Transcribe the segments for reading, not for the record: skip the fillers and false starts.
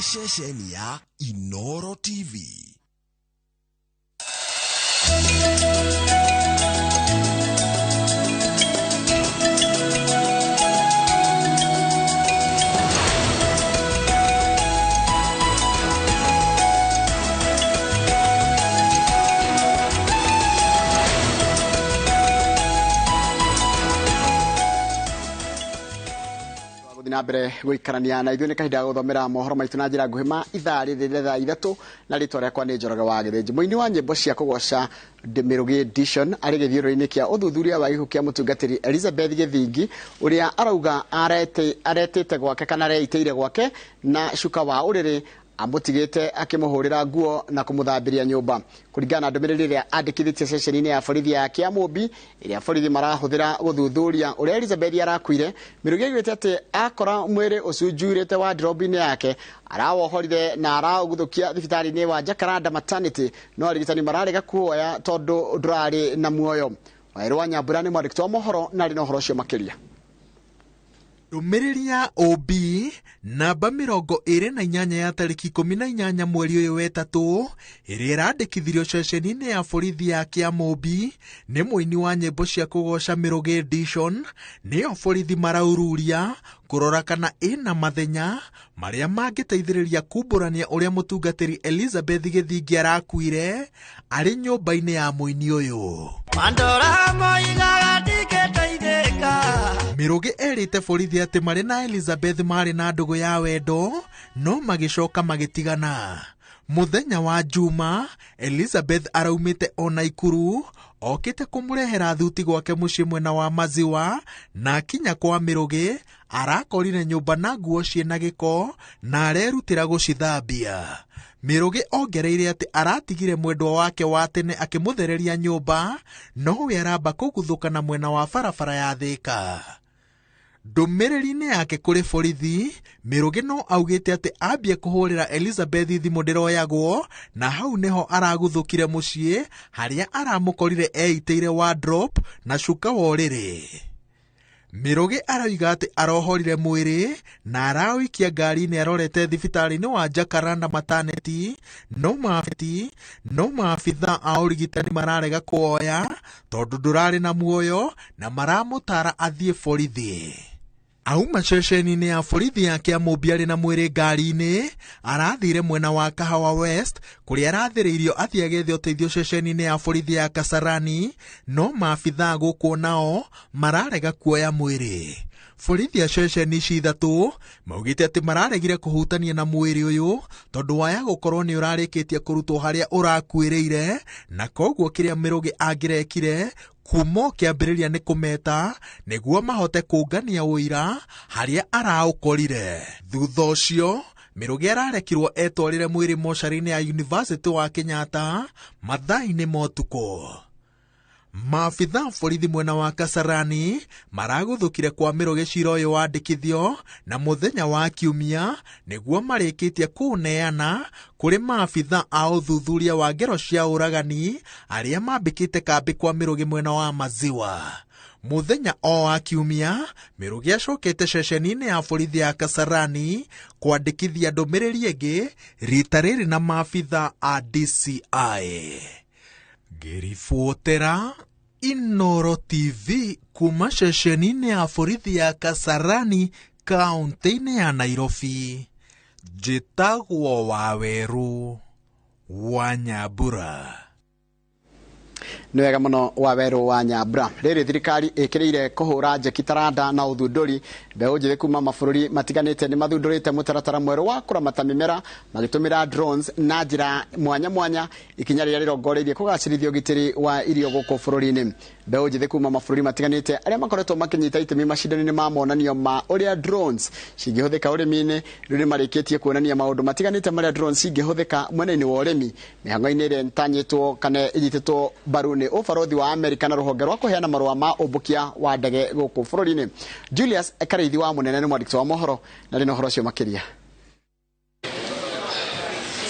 Nĩ ceceni ya Inoro TV. Gũthiĩ na mbere gũikarania na ithuĩ nĩ kahinda ga gũthomera mohoro maitũ na njĩra nguhĩ ma ithaa rĩrĩ rĩa thaa 3, na rĩtwa rĩakwa nĩ Njoroge wa Gĩthĩnji. Mũini wa nyĩmbo cia kũgoca Mĩrũgĩ Edition arĩ gĩthiũrũrĩ-inĩ kĩa ũthuthuria wa gĩkuũ kĩa mũtungatĩri Elizabeth Gĩthingi, ũrĩa arauga aretĩte gwake kana areitĩire gwake na cuka wa ũrĩrĩ amũtigĩte akĩmũhũrĩra nguo na kũmũthambĩria nyũmba. Kũringana na ndũmĩrĩri ĩrĩa andĩkithĩtie ceceni-inĩ ya borithi ya Kĩamũmbi, ĩrĩa borithi marahũthĩra gũthuthuria ũrĩa Elizabeth arakuire, Mĩrũgĩ augĩte atĩ akora mwĩrĩ ũcunjurĩte wardrobe-inĩ yake, arawohorire na araũguthũkia thibitarĩ-inĩ wa Jacaranda Maternity, no arigitani mararega kuoya tondũ ndũrarĩ na muoyo. Waĩrũ wa Nyambura nĩ mwandĩki wa mohoro na arĩ na ũhoro ũcio makĩria. Ndũmĩrĩri ya OB namba 28 ya tarĩki 18 mweri ũyũ wetatũ, ĩrĩa ĩrandĩkithirio ceceni-inĩ ya borithi ya Kĩamũmbi nĩ mũini wa nyĩmbo cia kũgoca Mĩrũgĩ Edition, nĩyo borithi maraururia kũrora kana ĩna mathenya marĩa mangĩteithĩrĩria kumbũrania ũrĩa mũtungatĩri Elizabeth Gĩthingi arakuire arĩ nyũmba-inĩ ya mũini ũyũ. Mandora moigaga ndingĩteithĩka. Mĩrũgĩ erĩte borithi atĩ marĩ na Elizabeth marĩ na ndũgũ ya wendo, no magĩcoka magĩtigana. Mũthenya wa Juma, Elizabeth araumĩte o Naikuru, okĩte kũmũrehera thuti gwake mũciĩ mwena wa Maziwa, na akinya kwa Mĩrũgĩ, arakorire nyũmba na nguo ciĩna gĩko na arerutĩra gũcithambia. Mĩrũgĩ ongereire atĩ aratigire mwendwa wake wa tene akĩmũthereria nyũmba, no we aramba kũguthũka na mwena wa barabara ya Thĩka. Ndũmĩrĩri-inĩ yake kũrĩ borithi, Mĩrũgĩ no augĩte atĩ ambie kũhũrĩra Elizabeth thimũ ndĩroyagwo, na hau nĩho araguthũkire mũciĩ harĩa aramũkorire eitĩire wardrobe na cuka wa ũrĩrĩ. Mĩrũgĩ aroiga atĩ arohorire mwĩrĩ na araũikia ngari-inĩ arorete thibitarĩ-inĩ wa Jacaranda Maternity, no maabithaa a ũrigitani mararega kuoya tondũ ndũrarĩ na muoyo na maramũtara athiĩ borithi. Auma ceceni-inĩ ya borithi ya Kĩamũmbi arĩ na mwĩrĩ ngari-inĩ, arathire mwena wa Kahawa West kũrĩa arathĩrĩirio athiĩ agethe ũteithio ceceni-inĩ ya borithi ya Kasarani, no maabithaa gũkũ nao mararega kuoya mwĩrĩ. Borithi a ceceni ici ithatũ maugĩte atĩ mararegire kũhutania na mwĩrĩ ũyũ tondũ waya gũkorwo nĩ ũrarĩkĩtie kũrutwo harĩa ũrakuĩrĩire, na koguo kĩrĩa Mĩrũgĩ angĩrekire kuma kĩambĩrĩria nĩ kũmeta nĩguo mahote kũngania ũira harĩa araũkorire. Thutha ũcio Mĩrũgĩ ararekirwo etwarĩre mwĩrĩ mocarĩ-inĩ ya University wa Kenyatta mathaa-inĩ ma ũtukũ. Maabithaa borithi mwena wa Kasarani maraguthũkire kwa Mĩrũgĩ cira ũyũ wandĩkithio na mũthenya wa Kiumia nĩguo marĩkĩtie kũũneana kũrĩ maabithaa a ũthuthuria wa ngero cia ũragani arĩa mambĩkĩte kambĩ kwa Mĩrũgĩ mwena wa Maziwa. Mũthenya o wa Kiumia, Mĩrũgĩ acokete ceceni-inĩ ya borithi ya Kasarani kwandĩkithia ndũmĩrĩri ĩngĩ rita rĩrĩ na maabithaa a DCI. Ngĩribotera Inoro TV kuma ceceni-inĩ ya borithi ya Kasarani kaunti-inĩ ya Nairobi, njĩtagwo Wawerũ wa Nyambura. Nĩ wega mũno Wawerũ wa Nyambura. Rĩrĩ thirikari ĩkĩrĩire kũhũra njeki taranda na ũthundũri. Mbeũ njĩthĩ kuma mabũrũri matiganĩte nĩ mathundũrĩte mũtaratara mwerũ wa kũramata mĩmera magĩtũmĩra drones na njĩra mwanya mwanya, ikinya rĩrĩa rĩrongoreirie kũgacĩrithia ũgitĩri wa irio gũkũ bũrũri-inĩ. Mbeũ njĩthĩ kuma mabũrũri matiganĩte arĩa makoretwo makĩnyita itemi macindano-inĩ ma monanio ma ũrĩa drones cingĩhũthĩka ũrĩmi-inĩ, rĩu nĩ marĩkĩtie kuonania maũndũ matiganĩte marĩa drones cingĩhũthĩka mwena-inĩ wa ũrĩmi. Mĩhang'o-inĩ ĩrĩa ĩtanyĩtwo kana ĩnyitĩtwo mbaru nĩ ũbarũthi wa Amerika na rũhonge rwa kũheana marũa ma ũmbũkia wa ndege gũkũ bũrũri-inĩ. Julius Karĩithi wa Mũnene nĩ mwandĩki wa mohoro na rĩ na ũhoro ũcio makĩria.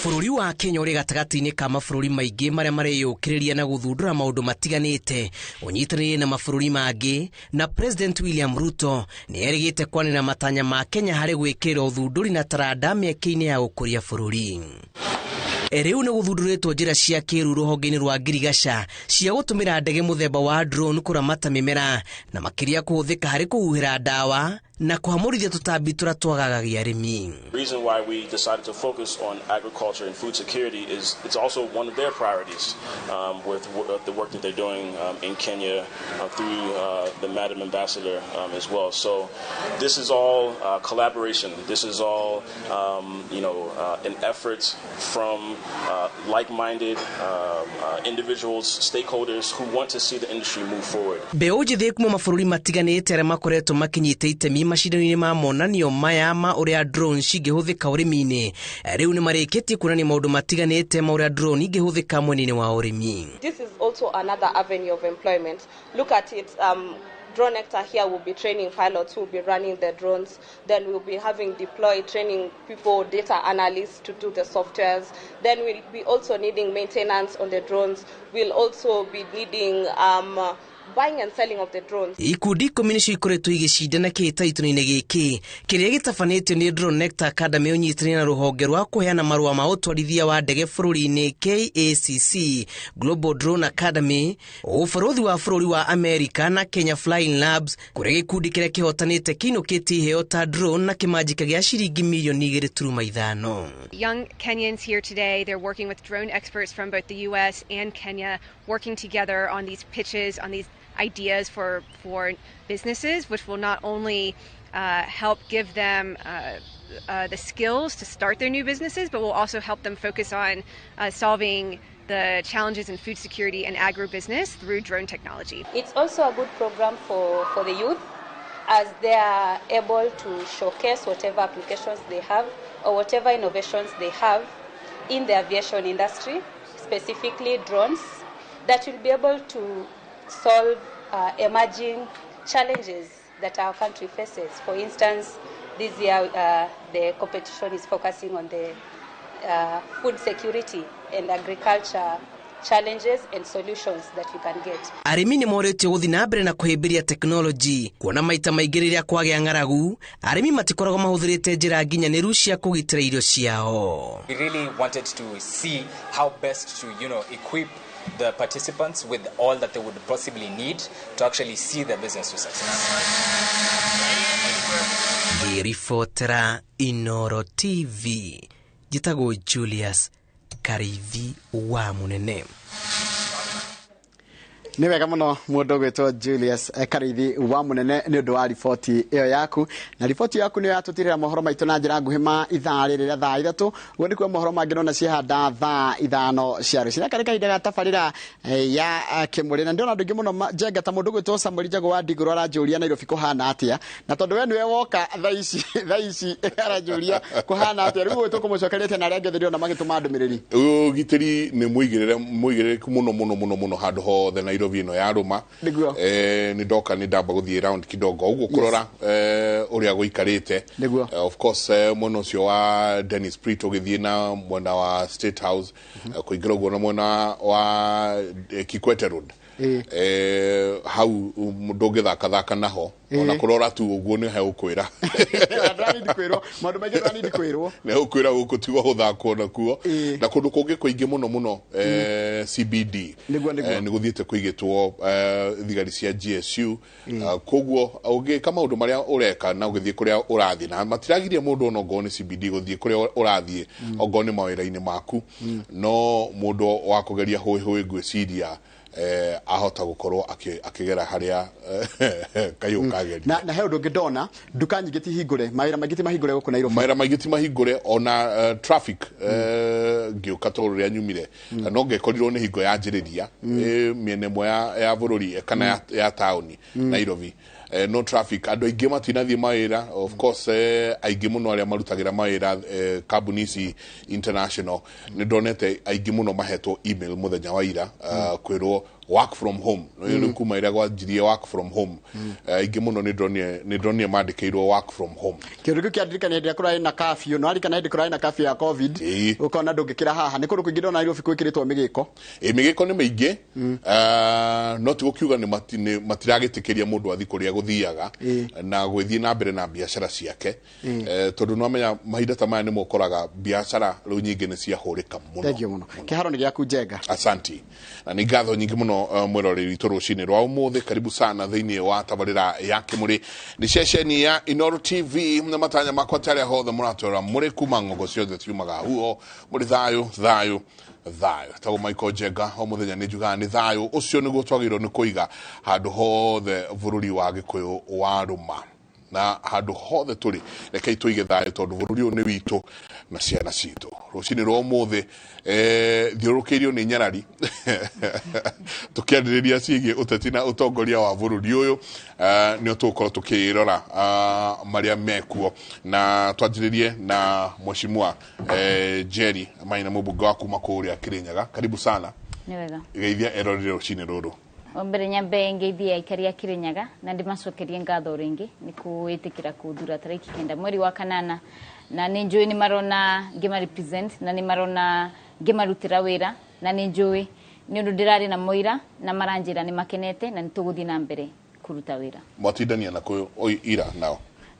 Bũrũri wa Kenya ũrĩ gatagatĩ-inĩ ka mabũrũri maingĩ marĩa mareyũkĩrĩria na gũthundũra maũndũ matiganĩte ũnyitanĩire na mabũrũri mangĩ, na President William Ruto nĩ erĩgĩte kwanĩra matanya ma Kenya harĩ gwĩkĩrĩra ũthundũri na taranda mĩeke-inĩ ya gũkũria bũrũri. Rĩu nĩ gũthundũrĩtwo njĩra cia kĩĩrĩu rũhonge-inĩ rwa ngirigaca cia gũtũmĩra ndege mũthemba wa drone kũramata mĩmera na makĩria kũhũthĩka harĩ kũhuhĩra ndawa na kũhamũrithia tũtambi tũrĩa twagagagia arĩmi. The reason why we decided to focus on agriculture and food security is it's also one of their priorities with the work that they're doing in Kenya through the Madam Ambassador as well. So this is all collaboration. This is all an effort from like-minded individuals, stakeholders who want to see the industry move forward. Mbeũ njĩthĩ kuma mabũrũri matiganĩte arĩa makoretwo makinyĩte itemi macindano-inĩ ma monanio maya ma ũrĩa drone cingĩhũthĩka ũrĩmi-inĩ rĩu nĩ marĩkĩtie kuonania maũndũ matiganĩte ma ũrĩa drone ingĩhũthĩka mwena-inĩ wa ũrĩmi. This is also another avenue of employment. Look at it. Drone Nectar here will be training pilots who will be running the drones. Then we'll be having deployed training people, data analysts to do the softwares. Then we'll be also needing maintenance on the drones. We'll also be needing buying and selling of the drones. Ikundi 10 nĩcio ikoretwo igĩcindana kĩhĩtahĩtano-inĩ gĩkĩ kĩrĩa gĩtabanĩtio nĩ Drone Nectar Academy ũnyitanĩire na rũhonge rwa kũheana marũa ma ũtwarithia wa ndege bũrũri-inĩ KACC Global Drone Academy, ũbarũthi wa bũrũri wa America na Kenya Flying Labs, kũrĩa gĩkundi kĩrĩa kĩhotanĩte kĩinũkĩtie iheo ta drone na kĩmanjĩka gĩa ciringi mirioni 2.5. Young Kenyans here today, they're working with drone experts from both the US and Kenya, working together on these pitches, on these ideas for businesses, which will not only help give them the skills to start their new businesses, but will also help them focus on solving the challenges in food security and agribusiness through drone technology. It's also a good program for the youth, as they are able to showcase whatever applications they have or whatever innovations they have in the aviation industry, specifically drones, that will be able to solve emerging challenges that our country faces. For instance, this year the competition is focusing on the food security and agriculture challenges and solutions that we can get. Arĩmi nĩ morĩtio gũthiĩ na mbere na kũhĩmbĩria tekinoronjĩ, kuona maita maingĩ rĩrĩa kwagĩa ng'aragu, arĩmi matikoragwo mahũthĩrĩte njĩra nginyanĩru cia kũgitĩra irio ciao. We really wanted to see how best to, equip the participants with all that they would possibly need to actually see their business to success. Ngĩribotera Inoro TV, njĩtagwo Julius Karithi wa Munene. Nĩ wega mũno mũndũ ũgwĩtwo Julius Karithi wa Munene nĩ ũndũ wa riboti ĩyo yaku, na riboti yaku nĩyo yatũtirĩra mohoro maitũ na njĩra nguhĩ ma ithaa rĩrĩ rĩa thaa 3. Ũguo nĩkuo mohoro mangĩ nona ciehanda thaa 5 cia rũcinĩ. Gaka nĩ kahinda ga tabarĩra ya Kĩmũrĩ, na ndĩrona andũ aingĩ mũno njenga ta mũndũ ũgwĩtwo Samuel Njago wa Ndigũrũ aranjũria Nairobi kũhana atĩa, na tondũ we nĩwe woka thaa ici aranjũria kũhana atĩa. Rĩu ũguo tũkũmũcokeria atĩa na arĩa angĩ othe ndĩrona magĩtũma ndũmĩrĩri. Ũgitĩri nĩ mũigĩrĩrĩku mũno mũno mũno mũno handũ hothe Nairobi ĩno ya rũma. Nĩ ndoka nĩ ndamba gũthiĩ round kidogo ũguo kũrora ũrĩa gũikarĩte. Of course mwena ũcio wa Dennis Pritt ũgĩthiĩ na mwena wa State House, kũingĩra ũguo na mwena wa Kikwete Road, hau ndũngĩthakathaka naho, ona kũrora tu ũguo nĩ hegũkwĩra. Maũndũ maingĩ ndũranindi kwĩrwo. Nĩ hegũkwĩra gũkũ tigo gũthakwo nakuo, na kũndũ kũngĩ kũingĩ mũno mũno CBD nĩ gũthiĩte kũigĩtwo thigari cia GSU. Koguo ũngĩka maũndũ marĩa ũreka na ũgĩthiĩ kũrĩa ũrathiĩ, na matiragiria mũndũ ona ongorwo nĩ CBD gũthiĩ kũrĩa ũrathiĩ, ongorwo nĩ mawĩra-inĩ maku, no mũndũ wa kũgeria hũĩ hũĩ ngwĩciria ahota gũkorwo akĩgera harĩa kayũ kageria. Na he ũndũ ũngĩ ndona, nduka nyingĩ ti hingũre, mawĩra maingĩ ti mahingũre gũkũ Nairobi. Mawĩra maingĩ ti mahingũre, ona traffic ngĩũka tondũ rĩrĩa nyumire no ngekorirwo nĩ hingo yanjĩrĩria mĩena ĩmwe ya bũrũri kana ya taũni Nairobi. No traffic, andũ aingĩ matinathiĩ mawĩra. Of course aingĩ mũno arĩa marutagĩra mawĩra kambuni ici international, nĩ ndonete aingĩ mũno mahetwo email mũthenya wa ira kwĩrwo Work from home rĩu kuma ĩrĩa gwanjirie work from home, aingĩ mũno nĩ ndonire mandĩkĩirwo work from home. Kĩũndũ kĩu kĩandirikania hĩndĩ ĩrĩa kũrarĩ na curfew, no arikana hĩndĩ kũrarĩ na curfew ya COVID, ũkona ndũngĩkĩra haha. Nĩ kũndũ kũingĩ ndona Nairobi gwĩkĩrĩtwo mĩgĩko. Ĩ, mĩgĩko nĩ mĩingĩ. No ti gũkiuga nĩ matiragĩtĩkĩria mũndũ athi kũrĩa gũthiaga na gwĩthiĩ na mbere na biacara ciake. Tondũ nĩwamenya mahinda ta maya nĩmo ũkoraga biacara rĩu nyingĩ nĩ ciahũrĩka mũno. Thank you mũno. Kĩharo nĩ gĩaku, Njenga. Asanti na nĩ ngatho nyingĩ mũno, mwĩroreri witũ rũcinĩ rwa ũmũthĩ. Karibu sana thĩinĩ wa tabarĩra ya Kĩmũrĩ, nĩ ceceni ya Inooro TV, na matanya makwa ta arĩa hothe mũratwĩra mũrĩ kuma ng'ongo ciothe ciumaga huho mũrĩ thayũ thayũ thayũ. Tagwo Michael Njenga, o mũthenya nĩ njugaga nĩ thayũ ũcio nĩguo twagĩrĩirwo nĩ kũiga handũ hothe bũrũri wa Gĩkũyũ warũma na handũ hothe tũrĩ. Rekei tũige thayũ tondũ bũrũri ũyũ nĩ witũ na ciana citũ. Rũcinĩ rwa ũmũthĩ thiũrũrũkĩirio nĩ nyarari tũkĩarĩrĩria ciĩgiĩ ũteti na ũtongoria wa bũrũri ũyũ. Nĩo tũgũkorwo tũkĩrora marĩa mekuo, na twanjĩrĩrie na Mheshimiwa Jerry Maina, mũmbunge wa kuma kũrĩa Kĩrĩnyaga. Karibu sana. Nĩ wega. Geithia erorire rũcinĩ rũrũ. O mbere nyambe ngeithie aikari a Kirinyaga na ndimacokerie ngatho ringi ni kuitikira kuthura tariki 9 mweri wa kanana, na nĩ njũĩ nĩ marona ngĩma represent na nĩ marona ngĩmarutĩra wĩra, na nĩ njũĩ nĩ ũndũ ndĩrarĩ na moira na maranjĩra nĩ makenete na nĩ tũgũthiĩ na mbere kũruta wĩra. Mwatindania na kũ ira nao?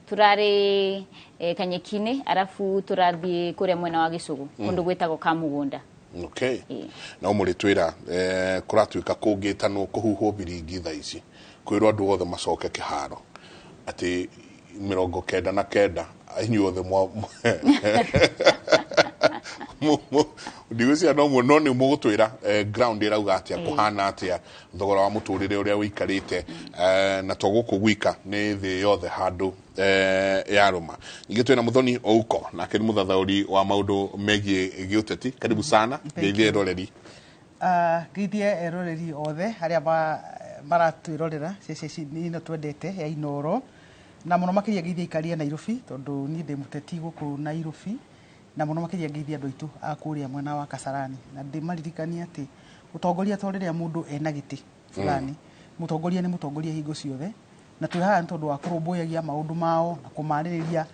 Turarĩ Kanyeki-inĩ, arabu tũrathiĩ kũrĩa mwena wa Gĩcũgũ, kũndũ gwĩtagwo Kamũgũnda. Okay. Na ũmũrĩ twĩra kũratuĩka kũngĩtanwo kũhuhwo biringi thaa ici kwĩrwo andũ othe macoke kĩharo atĩ 99 inyuothe mwa ndigwĩciria no no nĩ mũgũtwĩra ground ĩrauga atĩa, kũhana atĩa, thogora wa mũtũrĩre ũrĩa ũikarĩte, na to gũkũ gwika, nĩ thĩ yothe handũ yarũma. Ningĩ twĩna Mũthoni Ouko, nake nĩ mũthathaũri wa maũndũ megiĩ gĩũteti. Karibu sana. Ngeithie eroreri. Ngeithie eroreri othe arĩa maratwĩrorera ceceni ĩno twendete ya Inooro, na mũno makĩria ngeithie aikari a Nairobi tondũ niĩ ndĩ mũteti gũkũ Nairobi, na mũno makĩria ngeithie andũ aitũ a kũrĩa mwena wa Kasarani, na ndĩmaririkanie atĩ ũtongoria to rĩrĩa mũndũ ena gĩtĩ fulani. Mũtongoria nĩ mũtongoria hingo ciothe, na twĩ haha nĩ tondũ wa kũrũmbũyagia maũndũ mao na kũmarĩrĩria,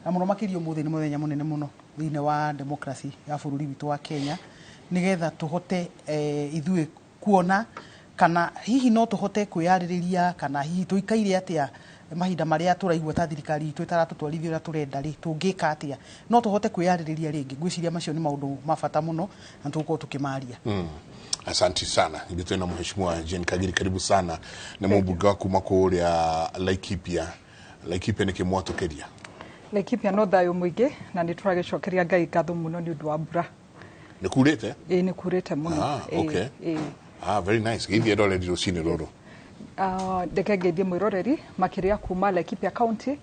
na mũno makĩria ũmũthĩ nĩ mũthenya mũnene mũno thĩinĩ wa democracy ya bũrũri witũ wa Kenya, nĩgetha tũhote ithuĩ kuona kana hihi no tũhote kwĩyarĩrĩria, kana hihi tũikaire atĩa mahinda marĩa tũraigua ta thirikari itũ ĩtaratũtwarithia ũrĩa tũrenda rĩ, tũngĩka atĩa no tũhote kwĩyarĩrĩria rĩngĩ. Ngwĩciria macio nĩ maũndũ ma bata mũno na tũgũkorwo tũkĩmaria. Asanti sana. Ningĩ twĩna Mheshimiwa Jane Kagiri, karibu sana, nĩ mũmbunge wa kuma kũrĩa Laikipia. Laikipia nĩkĩ mwatũkĩria? Laikipia no thayũ mũingĩ, na nĩ tũragĩcokeria Ngai ngatho mũno nĩ ũndũ wa mbura. Nĩ kurĩte? Ĩĩ, nĩ kurĩte mũno. Okay. Ah, very nice. Geithia eroreri rũcinĩ rũrũ. Ndeke ngeithie mwĩroreri makĩria kuma Laikipia County.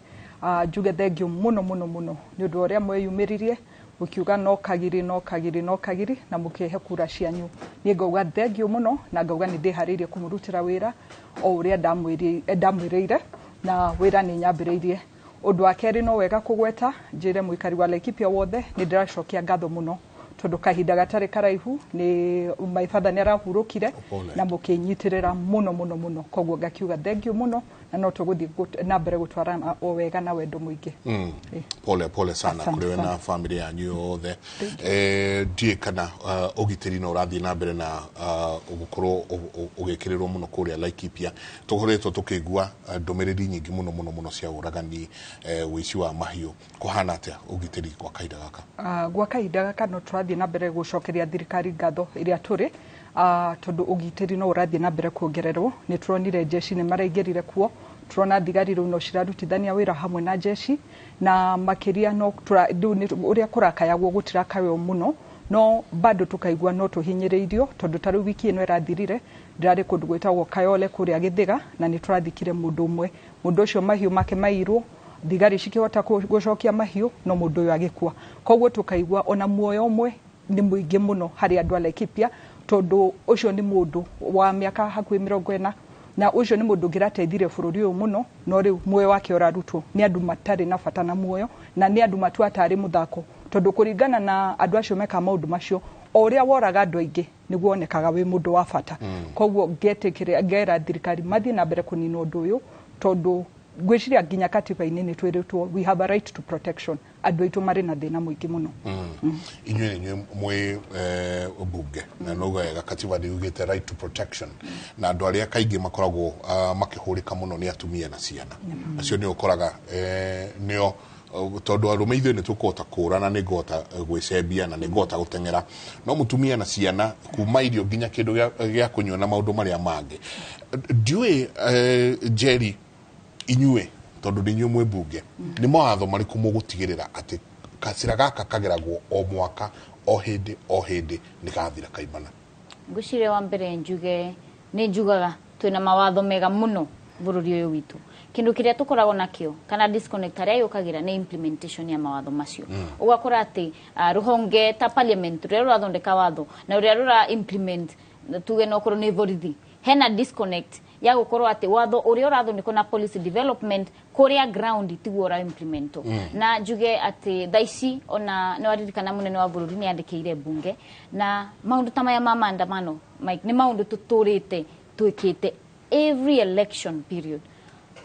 Njuge thengio mũno mũno mũno nĩ ũndũ wa ũrĩa mweyumĩririe mũkiuga no Kagiri, no Kagiri, no Kagiri, na mũkĩhe kura cianyu. Niĩ ngauga thengio mũno na ngauga nĩ ndĩharĩirie kũmũrutĩra wĩra o ũrĩa ndamwĩrĩire, na wĩra nĩ nyambĩrĩirie. Ũndũ wa kerĩ, no wega kũgweta njĩre mũikari wa Laikipia wothe nĩ ndĩracokia ngatho mũno tondũ kahinda gatarĩ karaihu nĩ my father nĩ arahurũkire na mũkĩnyitĩrĩra mũno mũno mũno, koguo ngakiuga thengio mũno na no tũgũthiĩ na mbere gũtwarana o wega na wendo mũingĩ. Pole pole sana Asante kũrĩ we na sana. Family yanyu yothe. Ndiĩ kana ũgitĩri no ũrathiĩ na mbere na gũkorwo ũgĩkĩrĩrwo mũno kũrĩa Laikipia. Tũkoretwo tũkĩigua ndũmĩrĩri nyingĩ mũno mũno mũno cia ũragani, ũici wa mahiũ. Kũhana atĩa ũgitĩri kwa kahinda gaka? Gwa kahinda gaka no tũrathiĩ na mbere gũcokeria thirikari ngatho ĩrĩa tũrĩ, tondũ ũgitĩri no ũrathiĩ na mbere kuongererwo. Nĩ tũronire jeshi nĩ maraingĩrire kuo, tũrona thigari rĩu no cirarutithania wĩra hamwe na jeshi, na makĩria no rĩu nĩ ũrĩa kũrakayagwo gũtirakaywo mũno, no bado tukaigua no tũhinyĩrĩirio tondũ ta rĩu wiki ĩno ĩrathirire ndĩrarĩ kũndũ gwĩtagwo Kayole kũrĩa Gĩthĩga, na nĩ tũrathikire mũndũ ũmwe. Mũndũ ũcio mahiũ make mairwo, thigari cikĩhota gũcokia mahiũ, no mũndũ ũyũ agĩkua. Koguo tũkaigua ona muoyo ũmwe nĩ mũingĩ mũno harĩ andũ a Laikipia, tondũ ũcio nĩ mũndũ wa mĩaka hakuhĩ 40, na ũcio nĩ mũndũ ũngĩrateithirie bũrũri ũyũ mũno, no rĩu muoyo wake ũrarutwo nĩ andũ matarĩ na bata na muoyo, na nĩ andũ matua tarĩ mũthako, tondũ kũringana na andũ acio mekaga maũndũ macio O ũrĩa woraga andũ aingĩ nĩguo wonekaga wĩ mũndũ wa bata. Koguo ngetĩkĩra ngera thirikari mathiĩ na mbere kũnina ũndũ ũyũ, tondũ ngwĩciria nginya katiba-inĩ nĩ twĩrĩtwo we have a right to protection. Andũ aitũ marĩ na thĩna mũingĩ mũno. Inyuĩ nĩ inyuĩ mwĩ mbunge na no wega katiba nĩ yugĩte right to protection, na andũ arĩa kaingĩ makoragwo makĩhũrĩka mũno nĩ atumia na ciana. Acio nĩ ũkoraga nĩo, tondũ arũme ithuĩ nĩ tũkũhota kũra na nĩ ngũhota gwĩcembia na nĩ ngũhota gũteng'era, no mũtumia na ciana kuma irio nginya kĩndũ gĩa kũnyua na maũndũ marĩa mangĩ ndiũĩ. Njeri, inyuĩ tondũ nĩ inyuĩ mwĩ mbunge, nĩ mawatho marĩkũ mũgũtigĩrĩra atĩ kacĩra gaka kageragwo o mwaka o hĩndĩ o hĩndĩ nĩ gathira kaimana? Ngwĩciria wa mbere njuge nĩ njugaga twĩna mawatho mega mũno bũrũri ũyũ witũ. Kĩndũ kĩrĩa tũkoragwo nakĩo kana disconnect harĩa yũkagĩra nĩ implementation ya mawatho macio. Ũgakora atĩ rũhonge ta parliament rũrĩa rũrathondeka watho na ũrĩa rũra implement, tuge no korwo nĩ borithi, hena disconnect ya gũkorwo atĩ watho ũrĩa ũrathondekwo na policy development kũrĩa ground tiguo ũra implementwo. Na njuge atĩ thaa ici ona nĩ waririkana mũnene wa bũrũri nĩ andĩkĩire bunge na maũndũ ta maya ma maandamano, Mike, nĩ maũndũ tũtũrĩte twĩkĩte every election period,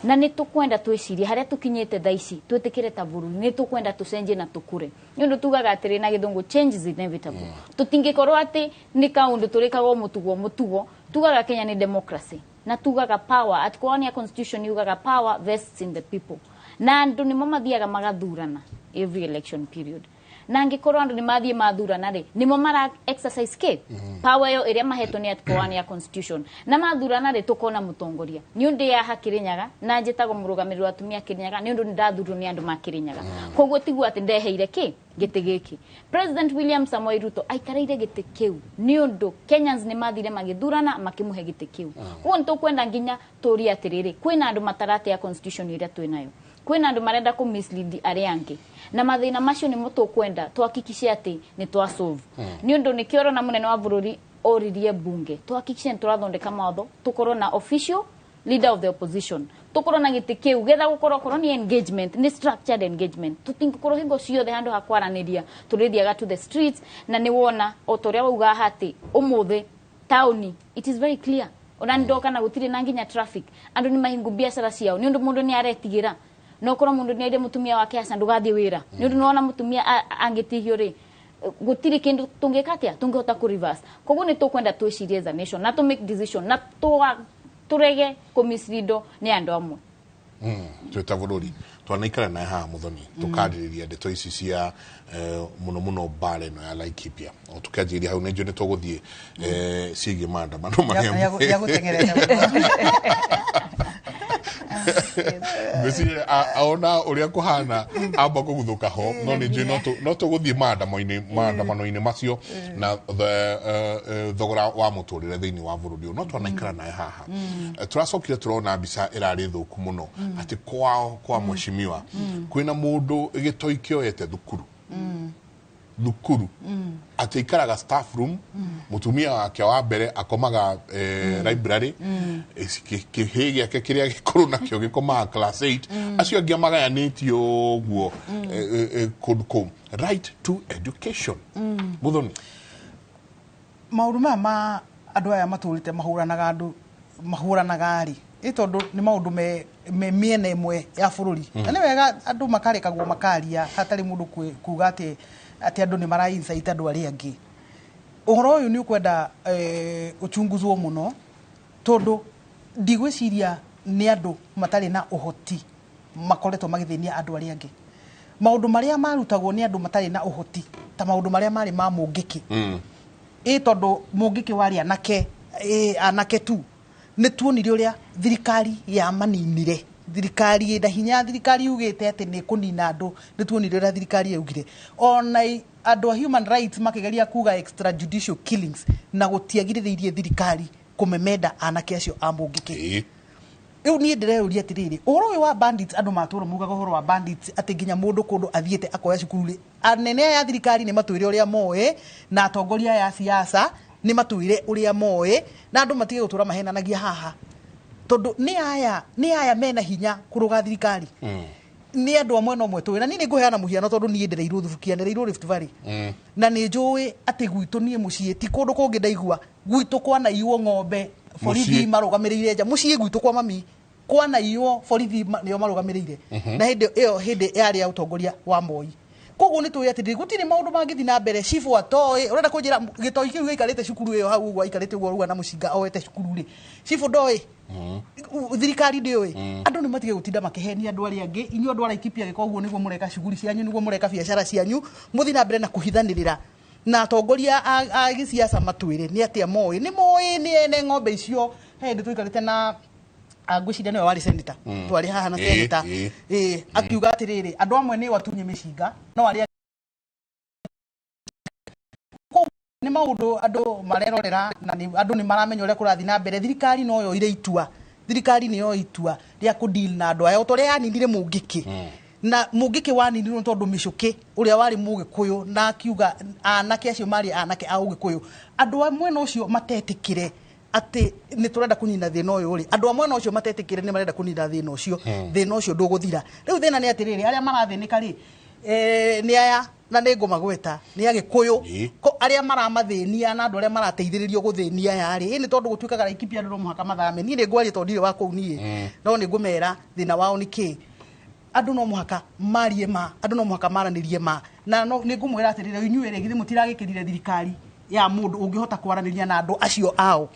na nĩ tũkwenda twĩcirie harĩa tũkinyĩte thaa ici, twĩtĩkĩre ta bũrũri nĩ tũkwenda tũcenjie na tũkũre, nĩ ũndũ tugaga atĩrĩ na gĩthũngũ, change is inevitable. Tũtingĩkorwo atĩ nĩ kaũndũ tũrĩkaga o mũtugo mũtugo. Tugaga Kenya nĩ democracy na tugaga power, article 1 ya constitution yugaga power vests in the people, na andũ nĩmo mathiaga magathurana every election period, na angĩkorwo andũ nĩ mathiĩ mathurana rĩ, nĩmo mara exercise kĩ power ĩyo ĩrĩa mahetwo nĩ article 1 ya constitution, na mathurana rĩ, tũkona mũtongoria. Nĩ ũndũ yaha Kĩrĩnyaga na njĩtagwo mũrũgamĩrĩri wa atumia Kĩrĩnyaga nĩ ũndũ nĩ ndathurwo nĩ andũ ma Kĩrĩnyaga. Koguo tiguo atĩ ndeheire kĩ gĩtĩ gĩkĩ. President William Samoei Ruto aikarĩire gĩtĩ kĩu nĩ ũndũ Kenyans nĩ mathire magĩthurana makĩmũhe gĩtĩ kĩu. Koguo nĩ tũkwenda nginya tũrie atĩrĩrĩ, kwĩna andũ mataratea constitution ĩrĩa twĩnayo, kwĩna andũ marenda kũ mislead arĩa angĩ, na mathĩna macio nĩmo tũkwenda tuhakikishe atĩ nĩ twa solve. Nĩ ũndũ nĩkĩo ũrona mũnene wa bũrũri oririe bunge tuhakikishe nĩ tũrathondeka mawatho, tũkorwo na official leader of the opposition, tũkorwo na gĩtĩ kĩu getha gũkorwo korwo nĩ engagement, nĩ structured engagement. Tũtingĩkorwo hingo ciothe handũ ha kwaranĩria tũrĩthiaga to the streets. Na nĩ wona o ta ũrĩa wauga haha atĩ ũmũthĩ taũni it is very clear, ona ndoka na gũtirĩ na nginya traffic, andũ nĩ mahingu biacara ciao nĩ ũndũ mũndũ nĩ aretigĩra, no korwo mũndũ nĩ aire mũtumia wake, aca ndũgathiĩ wĩra nĩ ũndũ nĩwona mũtumia angĩtihio rĩ, gũtirĩ kĩndũ tũngĩka atĩa tũngĩhota kũ reverse. Koguo nĩ tũkwenda twĩcirie as a nation na tũ make decision na tũrege kũ mislead nĩ andũ amwe. Twĩ ta bũrũri twanaikara naye haha Muthoni tũkarĩrĩria ndeto ici cia mũno mũno mbara ĩno ya Laikipia. O tũkĩanjĩrĩria hau nĩ njũĩ nĩ tũgũthiĩ ciĩgiĩ maandamano marĩa Ya gũteng'erete. Ngwĩciria ona ũrĩa kũhana amba kũguthũka ho, no nĩ njũĩ no tũgũthiĩ maandamano-inĩ macio na thogora wa mũtũrĩre thĩinĩ wa bũrũri ũyũ, no twanaikara naye haha. Tũracokire tũrona mbica ĩrarĩ thũku mũno atĩ kwao kwa mheshimiwa kwĩna mũndũ gĩtoi kĩoete thukuru thukuru, atĩ aikaraga staff room, mũtumia wake wa mbere akomaga library, kĩhĩ gĩake kĩrĩa gĩkũrũ nakĩo gĩkomaga class 8, acio angĩ magayanĩtio ũguo kũndũ kũu. Right to education, Muthoni. Maũndũ maya ma andũ aya matũrĩte mahũranaga, andũ mahũranaga rĩ, ĩ tondũ nĩ maũndũ me mĩena ĩmwe ya bũrũri, na nĩ wega andũ makarekagwo makaria hatarĩ mũndũ kuga atĩ andũ nĩ mara incite andũ arĩa angĩ. Ũhoro ũyũ nĩ ũkwenda ũchunguzwo mũno, tondũ ndigwĩciria nĩ andũ matarĩ na ũhoti makoretwo magĩthĩnia andũ arĩa angĩ. Maũndũ marĩa marutagwo nĩ andũ matarĩ na ũhoti ta maũndũ marĩa marĩ ma Mũngĩkĩ, ĩ tondũ Mũngĩkĩ warĩ anake, ĩ anake tu, nĩ tuonire ũrĩa thirikari yamaninire. Thirikari ĩna hinya, thirikari yugĩte atĩ nĩ kũnina andũ, nĩ tuonire ũrĩa thirikari yaugire. Ona andũ a human rights makĩgeria kuga extrajudicial killings, na gũtiagirĩrĩirie thirikari kũmemenda anake acio a Mũngĩkĩ. Rĩu niĩ ndĩreyũria atĩrĩrĩ, ũhoro ũyũ wa bandits, andũ matũra mugaga ũhoro wa bandits atĩ nginya mũndũ kũndũ athiĩte akoya cukuru rĩ, anene aya a thirikari nĩ matwĩre ũrĩa moĩ, na atongoria aya a siasa nĩ matwĩre ũrĩa moĩ, na andũ matige gũtũra mahenanagia haha, tondũ nĩ aya mena hinya kũrũga thirikari. Nĩ andũ a mwena ũmwe tũĩ, na niĩ nĩ ngũheana mũhiano tondũ niĩ ndereirwo Thubukia, ndereirwo Rift Valley, na nĩ njũĩ atĩ gwitũ niĩ mũciĩ ti kũndũ kũngĩ ndaigua, gwitũ kwanaiywo ng'ombe borithi Mũciĩ. marũgamĩrĩire nja mũciĩ gwitũ kwa mami kwanaiywo borithi nĩo marũgamĩrĩire. Na hĩndĩ ĩyo hĩndĩ yarĩ ya ũtongoria wa Moi. Koguo nĩ tũĩ atĩ gũtirĩ maũndũ mangĩthiĩ na mbere cibũ atoĩ. Ũrenda kũnjĩra gĩtoi kĩu gĩikarĩte cukuru ĩyo hau ũguo aikarĩte ũguo arauga na mũcinga oete cukuru rĩ, cibũ ndoĩ, thirikari ndĩũĩ? Andũ nĩ matige gũtinda makĩhenia andũ arĩa angĩ. Inyuĩ andũ a Laikipia, gĩka ũguo nĩguo mũreka cuguri cianyu, nĩguo mũreka biacara cianyu, mũthiĩ na mbere na kũhithanĩrĩra na atongoria a gĩciaca matwĩre nĩ atĩa moĩ. Nĩ moĩ nĩ ene ng'ombe icio. He hĩndĩ tũikarĩte na ngwĩciria nĩwe warĩ senator, twarĩ haha na senator, ĩĩ, akiuga atĩrĩrĩ, andũ amwe nĩ atunye mĩcinga no arĩa nĩ maũndũ andũ marerorera na andũ nĩ maramenya ũrĩa kũrathiĩ na mbere. Thirikari no yoire itua, thirikari nĩ yoe itua rĩa kũ deal na andũ aya o ta ũrĩa yaninire Mũngĩkĩ, na Mũngĩkĩ waninirwo nĩ tondũ Mĩcũkĩ ũrĩa warĩ Mũgĩkũyũ na akiuga anake acio marĩ anake a Ũgĩkũyũ. Andũ a mwena ũcio matetĩkĩre atĩ nĩ tũrenda kũnina thĩna ũyũ rĩ, andũ a mwena ũcio matetĩkĩre nĩ marenda kũnina thĩna ũcio, thĩna ũcio ndũgũthira. Rĩu thĩna nĩ atĩrĩrĩ, arĩa marathĩnĩka rĩ, nĩ aya na nĩ ngũmagweta, nĩ Agĩkũyũ. Ko arĩa maramathĩnia na andũ arĩa marateithĩrĩrio gũthĩnia aya rĩ, ĩ nĩ tondũ gũtuĩkaga Laikipia andũ no mũhaka mathame. Niĩ nĩ ngwaria tondũ ndirĩ wa kũu niĩ, no nĩ ngũmera thĩna wao nĩ kĩ. Andũ no mũhaka marie ma, andũ no mũhaka maranĩrie ma, na no nĩ ngũmwĩra atĩrĩrĩ, inyuĩ rĩ, githĩ mũtiragĩkĩrire thirikari ya mũndũ ũngĩhota kwaranĩria na andũ acio ao,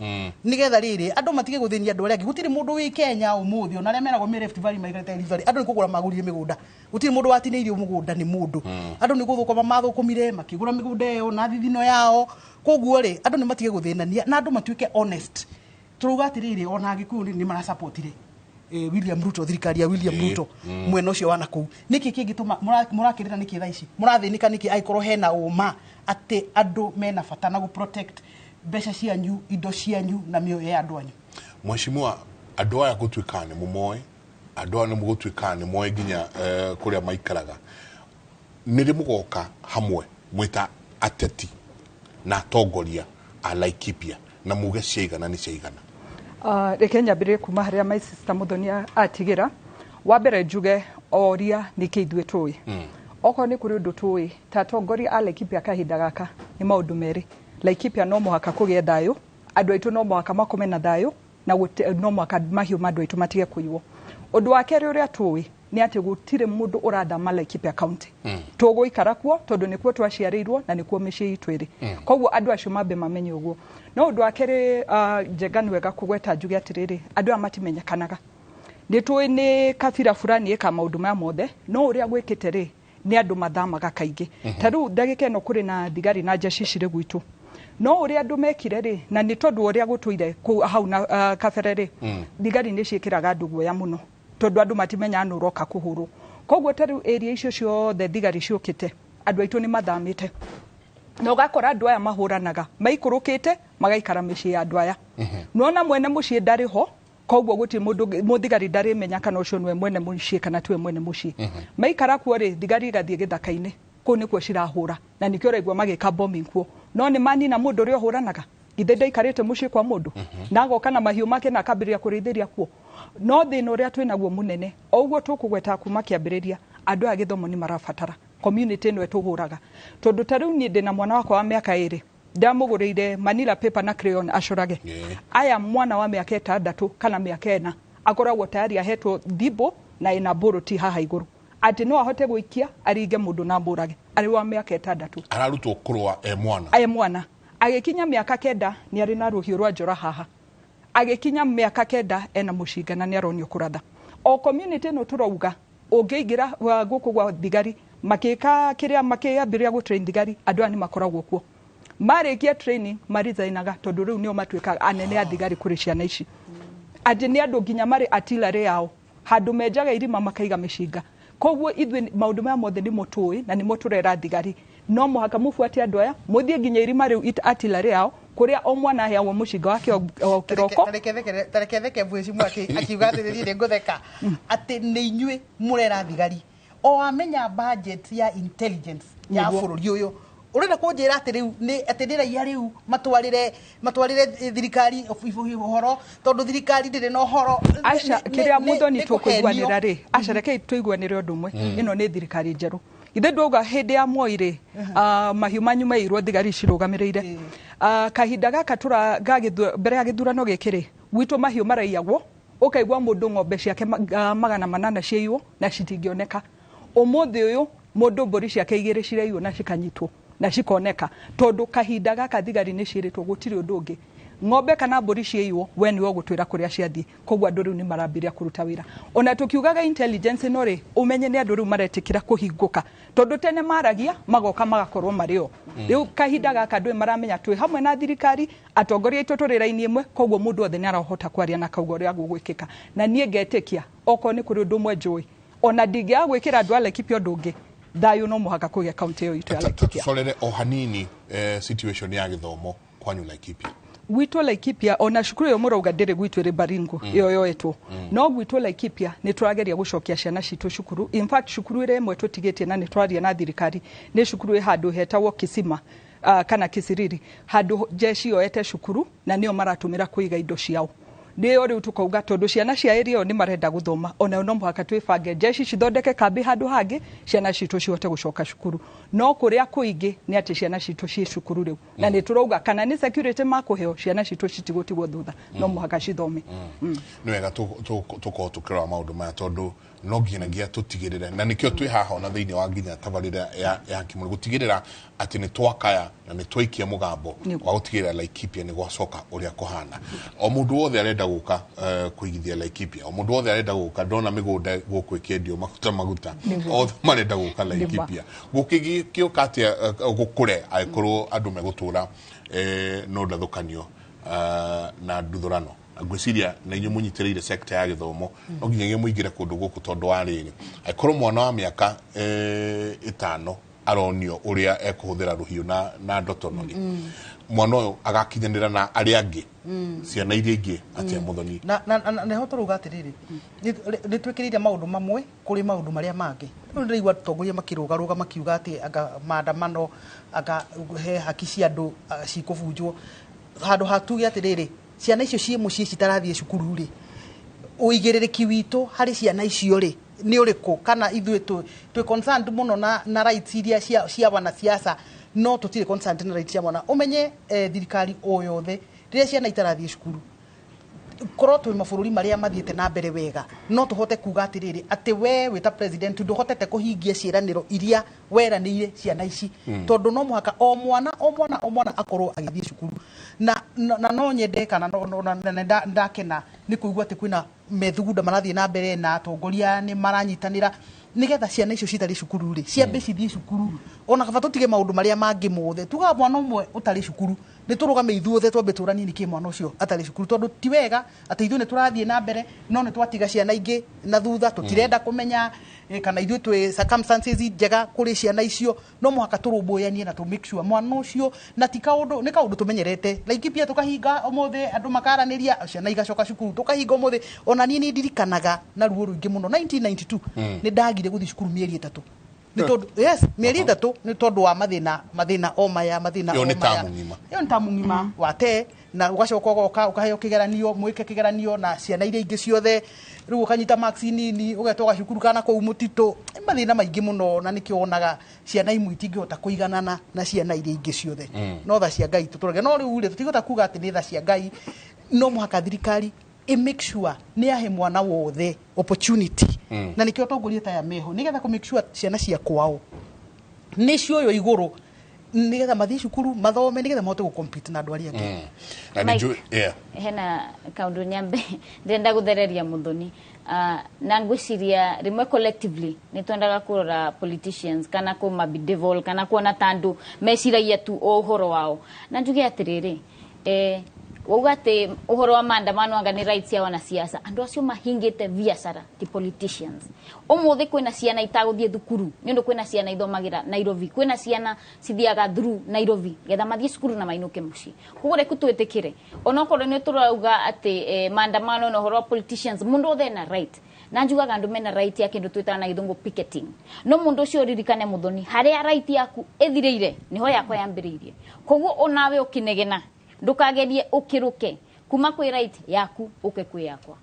nĩgetha rĩrĩ andũ matige gũthĩnia andũ arĩa angĩ. Gũtirĩ mũndũ wĩ Kenya ũmũthĩ, ona arĩa meragwo me Rift Valley maikarĩte Rift Valley, andũ nĩ kũgũra magũrire mĩgũnda. Gũtirĩ mũndũ watinĩirio mũgũnda nĩ mũndũ. Andũ nĩ gũthũkũma mathũkũmire makĩgũra mĩgũnda ĩyo na thithino yao. Koguo rĩ, andũ nĩ matige gũthĩnania na andũ matuĩke honest. Tũrauga atĩrĩrĩ, ona Agĩkũyũ nĩ marasupportire William Ruto, thirikari ya William Ruto mwena ũcio wa nakũu. Nĩkĩ kĩngĩtũma mũrakĩrĩra nĩkĩ thaa ici, mũrathĩnĩka nĩkĩ, angĩkorwo hena ũma atĩ andũ mena bata na gũ protect mbeca cianyu, indo cianyu na mĩoyo ya andũ anyu? Mheshimiwa, andũ aya gũtuĩkaga nĩ mũmoĩ, andũ aya nĩ mũgũtuĩkaga nĩ moĩ nginya kũrĩa maikaraga. Nĩ rĩ mũgoka hamwe mwĩta ateti na atongoria a Laikipia na muge ciaigana nĩ ciaigana? Reke nyambĩrĩrie kuma harĩa my sister Muthoni atigĩra. Wa mbere njuge oria nĩkĩ ithuĩ tũĩ. Okorwo nĩ kũrĩ ũndũ tũĩ ta atongoria a Laikipia kahinda gaka nĩ maũndũ merĩ. Laikipia no mũhaka kũgĩe thayũ, andũ aitũ no mũhaka makome na thayũ, na no mũhaka mahiũ ma andũ aitũ matige kũiywo. Ũndũ wa kerĩ ũrĩa tũĩ nĩ atĩ gũtirĩ mũndũ ũrathama Laikipia County. Tũgũikara kuo tondũ nĩkuo twaciarĩirwo na nĩkuo mĩciĩ itũ ĩrĩ. Koguo andũ acio mambe mamenye ũguo. No ũndũ wa kerĩ, Njenga, nĩ wega kũgweta njuge atĩrĩrĩ, andũ aya matimenyekanaga. Nĩ tũĩ nĩ kabira fulani ĩka maũndũ maya mothe, no ũrĩa gwĩkĩte rĩ, nĩ andũ mathamaga kaingĩ. Ta rĩu ndagĩka ĩno kũrĩ na thigari na njeci cirĩ gwitũ, no ũrĩa andũ mekire rĩ, na nĩ tondũ wa ũrĩa gũtũire kũu hau na kabere rĩ, thigari nĩ ciĩkĩraga andũ guoya mũno tondũ andũ matimenyaga nũ ũroka kũhũrwo. Koguo ta rĩu area icio ciothe thigari ciũkĩte, andũ aitũ nĩ mathamĩte, na ũgakora andũ aya mahũranaga maikũrũkĩte magaikara mĩciĩ ya andũ aya. Nona mwene mũciĩ ndarĩ ho, koguo gũtirĩ mũndũ mũthigari ndarĩmenya kana ũcio nĩwe mwene mũciĩ kana tiwe mwene mũciĩ. Maikara kuo rĩ, thigari igathiĩ gĩthaka-inĩ kũu nĩkuo cirahũra, na nĩkĩo ũraigua magĩka bombing kuo. No nĩ manina mũndũ ũrĩa ũhũranaga, githĩ ndaikarĩte mũciĩ kwa mũndũ na agoka na mahiũ make na akambĩrĩria kũrĩithĩria kuo? No thĩna ũrĩa twĩnaguo mũnene, o ũguo tũkũgwetaga kuma kĩambĩrĩria, andũ aya gĩthomo nĩ marabatara. Community ĩno ĩtũhũraga tondũ ta rĩu niĩ ndĩna mwana wakwa wa mĩaka 2, ndamũgũrĩire manila paper na crayon acorage. Aya mwana wa mĩaka 6 kana mĩaka 4 akoragwo tayari ahetwo thimbo na ĩna mbũrũti haha igũrũ atĩ no ahote gũikia aringe mũndũ na mbũrage arĩ wa mĩaka 6. Ararutwo kũrũa e mwana. E mwana. Agĩkinya mĩaka 9 nĩ arĩ na rũhiũ rwa njora haha, agĩkinya mĩaka 9 ena mũcinga na nĩ aronio kũratha. O community ĩno tũrauga ũngĩingĩra gũkũ gwa thigari makĩka kĩrĩa makĩambĩrĩria gũ train thigari, andũ aya nĩ makoragwo kuo. Marĩkia training marizainaga tondũ rĩu nĩo matuĩkaga anene a thigari kũrĩ ciana ici, atĩ nĩ andũ nginya marĩ artillery yao handũ menjaga irima makaiga mĩcinga. Koguo ithuĩ maũndũ maya mothe nĩmo tũĩ na nĩmo tũrera thigari no mũhaka mũbuate andũ aya, mũthiĩ nginya irima rĩu artillery yao kũrĩa o mwana aheagwo mũcinga wake o kĩroko. Tareke theke mheshimiwa akiuga atĩrĩrĩ, nĩ ngũtheka atĩ nĩ inyuĩ mũrera thigari o amenya budget ya intelligence ya bũrũri ũyũ. Ũrenda kũnjĩra atĩ rĩu nĩ atĩ nĩ raia rĩu matwarĩre thirikari ũhoro, tondũ thirikari ndĩrĩ na ũhoro? Aca, kĩrĩa Muthoni, tũkũiguanĩra rĩ, aca, rekei tũiguanĩre ũndũ ũmwe. Ĩno nĩ thirikari njerũ. Ithe ndauga hĩndĩ ya Moi rĩ, mahiũ manyu mairwo, thigari cirũgamĩrĩire. Kahinda gaka tũra mbere ya gĩthurano gĩkĩ rĩ, gwitũ mahiũ maraiyagwo, ũkaigua mũndũ ng'ombe ciake 800 ciaiywo na citingĩoneka. Ũmũthĩ ũyũ mũndũ mbũri ciake 2 ciraiywo na cikanyitwo na cikoneka, tondũ kahinda gaka thigari nĩ ciĩrĩtwo gũtirĩ ũndũ ũngĩ. Ng'ombe kana mbũri ciaiywo, we nĩwe ũgũtwĩra kũrĩa ciathiĩ. Koguo andũ rĩu nĩ marambĩrĩria kũruta wĩra. Ona tũkiugaga intelligence ĩno rĩ, ũmenye nĩ andũ rĩu maretĩkĩra kũhingũka, tondũ tene maragia magoka magakorwo marĩ o. Rĩu kahinda gaka andũ maramenya twĩ hamwe na thirikari, atongoria aitũ tũrĩ raini ĩmwe, koguo mũndũ othe nĩ arahota kwaria na kauga ũrĩa gũgwĩkĩka. Na niĩ ngetĩkia okorwo nĩ kũrĩ ũndũ ũmwe njũĩ, ona ndingĩaga gwĩkĩra andũ a Laikipia ũndũ ũngĩ, thayũ no mũhaka kũgĩa kaunti ĩyo itũ ya Laikipia. Tũcorere o hanini situation ya gĩthomo kwanyu Laikipia. Gwitũ Laikipia, ona cukuru ĩyo mũrauga ndĩrĩ gwitũ, ĩrĩ Baringo, ĩyo yoetwo. No gwitũ Laikipia nĩ tũrageria gũcokia ciana citũ cukuru. In fact, cukuru ĩrĩa ĩmwe tũtigĩtie na nĩ twaria na thirikari nĩ cukuru ĩ handũ hetagwo Kisima, kana Kisiriri, handũ jeshi yoete cukuru na nĩo maratũmĩra kũiga indo ciao. Nĩyo rĩu tũkauga tondũ ciana cia area ĩyo nĩ marenda gũthoma, onayo no mũhaka twĩbange jeshi cithondeke kambĩ handũ hangĩ, ciana citũ cihote gũcoka cukuru. No kũrĩa kũingĩ nĩ atĩ ciana citũ ciĩ cukuru rĩu, na nĩ tũrauga kana nĩ security makũheo, ciana citũ citigũtigwo thutha, no mũhaka cithome. Nĩ wega tũkorwo tũkĩrora maũndũ maya, tondũ no nginyagia tũtigĩrĩre, na nĩkĩo twĩ haha ona thĩinĩ wa nginya tabarĩra ya Kimuri, gũtigĩrĩra atĩ nĩ twakaya na nĩ twaikia mũgambo wa gũtigĩrĩra Laikipia nĩ gwacoka ũrĩa kũhana. O mũndũ wothe arenda gũka kũigithia Laikipia, o mũndũ wothe arenda gũka, ndona mĩgũnda gũkũ ĩkĩendio maguta maguta, othe marenda gũka Laikipia. Gũkĩgĩũka atĩa gũkũre angĩkorwo andũ megũtũra no ndathũkanio na nduthũrano? Ngwĩciria na inyuĩ mũnyitĩrĩire sector ya gĩthomo, no nginyagia mũingĩre kũndũ gũkũ, tondũ wa rĩrĩ, angĩkorwo mwana wa mĩaka 5 aronio ũrĩa ekũhũthĩra rũhiũ na ndotono rĩ, mwana ũyũ agakinyanĩra na arĩa angĩ, ciana iria ingĩ atĩa, Muthoni? Na nĩho tũrauga atĩrĩrĩ, nĩ twĩkĩrĩire maũndũ mamwe kũrĩ maũndũ marĩa mangĩ. Rĩu ndĩraigua atongoria makĩrũgarũga makiuga atĩ anga maandamano, anga he haki cia andũ cikũbunjwo, handũ ha tuge atĩrĩrĩ, ciana icio ciĩ mũciĩ citarathiĩ cukuru rĩ, ũigĩrĩrĩki witũ harĩ ciana icio rĩ nĩ ũrĩkũ? Kana ithuĩ twĩ concerned mũno na rights iria cia wanasiasa, no tũtirĩ concerned na rights cia mwana. Ũmenye thirikari o yothe, rĩrĩa ciana itarathiĩ cukuru, korwo twĩ mabũrũri marĩa mathiĩte na mbere wega, no tũhote kuga atĩrĩrĩ, atĩ we wĩ ta president ndũhotete kũhingia ciĩranĩro iria weranĩire ciana ici, tondũ no mũhaka o mwana o mwana o mwana akorwo agĩthiĩ cukuru. Na no nyende kana no, na ndakena nĩ kũigua atĩ kwĩna methugunda marathiĩ na mbere na atongoria nĩ maranyitanĩra nĩgetha ciana icio citarĩ cukuru rĩ ciambe cithiĩ cukuru, ona kaba tũtige maũndũ marĩa mangĩ mothe. Tugaga mwana ũmwe ũtarĩ cukuru, nĩ tũrũgame ithuothe twambe tũranie nĩkĩ mwana ũcio atarĩ cukuru, tondũ ti wega atĩ ithuĩ nĩ tũrathiĩ na mbere no nĩ twatiga ciana ingĩ na thutha. Tũtirenda kũmenya kana ithuĩ twĩ circumstances njega kũrĩ ciana icio. No mũhaka tũrũmbũyanie na tũ make sure mwana ũcio, na ti kaũndũ, nĩ kaũndũ tũmenyerete Laikipia. Tũkahinga ũmũthĩ, andũ makaranĩria, ciana igacoka cukuru. Tũkahinga ũmũthĩ. Ona niĩ nĩ ndirikanaga na ruo rũingĩ mũno 1992 nĩ ndagire gũthiĩ cukuru mĩeri 3, nĩ tondũ, yes, mĩeri 3, nĩ tondũ wa mathĩna o maya, mathĩna Ĩyo o nĩ maya. Tamu ng'ima. Ĩyo nĩ tamu ng'ima wate, na ũgacoka ũgoka ũkaheo kĩgeranio, mwĩke kĩgeranio na ciana iria ingĩ ciothe, rĩu ũkanyita marks nini, ũgetwo gacukuru kana kũu mũtitũ. Nĩ mathĩna maingĩ mũno, na nĩkĩo wonaga ciana imwe itingĩhota kũiganana na ciana iria ingĩ ciothe. No tha cia Ngai tũtũrage. No rĩu rĩ, tũtingĩhota kuga atĩ nĩ tha cia Ngai. No mũhaka thirikari ĩ make sure nĩ yahe mwana wothe opportunity, na nĩkĩo atongoria ta aya meho, nĩgetha kũ make sure ciana cia kwao nĩ cioywo igũrũ, nĩgetha mathiĩ cukuru mathome, nĩgetha mahote gũ compete na andũ arĩa angĩ. Na nĩ Mike. njũĩ, yeah. Hena kaundu nyambe ndĩrenda gũthereria Muthoni, na ngwĩciria rĩmwe collectively nĩ twendaga kũrora politicians kana kũma bedevil kana kuona ta andũ meciragia tu o ũhoro wao. Na njuge atĩrĩrĩ, wauga atĩ ũhoro wa maandamano anga nĩ rights ya wanasiasa, andũ acio mahingĩte biacara ti politicians. Ũmũthĩ kwĩna ciana itagũthiĩ thukuru nĩ ũndũ kwĩna ciana ithomagĩra Nairobi, kwĩna ciana cithiaga through Nairobi getha mathiĩ cukuru na mainũke mũciĩ. Koguo reku twĩtĩkĩre onokorwo nĩ tũrauga atĩ maandamano na ũhoro wa politicians, mũndũ othe ena right. Na njugaga andu mena right ya kindu twitaga na githungu picketing. No mundu ucio uririkane muthoni haria right yaku ithireire niho yakwa yambiriirie. Koguo onawe ukinegena ndukagerie ukiruke kuma kwi right yaku uke kwi yakwa.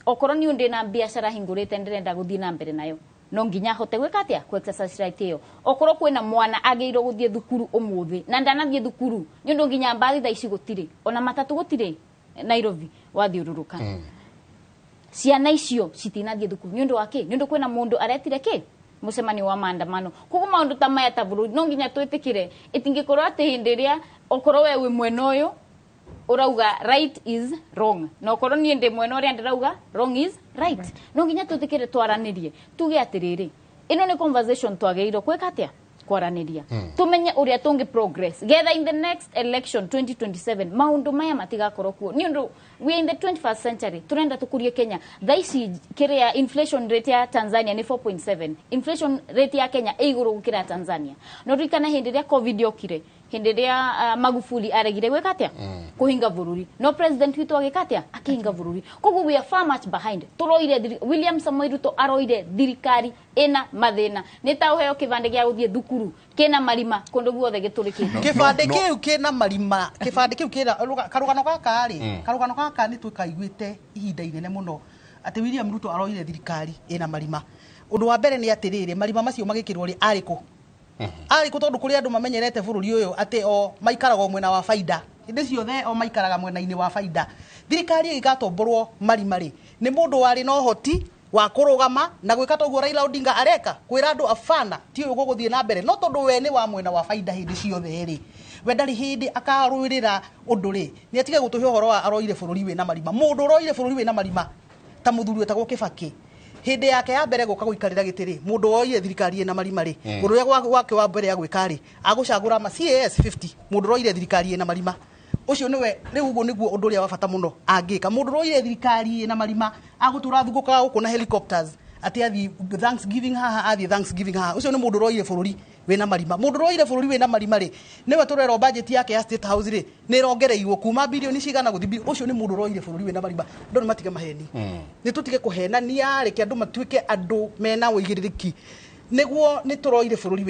Okorwo ni ndi na biacara hingurite ndirenda guthii na mbere nayo, no nginya hote gwika atia ku exercise right iyo. Okorwo kwina mwana ageirwo guthii thukuru umuthi na ndanathii thukuru ni undu nginya mbathi thaa ici gutiri ona matatu gutiri Nairobi wathiururuka. Ciana icio citinathie thukuru ni undu wa ki? Ni undu kwina mundu aretire ki mucemanio wa maandamano. Koguo maundu ta maya ta bururi no nginya twitikire itingikorwo ati hindi iria okorwo we wi mwena uyu urauga right is wrong, na okorwo nie ndi mwena uria ndirauga wrong is right. No nginya twitikire twaranirie tuge atiriri ino ni conversation twageirwo gwika atia kwaraniria. Tumenye uria tungi progress getha in the next election 2027 maundu maya matigakorwo kuo. Ni undu we are in the 21st century, turenda tukurie Kenya. Thaa ici kiria inflation rate ya Tanzania ni 4.7, inflation rate ya Kenya ĩ igũrũ gũkĩra Tanzania. No ririkana hindi ria COVID yokire, hindi ria Magufuli aregire gwika atia kuhinga bururi, no president witu agika atia akihinga bururi. Koguo we are far much behind. Turoire William Samoei Ruto aroire thirikari ina mathina ni ta uheo kibande gia guthie thukuru kina marima kundu guothe giturikite. Kibande kiu kina marima, kibande kiu kina karugano gaka ri, karugano gaka ni tukaiguite ihinda inene muno ati William Ruto aroire thirikari ina marima. Undu wa mbere ni atiriri, marima macio magikirwo ri ariku ari tondu kuri andu mamenyerete bururi uyu ati o maikaraga mwena wa faida hindi ciothe, o maikaraga mwena-ini wa faida. Thirikari igatomborwo marima ri ni mundu wari na uhoti wa kurugama na gwika toguo Raila Odinga areka kwira andu afana ti uyu guguthie na mbere, no tondu we ni wa mwena wa faida hindi ciothe ri, we ndari hindi akarwirira undu ri ni atige gutuhe uhoro wa aroire bururi wina marima. Mundu uroire bururi wina marima ta muthuri wetagwo Kibaki hindi yake ya mbere guka guikarira gitiri, mundu woire thirikari ina marima ri, mundu uria gwake wa mbere ya gwika ri agucagura ma CAS 50, mundu uroire thirikari ina marima ucio niwe riu. Uguo niguo undu uria wa bata muno angika. Mundu uroire thirikari ina marima agutura thungukaga guku na helicopters ati athi Thanksgiving haha, athi Thanksgiving haha, ucio ni mundu uroire bururi wina marima. Mundu uroire bururi wina marima ri niwe turerwo budget yake ya State House ri ni irongereirwo kuma bilioni cigana guthi. Ucio ni mundu uroire bururi wina marima. Andu ni matige maheni, ni tutige kuhenania, reke andu matuike andu mena uigiririki niguo ni turoire bururi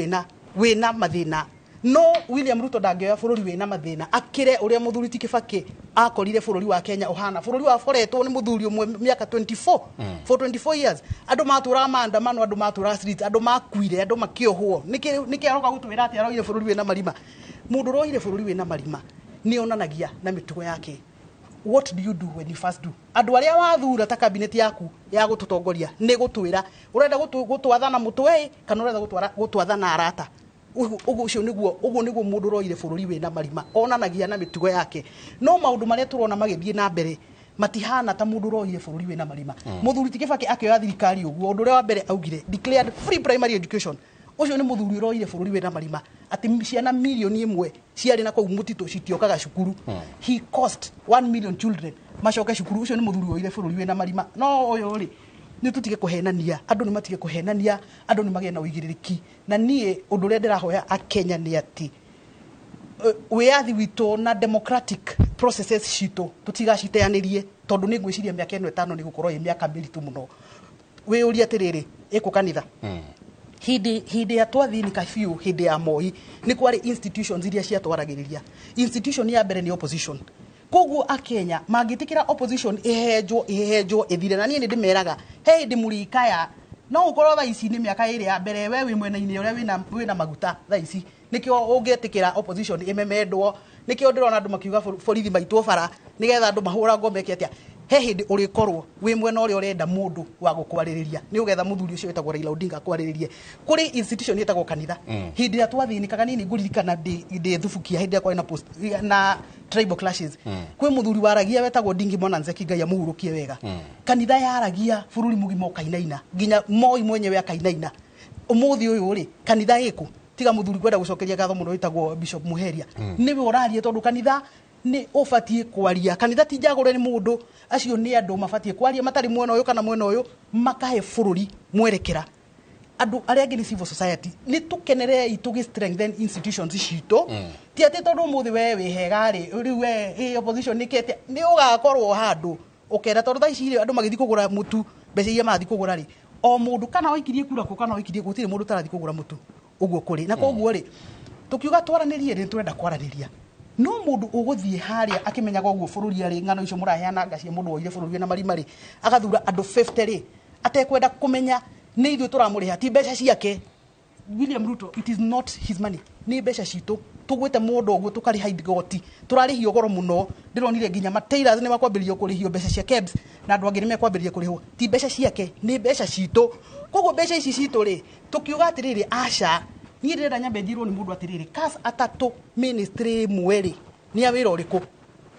wina mathina. No William Ruto ndangioya bururi wina mathina akire uria muthuri ti Kibaki akorire bururi wa Kenya uhana bururi wa foretwo ni muthuri umwe miaka 24 for 24 years. Andu maturaga maandamano, andu maturaga street, andu makuire, andu makiohwo. Niki aroka gutwira ati aroire bururi wina marima? Mundu uroire bururi wina marima ni onanagia na mitugo yake. What do you do when you first do? Andu aria wathura ta cabinet yaku ya gututongoria ni gutwira urenda gutwathana mutwe kana urenda gutwathana arata. Uguo ucio niguo, uguo niguo mundu uroire bururi wina marima onanagia na mitugo yake. No maundu maria turona magithie na mbere matihana ta mundu uroire bururi wina marima. Muthuri ti Kibaki akioya thirikari uguo undu uria wa mbere augire declared free primary education. Ucio ni muthuri uroire bururi wina marima ati ciana milioni 1 ciari na kuu mutitu citiokaga cukuru. He cost 1 million children macoke cukuru. Ucio ni muthuri uroire bururi wina marima. No uyu ri ni tutige kuhenania, andu ni matige kuhenania, andu ni magie na uigiririki. Na nie undu uria ndirahoya akenya ni ati wiyathi witu na democratic processes citu tutigaciteanirie, tondu ni ngwiciria miaka ino 5 ni gukorwo i miaka miritu muno. Wiyurie atiriri, iku kanitha hindi ya twathinika biũ, hindi ya Moi ni kwari institutions iria ciatwaragiriria. Institution ya mbere ni opposition. Koguo akenya mangitikira opposition ihenjwo ithire. Na nie ni ndimeraga he hindi murikaya no ukorwo thaa ici ni miaka iri ya mbere we wi mwena-ini uria wina maguta thaa ici nikio ungitikira opposition imemendwo. Nikio ndirona andu makiuga borithi maitwo bara nigetha andu mahuragwo meke atia. He hindi urikorwo wi mwena uria urenda mundu wa gukwaririria ni ugetha muthuri ucio wetagwo Raila Odinga akwariririe. Kuri institution yetagwo kanitha. Hindi ya twathinikaga nini nguririkana ndi thubukia hindi yakwa na post na tribal clashes. Kwi muthuri waragia wetagwo Ndingi Mwana Nzeki, Ngai amuhurukie wega. Kanitha yaragia bururi mugima ukainaina nginya Moi mwenyewe akainaina. Umuthi uyu ri kanitha iku tiga muthuri kwenda gucokeria ngatho muno wetagwo Bishop Muheria. Niwe urarie tondu kanitha ni ubatie kwaria. Kanitha ti njagure ni mundu, acio ni andu mabatie kwaria matari mwena uyu kana mwena uyu, makahe bururi mwerekera. Andu aria angi ni civil society ni tukenerei tugi strengthen institutions citu. Ti ati tondu umuthi we wi hega ri riu we opposition nikete ni ugakorwo handu ukera tondu thaa ici andu magithi kugura mutu Mbeca iria marathiĩ kũgũra rĩ, o mũndũ kana waikirie kura kũ kana waikirie, gũtirĩ mũndũ ũtarathiĩ kũgũra mũtu ũguo kũrĩ. Na koguo rĩ, tũkiuga twaranĩrie rĩ, tũrenda kwaranĩria no mũndũ ũgũthiĩ harĩa akĩmenyaga ũguo bũrũri arĩ ng'ano icio mũraheana nga cia mũndũ woire bũrũri na marima rĩ, agathura andũ 50 rĩ, atekwenda kũmenya nĩ ithuĩ tũramũrĩha, ti mbeca ciake. William Ruto, it is not his money, nĩ mbeca citũ tũgwĩte mũndũ ũguo tũkarĩha igoti, tũrarĩhio goro mũno. Ndĩronire nginya ma tailors nĩ makwambĩrĩrio kũrĩhio mbeca cia KEBS, na andũ angĩ nĩ mekwambĩrĩria kũrĩhwo. Ti mbeca ciake, nĩ mbeca citũ. Koguo mbeca ici citũ rĩ, tũkiuga atĩrĩrĩ, aca, niĩ ndĩrenda nyambe njirwo nĩ mũndũ atĩrĩrĩ, kas atatũ ministry ĩmwe rĩ, nĩ a wĩra ũrĩkũ?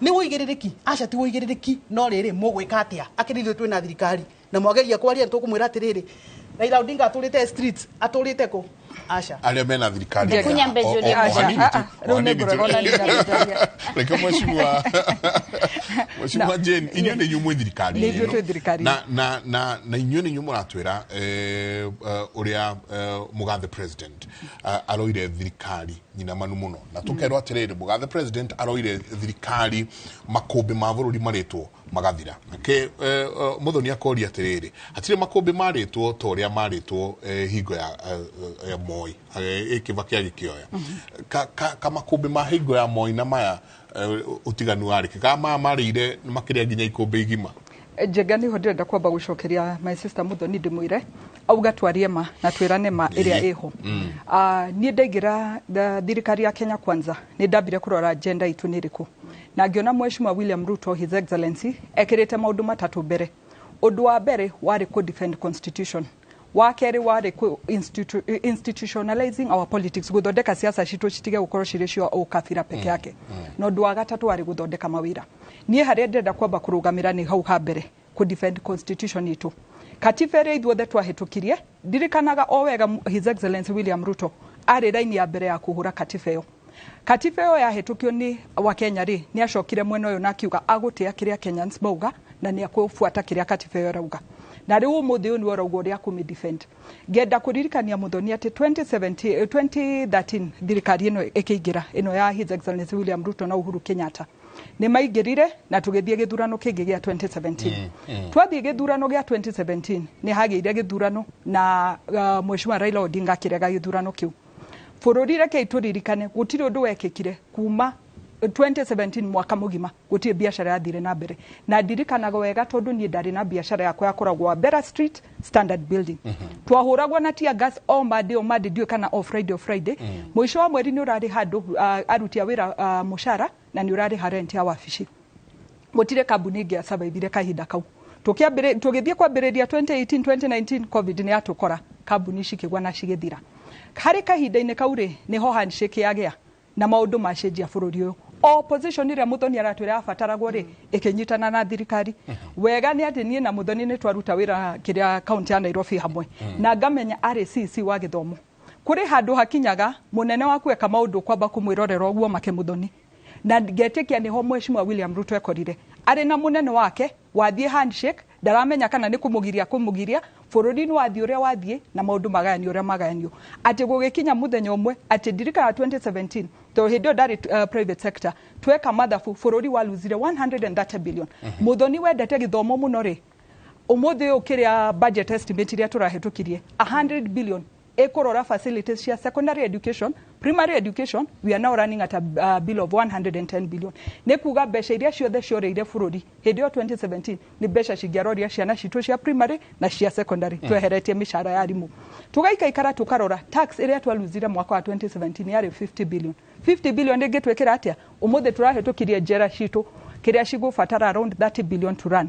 Nĩ wũigĩrĩrĩki? Aca, ti wũigĩrĩrĩki. No rĩrĩ, mũgwĩka atĩa akĩrĩ ithuĩ twĩna thirikari na mwageria kwaria tũkũmwĩra atĩrĩrĩ, Raila Odinga atũrĩte streets, atũrĩte kũ? Aca. Arĩa mena thirikari. Reke nyambe njũrie. O Aca, hanini tu, ah, ah, o rĩu hanini tu. nĩngũrega ona nĩ Reke mheshimiwa Jane, inyuĩ nĩ inyuĩ mwĩ thirikari Nĩ ithuĩ ĩno. twĩ thirikari. Na inyuĩ nĩ inyuĩ mũratwĩra ũrĩa mũgathe president aroire thirikari nyina manu mũno, na tũkerwo atĩrĩrĩ, mũgathe president aroire thirikari makũmbĩ ma bũrũri marĩtwo magathira. Nake Muthoni akoria atĩrĩrĩ, hatirĩ makũmbĩ marĩtwo ta ũrĩa marĩtwo hingo ya Moi, Kibaki agĩkĩoya ka makũmbĩ ma hingo ya Moi na maya, ũtiganu warĩ kĩ? Ka maya marĩire makĩrĩa nginya ikũmbĩ igima? Njenga, nĩho ndĩrenda kwamba gũcokeria my sister Muthoni, ndĩmwĩre auga twarie ma na twĩrane ma ĩrĩa ĩho. Niĩ ndaingĩra thirikari ya Kenya Kwanza, nĩ ndambire kũrora agenda itũ nĩ ĩrĩkũ, na ngĩona Mheshimiwa William Ruto, His Excellency, ekĩrĩte maũndũ matatũ mbere. Ũndũ wa mbere warĩ kũ defend constitution, wa kerĩ warĩ kũ institutionalizing our politics, gũthondeka siasa citũ citige gũkorwo cirĩ cia ũkabira peke yake, na ũndũ wa gatatũ warĩ gũthondeka mawĩra. Niĩ harĩa ndĩrenda kwamba kũrũgamĩra nĩ hau ha mbere, kũ defend constitution itũ, katiba ĩrĩa ithuothe twahĩtũkirie. Ndirikanaga o wega His Excellency William Ruto arĩ raini ya mbere ya kũhũra katiba ĩyo. Katiba ĩyo yahĩtũkio nĩ Wakenya rĩ, nĩ acokire mwena ũyũ na akiuga agũtĩa kĩrĩa Kenyans mauga na nĩ akũbuata kĩrĩa katiba ĩyo ĩrauga. Na rĩu ũmũthĩ ũyũ nĩ ũrauga ũrĩa akũmĩ defend. Ngenda kũririkania Muthoni atĩ 2017, 2013 thirikari ĩno ĩkĩingĩra, ĩno ya His Excellency William Ruto na Uhuru Kenyatta, nĩ maingĩrire na tũgĩthiĩ gĩthurano kĩngĩ gĩa 2017. Twathiĩ gĩthurano gĩa 2017, nĩ hagĩire gĩthurano na Mheshimiwa Raila Odinga akĩrega gĩthurano kĩu. Bũrũri, rekei tũririkane, gũtirĩ ũndũ wekĩkire kuma 2017, mwaka mũgima gũtirĩ biacara yathire na mbere. Na ndirikanaga wega tondũ niĩ ndarĩ na biacara yakwa yakoragwo Wabera Street, Standard Building. Twahũragwo na tear gas o Monday o Monday, ndiũĩ kana o Friday o Friday. Mũico wa mweri nĩ ũrarĩha andũ, aruti a wĩra mũcara, na nĩ ũrarĩha rent ya wabici. Gũtirĩ kambuni ĩngĩ yasurvivire kahinda kau. Tũgĩthiĩ kwambĩrĩria 2018, 2019, COVID nĩ yatũkora, kambuni cikĩgwa na cigĩthira. Harĩ kahinda-inĩ kau rĩ, nĩho handshake yagĩa na maũndũ macenjia bũrũri ũyũ. Opposition ĩrĩa Muthoni aratwĩra yabataragwo rĩ, ĩkĩnyitana na thirikari. Wega nĩ atĩ niĩ na Muthoni nĩ twaruta wĩra kĩrĩa kaunti ya Nairobi hamwe, na ngamenya arĩ CC wa gĩthomo. Kũrĩ handũ hakinyaga mũnene waku eka maũndũ kwamba kũmwĩrorera ũguo make Muthoni, na ngetĩkia nĩho Mheshimiwa William Ruto ekorire arĩ na mũnene wake wathiĩ handshake, ndaramenya kana nĩ kũmũgiria kũmũgiria bũrũri-inĩ wathiĩ ũrĩa wathiĩ na maũndũ magayanio ũrĩa magayanio, atĩ gũgĩkinya mũthenya ũmwe atĩ ndirikana 2017, tondũ hĩndĩ ĩyo ndarĩ private sector, tweka mathabu bũrũri waluzire 130 billion. Muthoni wendete gĩthomo mũno rĩ, ũmũthĩ ũyũ kĩrĩa budget estimate iria tũrahĩtũkirie, 100 billion ĩkũrora facilities cia secondary education, primary education, we are now running at a bill of 110 billion. Nĩ kuga mbeca iria ciothe ciorĩire bũrũri hĩndĩ ĩyo 2017 nĩ mbeca cingĩaroria ciana citũ cia primary na cia secondary, tweheretie mĩcara ya arimũ. Tũgaikaikara tũkarora tax ĩrĩa twaluzire mwaka wa 2017 yarĩ 50 billion. 50 billion ĩngĩtwĩkĩra atĩa? Ũmũthĩ tũrahĩtũkirie njera citũ kĩrĩa cigũbatara around 30 billion to run.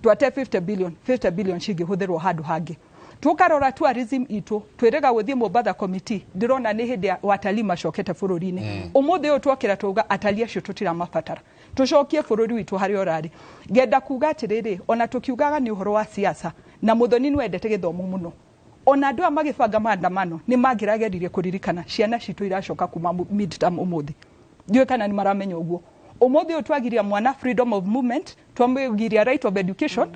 Twate 50 billion, 50 billion cingĩhũthĩrwo handũ hangĩ. Tukarora tourism itũ, twĩrĩga gũthiĩ Mombatha committee, ndĩrona nĩ hĩndĩ ya watalii macokete bũrũri-inĩ. Ũmũthĩ ũyũ twokĩra twauga atalii acio tũtiramabatara, tũcokie bũrũri witũ harĩa ũrarĩ. Ngenda kuga atĩrĩrĩ, ona tũkiugaga nĩ ũhoro wa siasa, na Muthoni nĩ wendete gĩthomo mũno, ona andũ aya magĩbanga maandamano nĩ mangĩrageririe kũririkana ciana citũ iracoka kuma midterm ũmũthĩ. Ndiũĩ kana nĩ maramenya ũguo. Ũmũthĩ ũyũ twagiria mwana freedom of movement, twamũgiria right of education,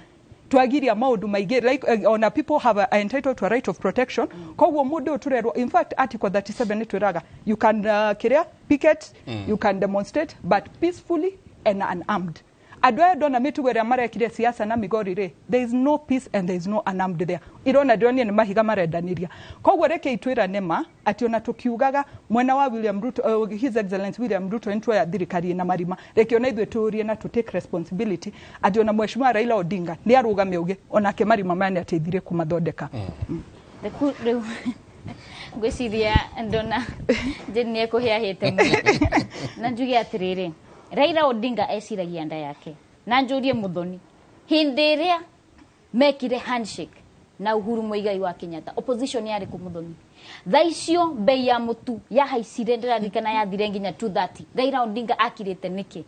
twagiria maũndũ maingĩ, like ona people have are entitled to a right of protection. Koguo mũndũ ũyũ tũrerwo, in fact article 37 nĩ twĩraga you can kĩrĩa picket, you can demonstrate, but peacefully and unarmed. Andũ aya ndona mĩtugo ĩrĩa marekire siasa na Migori rĩ, there is no peace and there is no unarmed there. Irona ndĩronire nĩ mahiga marendanĩria. Koguo reke itwĩrane ma atĩ ona tũkiugaga mwena wa William Ruto, His Excellency William Ruto, nĩtuoya thirikari ĩna marima, reke ona ithuĩ tũrie na to take responsibility atĩ ona Mheshimiwa Raila Odinga nĩ arũgame auge onake marima maya nĩ ateithirie kũmathondeka. Reku rĩu ngwĩciria ndona Jane nĩ ekũhĩahĩte mũno na njuge atĩrĩrĩ, Raila Odinga eciragia nda yake. Na njũrie Muthoni, hĩndĩ ĩrĩa mekire handshake na Uhuru Muigai wa Kenyatta, opposition yarĩ kũ, Muthoni? Thaa icio bei ya mũtu yahaicire, ndĩraririkana yathire nginya 230. Raila Odinga akirĩte nĩkĩ?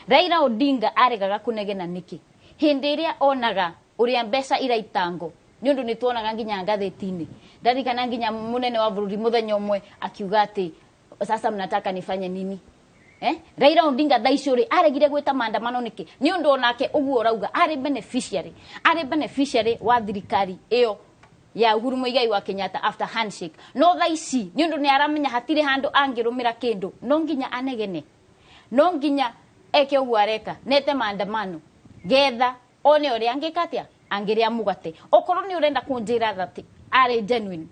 Raila Odinga aregaga kũnegena nĩkĩ hĩndĩ ĩrĩa onaga ũrĩa mbeca iraitango? Nĩ ũndũ nĩ tuonaga nginya ngathĩti-inĩ. Ndarikana nginya mũnene wa bũrũri mũthenya ũmwe akiuga atĩ, "Sasa mnataka nifanye nini?" Eh? Raila Odinga thaa icio rĩ, aregire gwĩta maandamano nĩkĩ? Nĩ ũndũ onake ũguo ũrauga arĩ beneficiary wa thirikari ĩyo ya Uhuru Muigai wa Kenyatta after handshake. No thaa ici nĩ ũndũ nĩ aramenya hatirĩ handũ angĩrũmĩra kĩndũ, no nginya anegene, no nginya eke ũguo areka nete maandamano getha one ũrĩa angĩka atĩa angĩrĩa mũgate. Okorwo nĩ ũrenda kũnjĩra that arĩ genuine,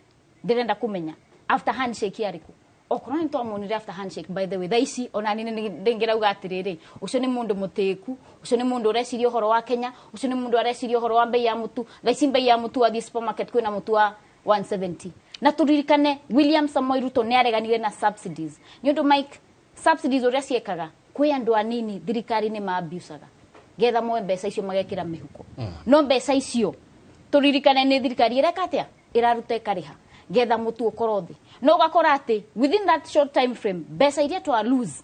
ndĩrenda kũmenya after handshake yarĩ kũ. Okorwo nĩ twamuonire after handshake, by the way, thaa ici ona nini ndĩngĩrauga atĩrĩrĩ, ũcio nĩ mũndũ mũtĩku, ũcio nĩ mũndũ ũreciria ũhoro wa Kenya, ũcio nĩ mũndũ areciria ũhoro wa mbei ya mũtu. Thaa ici mbei ya mũtu, wathiĩ supermarket kwĩna mũtu wa 170. Na tũririkane William Samoei Ruto nĩ areganire na subsidies, nĩ ũndũ Mike, subsidies ũrĩa ciĩkaga kwĩ andũ anini thirikari nĩ maabusaga getha moe mbeca icio magekĩra mĩhuko. No mbeca icio tũririkane nĩ thirikari ĩreka atĩa, ĩraruta ĩkarĩha getha mũtu ũkorwo thĩ. No ũgakora atĩ within that short time frame, mbeca iria twa lose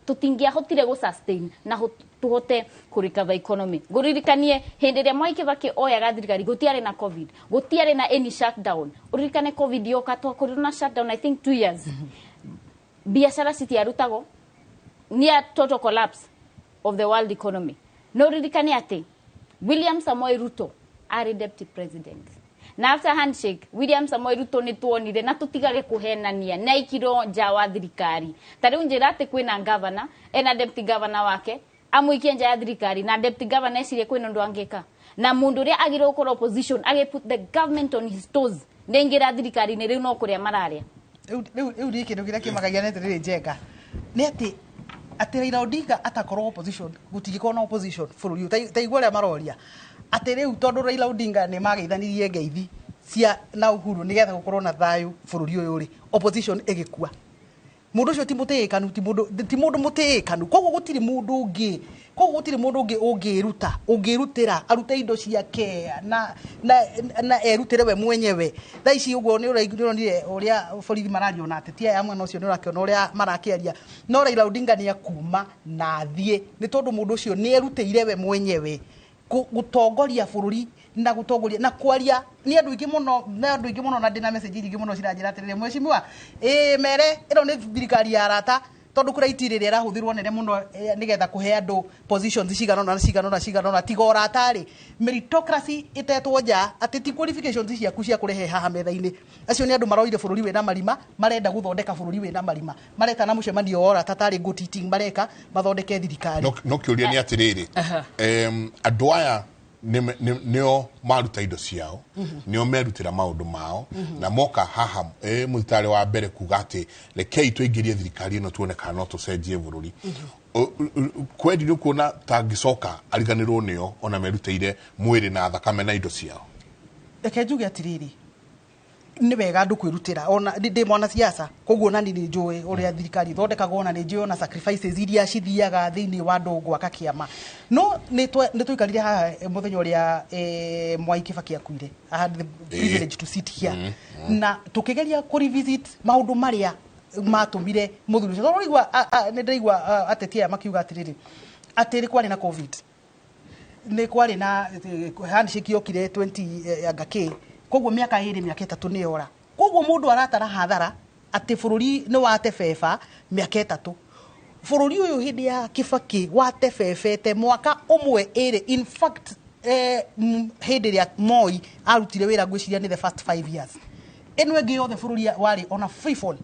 tũtingĩahotire gũ sustain na tũhote kũ recover economy. Ngũririkanie hĩndĩ ĩrĩa Mwai Kibaki oyaga thirikari, gũtiarĩ na COVID, gũtiarĩ na any shutdown. Ũririkane COVID yoka twakorirwo na shutdown, I think 2 years, biacara citiarutagwo, near total collapse of the world economy. No ririkane atĩ William Samoei Ruto arĩ deputy president, na after handshake William Samoei Ruto nĩ tuonire, na tũtigage kũhenania, nĩ aikirwo nja wa thirikari. Ta rĩu njĩra atĩ kwĩna governor ena deputy governor wake, amũikie nja ya thirikari, na deputy governor ecirie kwĩna ũndũ angĩka, na mũndũ ũrĩa agĩrĩirwo gũkorwo opposition agĩ put the government on his toes nĩ aingĩra thirikari-inĩ, rĩu no kũrĩa mararĩa. Rĩu niĩ kĩndũ kĩrĩa kĩmakagia nĩ atĩrĩrĩ, Njenga, nĩ atĩ Raila Odinga atakorwo opposition, gũtingĩkorwo na opposition bũrũri ũyũ. Ta igua ũrĩa maroria atĩ rĩu tondũ Raila Odinga nĩ mageithanirie ngeithi cia na Uhuru nĩgetha gũkorwo na thayũ bũrũri ũyũ rĩ, opposition ĩgĩkua. Mũndũ ũcio ti mũtĩĩkanu, ti mũndũ mũtĩĩkanu. Koguo gũtirĩ mũndũ ũngĩ ũngĩruta ũngĩrutĩra arute indo ciake na erutĩre we mwenyewe. Thaa ici ũguo nĩ ũronire ũrĩa borithi mararia na ateti aya mwena ũcio, nĩ ũrakĩona ũrĩa marakĩaria. No Raila Odinga nĩ akuma na athiĩ, nĩ tondũ mũndũ ũcio nĩ erutĩire we mwenyewe gũtongoria bũrũri na gũtongoria na kwaria nĩ andũ aingĩ mũno, nĩ andũ aingĩ mũno, na ndĩna message nyingĩ mũno ciranjĩra atĩrĩrĩ, mheshimiwa, ĩ mere ĩno nĩ thirikari ya arata, tondũ criteria ĩrĩa ĩrahũthĩrwo nene mũno nĩgetha kũhe andũ positions cigana ũna na cigana ũna cigana ũna, tiga ũrata rĩ, meritocracy ĩtetwo nja, atĩ ti qualifications ciaku cia kũrehe haha metha-inĩ. Acio nĩ andũ maroire bũrũri wĩna marima, marenda gũthondeka bũrũri wĩna marima, maretana mũcemanio wa ũrata tarĩ good eating, mareka mathondeke thirikari. No kĩũria nĩ atĩrĩrĩ, andũ aya nĩo maruta indo ciao, nĩo merutĩra maũndũ mao, na moka haha mũthitarĩ wa mbere kuga atĩ rekei tũingĩrie thirikari ĩno tuone kana no tũcenjie bũrũri. Kwendi nĩ kuona tangĩcoka ariganĩrwo nĩo ona merutĩire mwĩrĩ na thakame na indo ciao? Reke njuge atĩrĩrĩ, nĩ wega andũ kwĩrutĩra. Ona ndĩ mwana siasa, koguo nani nĩ njũĩ ũrĩa thirikari ithondekagwo, na nĩ njũĩ ona sacrifices iria cithiaga thĩinĩ wa andũ gwaka kĩama. No nĩ tũikarire haha mũthenya ũrĩa Mwai Kibaki akuire. I had the privilege to sit here na tũkĩgeria kũ revisit maũndũ marĩa matũmire mũthuri ũcio, tondũ ũraigua nĩ ndĩraigua ateti aya makiuga atĩrĩrĩ, atĩ nĩ kwarĩ na COVID, nĩ kwarĩ na handshake yokire 20 anga kĩ. Koguo mĩaka 2, mĩaka 3 nĩ yora. Koguo mũndũ aratara hathara atĩ bũrũri nĩ watebeba mĩaka 3. Bũrũri ũyũ hĩndĩ ya Kibaki watebebete mwaka ũmwe ĩrĩ. In fact, hĩndĩ ĩrĩa Moi arutire wĩra, ngwĩciria nĩ the first 5 years, ĩno ĩngĩ yothe bũrũri warĩ ona free fall.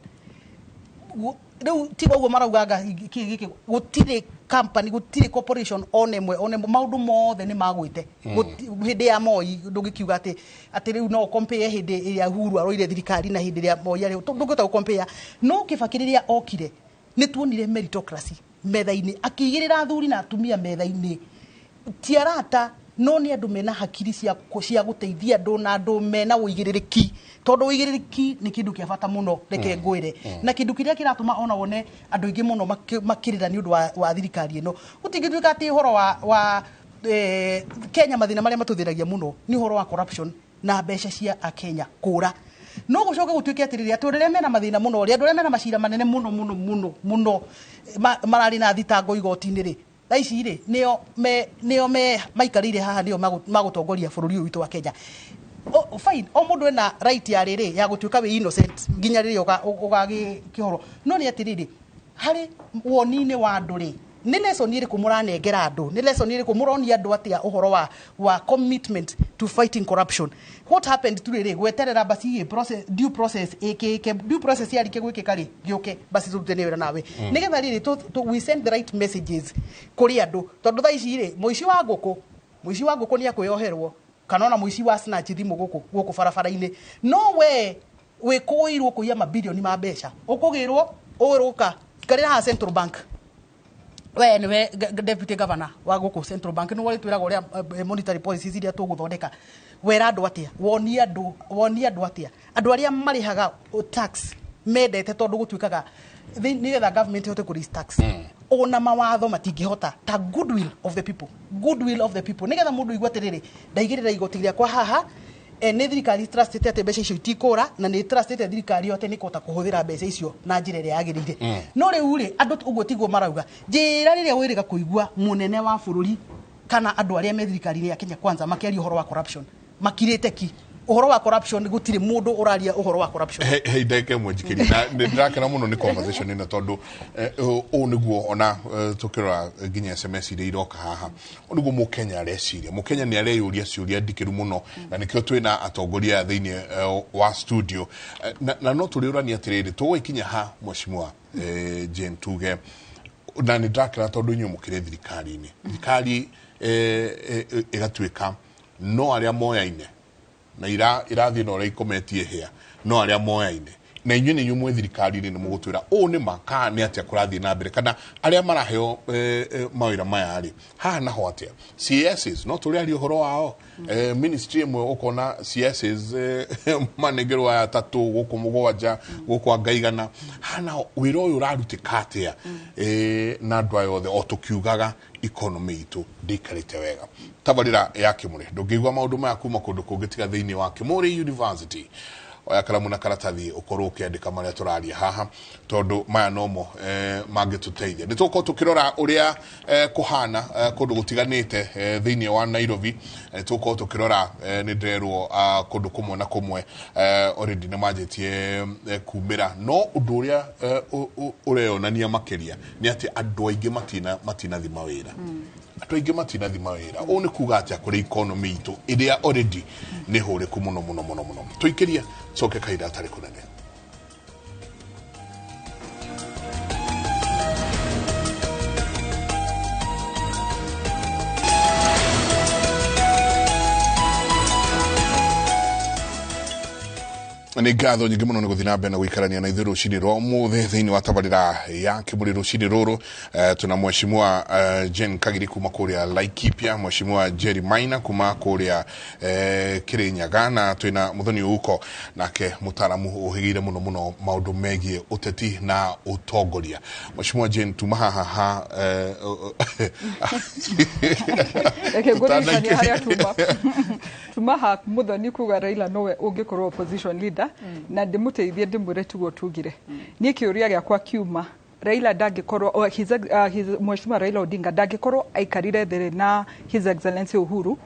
Rĩu tiga ũguo maraugaga kĩ gĩkĩ, gũtirĩ company, gũtirĩ corporation ona ĩmwe, ona ĩmwe, maũndũ mothe nĩ magwĩte. Hĩndĩ ya Moi ndũngĩkiuga atĩ rĩu no compare hĩndĩ ĩrĩa Uhuru aroire thirikari na hĩndĩ ĩrĩa Moi arĩ, ndũngĩhota gũ compare. No Kibaki rĩrĩa okire nĩ tuonire meritocracy metha-inĩ, akĩigĩrĩra athuri na atumia metha-inĩ, ti arata no nĩ andũ mena hakiri cia gũteithia andũ na andũ mena ũigĩrĩrĩki, tondũ ũigĩrĩrĩki nĩ kĩndũ kĩa bata mũno, reke ngwĩre. Na kĩndũ kĩrĩa kĩratũma ona wone andũ aingĩ mũno makĩrĩra nĩ ũndũ wa thirikari ĩno, gũtingĩtuĩka atĩ ũhoro wa Kenya, mathĩna marĩa matũthĩragia mũno nĩ ũhoro wa corruption na mbeca cia akenya kũra. No gũcoke gũtuĩke atĩrĩrĩ, atĩ rĩrĩa mena mathĩna mũno rĩ, andũ arĩa mena macira manene mũno mũno mũno mũno, mararĩ na thitango igoti-inĩ rĩ, thaa ici rĩ, nĩo me maikarĩire haha, nĩo magũtongoria bũrũri ũyũ witũ wa Kenya. O, fine, o mũndũ ena right ya rĩrĩ ya gũtuĩka wĩ innocent nginya rĩrĩa ũgagĩkĩhorwo, no nĩ atĩrĩrĩ, harĩ woni-inĩ wa andũ rĩ, nĩ lesson ĩrĩkũ mũranengera andũ? Nĩ lesson ĩrĩkũ mũronia andũ atĩa ũhoro wa commitment to fighting corruption? What happened to rĩrĩ gweterera basi ĩ process, due process ĩkĩke, due process yarĩkia gwĩkĩka rĩ, gĩũke basi tũrute nĩ wĩra nawe, nĩgetha rĩrĩ we send the right messages kũrĩ andũ, tondũ thaa ici rĩ, mũici wa ngũkũ nĩ akwĩyoherwo, kana ona mũici wa snatch thimũ gũkũ barabara-inĩ, no we wĩkũĩirwo kũiya mabilioni ma mbeca, ũkũgĩrwo ũrũka ikarĩra haha Central Bank. We nĩwe deputy governor wa gũkũ Central Bank, nĩwe ũrĩtwĩraga ũrĩa monetary policies iria tũgũthondeka. Wera andũ atĩa? Wonia andũ atĩa? Andũ arĩa marĩhaga tax mendete, tondũ gũtuĩkaga nĩgetha government ĩhote kũ raise tax, ona mawatho matingĩhota ta goodwill of the people, goodwill of the people, nĩgetha mũndũ igua atĩrĩrĩ, ndaigĩrĩra igoti rĩakwa haha, nĩ thirikari trustĩte atĩ mbeca icio itikũra, na nĩ trustĩte thirikari ĩyo atĩ nĩ kũhota kũhũthĩra mbeca icio na njĩra ĩrĩa yagĩrĩire. No rĩu rĩ, andũ ũguo tiguo marauga. Njĩra rĩrĩa wĩrĩga kũigua mũnene wa bũrũri kana andũ arĩa me thirikari-inĩ ya Kenya Kwanza makĩaria ũhoro wa corruption, makirĩte ki ũhoro wa corruption, gũtirĩ mũndũ ũraria ũhoro wa corruption. He ndagĩka ĩmwe njikĩrie, na nĩ ndĩrakena mũno nĩ conversation ĩno, tondũ ũũ nĩguo ona tũkĩrora nginya SMS iria iroka haha, ũũ nĩguo mũkenya areciria. Mũkenya nĩ areyũria ciũria ndikĩru mũno, na nĩkĩo twĩna atongoria aya thĩinĩ wa studio. Na no tũrĩũrania atĩrĩrĩ, tũgũgĩkinya ha, mheshimiwa Jane? Tuge na nĩ ndĩrakena tondũ inyuĩ mũkĩrĩ thirikari-inĩ, thirikari ĩgatuĩka no arĩa moyaine na irathiĩ na ũrĩa ikometie hĩa, no arĩa moyaine na inyuĩ nĩ inyuĩ mwĩ thirikari-inĩ, nĩ mũgũtwĩra ũũ nĩ ma kana nĩ atĩa kũrathiĩ na mbere, kana arĩa maraheo mawĩra maya rĩ, haha naho atĩa? CSs no tũrĩaria ũhoro wao, ministry ĩmwe ũkona CSs manengerwo aya atatũ gũkũ mũgwanja, gũkũ angaigana, haha naho wĩra ũyũ ũrarutĩka atĩa, na andũ aya othe o tũkiugaga economy itũ ndĩikarĩte wega. Tabarĩra ya Kĩmũrĩ, ndũngĩigua maũndũ maya kuma kũndũ kũngĩ tiga thĩinĩ wa Kĩmũrĩ University. Oya karamu na karatathi, ũkorwo ũkĩandĩka marĩa tũraria haha, tondũ maya nomo mangĩtũteithia. Nĩ tũgũkorwo tũkĩrora ũrĩa kũhana kũndũ gũtiganĩte thĩinĩ wa Nairobi. Tũgũkorwo tũkĩrora, nĩ ndĩrerwo kũndũ kũmwe na kũmwe already nĩ manjĩtie kumĩra, no ũndũ ũrĩa ũreyonania makĩria nĩ atĩ andũ aingĩ matinathima wĩra, andũ aingĩ matinathima wĩra. Ũũ nĩ kuga atĩa kũrĩ economy itũ ĩrĩa already nĩ hũrĩku mũno mũno mũno mũno? Tũikĩrie coke kahinda gatarĩ kũnene. Nĩ ngatho nyingĩ mũno nĩ gũthiĩ na mbere na gũikarania na ithuĩ rũcinĩ rwa ũmũthĩ thĩinĩ wa tabarĩra ya Kĩmũrĩ. Rũcinĩ rũrũ tuna mheshimiwa Jane Kagiri kuma kũrĩa Laikipia, mheshimiwa Jerry Maina kuma kũrĩa Kĩrĩnyaga, na twĩna Mũthoni Uko, nake mũtaaramu ũhĩgĩire mũno mũno maũndũ megiĩ ũteti na ũtongoria. Mheshimiwa Jane, tuma haha ha Reke ngũririkanie harĩa tuma ha Muthoni kuga Raila nowe ũngĩkorwo opposition leader, na ndĩmũteithie ndĩmwĩre tiguo tugire. Niĩ kĩũria gĩakwa kiuma Raila ndangĩkorwo his, Mheshimiwa Raila Odinga ndangĩkorwo aikarire thĩ na His Excellency Uhuru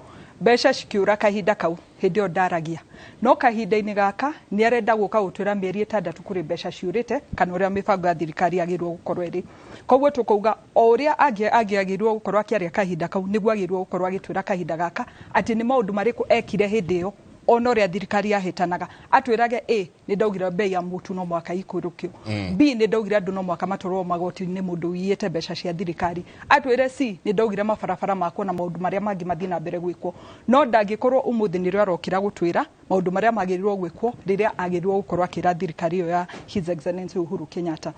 mbeca cikiura kahinda kau, hĩndĩ ĩyo ndaragia, no kahinda-inĩ gaka nĩ arenda gũka gũtwĩra mĩeri 6 kũrĩ mbeca ciũrĩte, kana ũrĩa mĩbango ya thirikari yagĩrĩirwo gũkorwo ĩrĩ. Koguo tũkauga o ũrĩa angĩagĩrĩirwo gũkorwo akĩaria kahinda kau, nĩguo agĩrĩirwo gũkorwo agĩtwĩra kahinda gaka atĩ nĩ maũndũ marĩkũ ekire hĩndĩ ĩyo. Ona ũrĩa thirikari yahĩtanaga, atwĩrage A, nĩ ndaugire bei ya mũtu no mwaka ikũrũkio, B, nĩ ndaugire andũ no mwaka matwarwo magoti-inĩ mũndũ ũiyĩte mbeca cia thirikari, atwĩre C, nĩ ndaugire mabarabara makwo na maũndũ marĩa mangĩ mathiĩ na mbere gwĩkwo. No ndangĩkorwo ũmũthĩ nĩrĩo arokĩra gũtwĩra maũndũ marĩa magĩrĩirwo gwĩkwo rĩrĩa agĩrĩirwo gũkorwo akĩra thirikari ĩyo ya His Excellency Uhuru Kenyatta.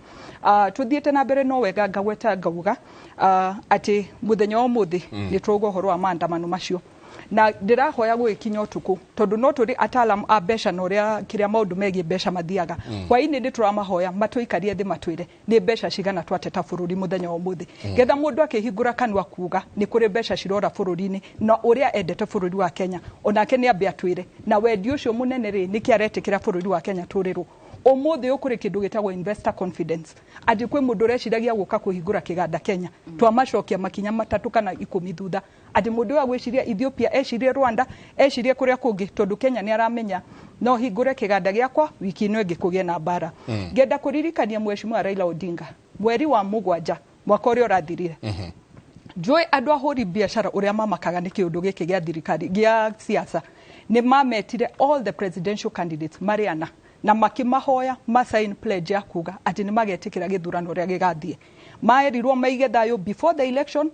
Tuthiĩte na mbere, no wega ngagweta ngauga atĩ mũthenya wa ũmũthĩ nĩ tũrauga ũhoro wa maandamano macio, na ndĩrahoya gũgĩkinya ũtukũ, tondũ no tũrĩ ataalamu a mbeca na ũrĩa kĩrĩa maũndũ megiĩ mbeca mathiaga. Hwaĩ-inĩ nĩ tũramahoya matũikarie thĩ, matwĩre nĩ mbeca cigana twateta bũrũri mũthenya wa ũmũthĩ, getha mũndũ akĩhingũra kanua kuga nĩ kũrĩ mbeca cirora bũrũri-inĩ na ũrĩa endete bũrũri wa Kenya, onake nĩ ambe atwĩre na wendi ũcio mũnene rĩ, nĩkĩ aretĩkĩra bũrũri wa Kenya tũrĩrwo ũmũthĩ ũyũ. Kũrĩ kĩndũ gĩtagwo investor confidence, atĩ kwĩ mũndũ ũreciragia gũka kũhingũra kĩganda Kenya, twamacokia makinya 3 kana 10 thutha, atĩ mũndũ ũyũ agwĩciria Ethiopia, ecirie Rwanda, ecirie kũrĩa kũngĩ, tondũ Kenya nĩ aramenya no hingũre kĩganda gĩakwa wiki ĩno ĩngĩ kũgĩe na mbara. Ngenda kũririkania Mheshimiwa Raila Odinga, mweri wa 7 mwaka ũrĩa ũrathirire, njũĩ andũ ahũri biacara ũrĩa mamakaga nĩ kĩũndũ gĩkĩ gĩa thirikari gĩa siasa, nĩ mametire all the presidential candidates marĩ ana na makĩmahoya ma sign pledge ya kuga atĩ nĩ magetĩkĩra gĩthurano ũrĩa gĩgathiĩ. Maerirwo maige thayũ before the election,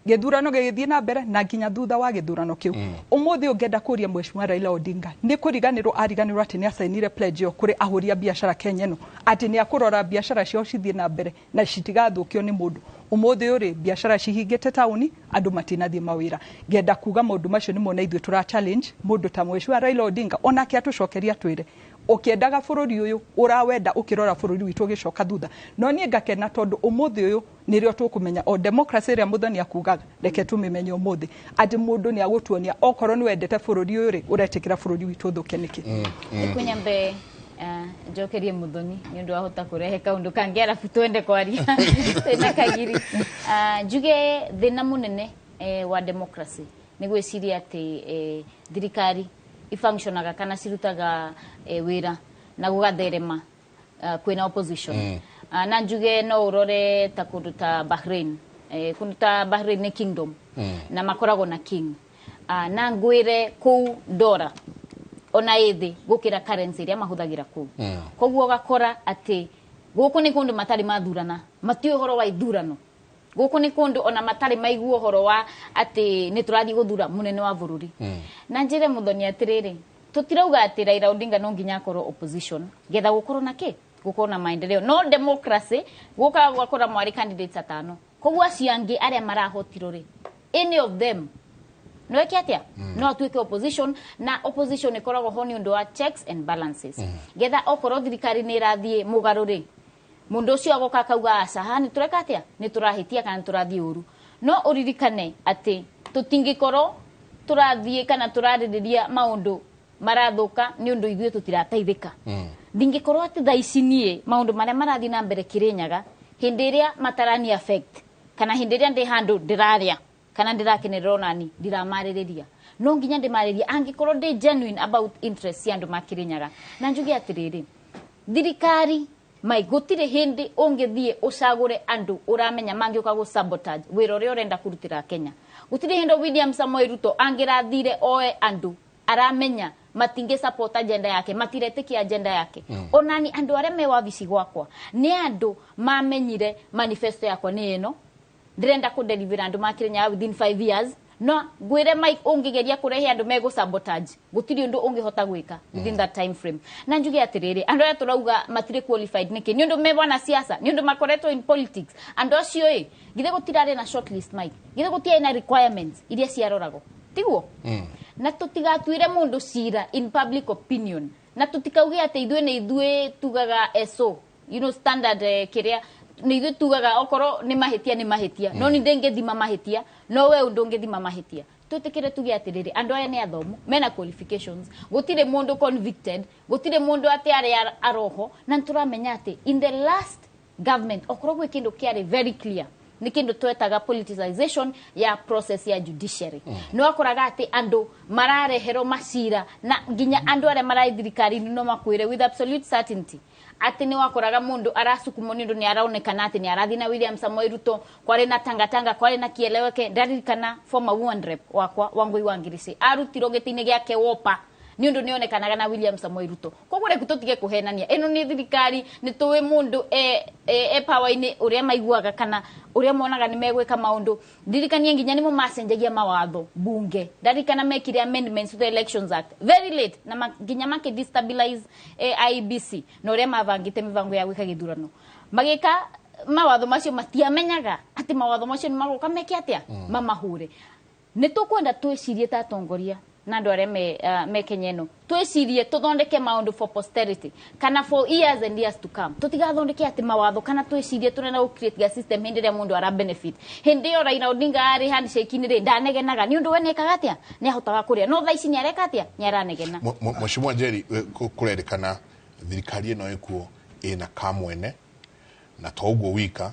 gĩthurano gĩgĩthiĩ na mbere na nginya thutha wa gĩthurano kĩu. Ũmũthĩ ũngĩenda kũria Mheshimiwa Raila Odinga, nĩ kũriganĩrwo ariganĩrwo atĩ nĩ acainire pledge ĩyo kũrĩ ahũri a biacara Kenya ĩno, atĩ nĩ akũrora biacara ciao cithiĩ na mbere na citigathũkio nĩ mũndũ. Ũmũthĩ ũyũ rĩ, biacara cihingĩte taũni, andũ matinathiĩ mawĩra. Ngenda kuga maũndũ macio nĩmo na ithuĩ tũra challenge mũndũ ta Mheshimiwa Raila Odinga, onake atũcokeria, atwĩre ũkĩendaga bũrũri ũyũ ũrawenda ũkĩrora bũrũri witũ ũgĩcoka thutha. No niĩ ngakena tondũ ũmũthĩ ũyũ nĩrĩo tũkũmenya o democracy ĩrĩa Mũthoni akugaga, reke tũmĩmenye ũmũthĩ, atĩ mũndũ nĩ agũtuonia okorwo nĩ wendete bũrũri ũyũ rĩ, ũretĩkĩra bũrũri witũ ũthũke nĩkĩ? Kunyambe njokerie Muthoni nĩ ũndũ wahota kũrehe kaũndũ kangĩ, arabu twende kwaria twĩna Kagiri. Njuge thĩna mũnene wa democracy nĩ gwĩciria atĩ thirikari ifunctionaga kana cirutaga wĩra na gũgatherema kwĩna opposition. Na njuge no ũrore ta kũndũ ta Bahrain. Kũndũ ta Bahrain nĩ kingdom na makoragwo na king. Na ngwĩre kũu ndora ona ĩthĩ gũkĩra currency ĩrĩa mahũthagĩra kũu. Koguo ũgakora atĩ gũkũ nĩ kũndũ matarĩ mathurana, matiũĩ ũhoro wa ithurano. Gũkũ nĩ kũndũ ona matarĩ maigua ũhoro wa atĩ nĩ tũrathiĩ gũthura mũnene wa bũrũri. Na njĩre Mũthoni atĩrĩrĩ, tũtirauga atĩ Raila Odinga no nginya akorwo opposition getha gũkorwo na kĩ, gũkorwo na maendeleo. No democracy gũkaga gũgakora mwarĩ candidates atano, koguo acio angĩ arĩa marahotirwo rĩ, any of them no eke atia, no atuĩke opposition. Na opposition ĩkoragwo ho nĩ ũndũ wa checks and balances, getha okorwo thirikari nĩ ĩrathiĩ mũgarũ rĩ, mũndũ ũcio agoka akauga, "Aca, haha nĩ tũreka atĩa, nĩ tũrahĩtia kana nĩ tũrathiĩ ũru." No ũririkane atĩ tũtingĩkorwo tũrathiĩ kana tũrarĩrĩria maũndũ marathũka nĩ ũndũ ithuĩ tũtirateithĩka. Ndingĩkorwo atĩ thaa ici niĩ maũndũ marĩa marathiĩ na mbere Kĩrĩnyaga hĩndĩ ĩrĩa matarani affect, kana hĩndĩ ĩrĩa ndĩ handũ ndĩrarĩa kana ndĩrakenerera, onani ndiramarĩrĩria. No nginya ndĩmarĩrie angĩkorwo ndĩ genuine about interest cia andũ ma Kĩrĩnyaga. Na njuge atĩrĩrĩ, thirikari mai gũtirĩ hĩndĩ ũngĩthiĩ ũcagũre andũ ũramenya mangĩũka gũ sabotage wĩra ũrĩa ũrenda kũrutĩra Kenya. Gũtirĩ hĩndĩ William Samoei Ruto angĩrathire oe andũ aramenya matingĩ support agenda yake, matiretĩkia agenda yake. Onani andũ arĩa me wabici gwakwa nĩ andũ mamenyire manifesto yakwa nĩ ĩno ndĩrenda kũ deliver andũ ma Kĩrĩnyaga within 5 years. No ngwĩre Mike, ũngĩgeria kũrehe andũ megũ sabotage, gũtirĩ ũndũ ũngĩhota gwĩka within that time frame. Na njuge atĩrĩrĩ, andũ arĩa tũrauga matirĩ qualified nĩkĩ? Nĩ ũndũ me wanasiasa, nĩ ũndũ makoretwo in politics andũ acio ĩ. Githĩ gũtirarĩ na shortlist, Mike? Githĩ gũtiarĩ na requirements iria ciaroragwo, tiguo? Na tũtigatuĩre mũndũ cira in public opinion, na tũtikauge atĩ ithuĩ nĩ ithuĩ tugaga SO, standard, kĩrĩa nĩ ithuĩ tugaga okorwo nĩ mahĩtia nĩ mahĩtia. No nĩ ndĩngĩthima mahĩtia, no we ũndũ ũngĩthima mahĩtia. Twĩtĩkĩre tuge atĩrĩrĩ, andũ aya nĩ athomu, mena qualifications, gũtirĩ mũndũ convicted, gũtirĩ mũndũ atĩ arĩ aroho. Na nĩ tũramenya atĩ in the last government, okorwo gwĩ kĩndũ kĩarĩ very clear, nĩ kĩndũ twetaga politicization ya process ya judiciary. Nĩ wakoraga atĩ andũ marareherwo macira, na nginya andũ arĩa mararĩ thirikari-inĩ no makwĩre with absolute certainty atĩ nĩ wakoraga mũndũ aracukumwo nĩ ũndũ nĩ araonekana atĩ nĩ arathiĩ na William Samoei Ruto. Kwarĩ na tangatanga, kwarĩ na kieleweke. Ndaririkana former woman rep wakwa Wangui wa Ngirici arutirwo gĩtĩ-inĩ gĩake wopa Nĩ ũndũ nĩonekanaga na William Samoei Ruto. Koguo reke tũtige kũhenania, ĩno nĩ thirikari, nĩ tũĩ mũndũ e power-inĩ ũrĩa maiguaga kana ũrĩa monaga nĩ megwĩka maũndũ. Ndirikanie nginya nĩmo macenjagia mawatho bunge. Ndarikana mekire amendments to the Elections Act very late na nginya makĩ destabilize IEBC na ũrĩa mabangĩte mĩbango ya gwĩka gĩthurano. Magĩka mawatho macio matiamenyaga atĩ mawatho macio nĩ magoka meke atĩa, mamahũre. Nĩ tũkwenda twĩcirie ta atongoria na andũ arĩa me Kenya ĩno, twĩcirie tũthondeke maũndũ for posterity kana for years and years to come. Tũtigathondeke atĩ mawatho kana twĩcirie tũrenda gũ create ga system hĩndĩ ĩrĩa mũndũ ara benefit. Hĩndĩ ĩyo Raila Odinga arĩ handshake-inĩ rĩ, ndanegenaga nĩ ũndũ we nĩekaga atĩa, nĩ ahotaga kũrĩa, no thaa ici nĩ areka atĩa, nĩ aranegena. Mheshimiwa Njeri, kũrerĩkana thirikari ĩno ĩkuo ĩna kamwene, na to ũguo wika,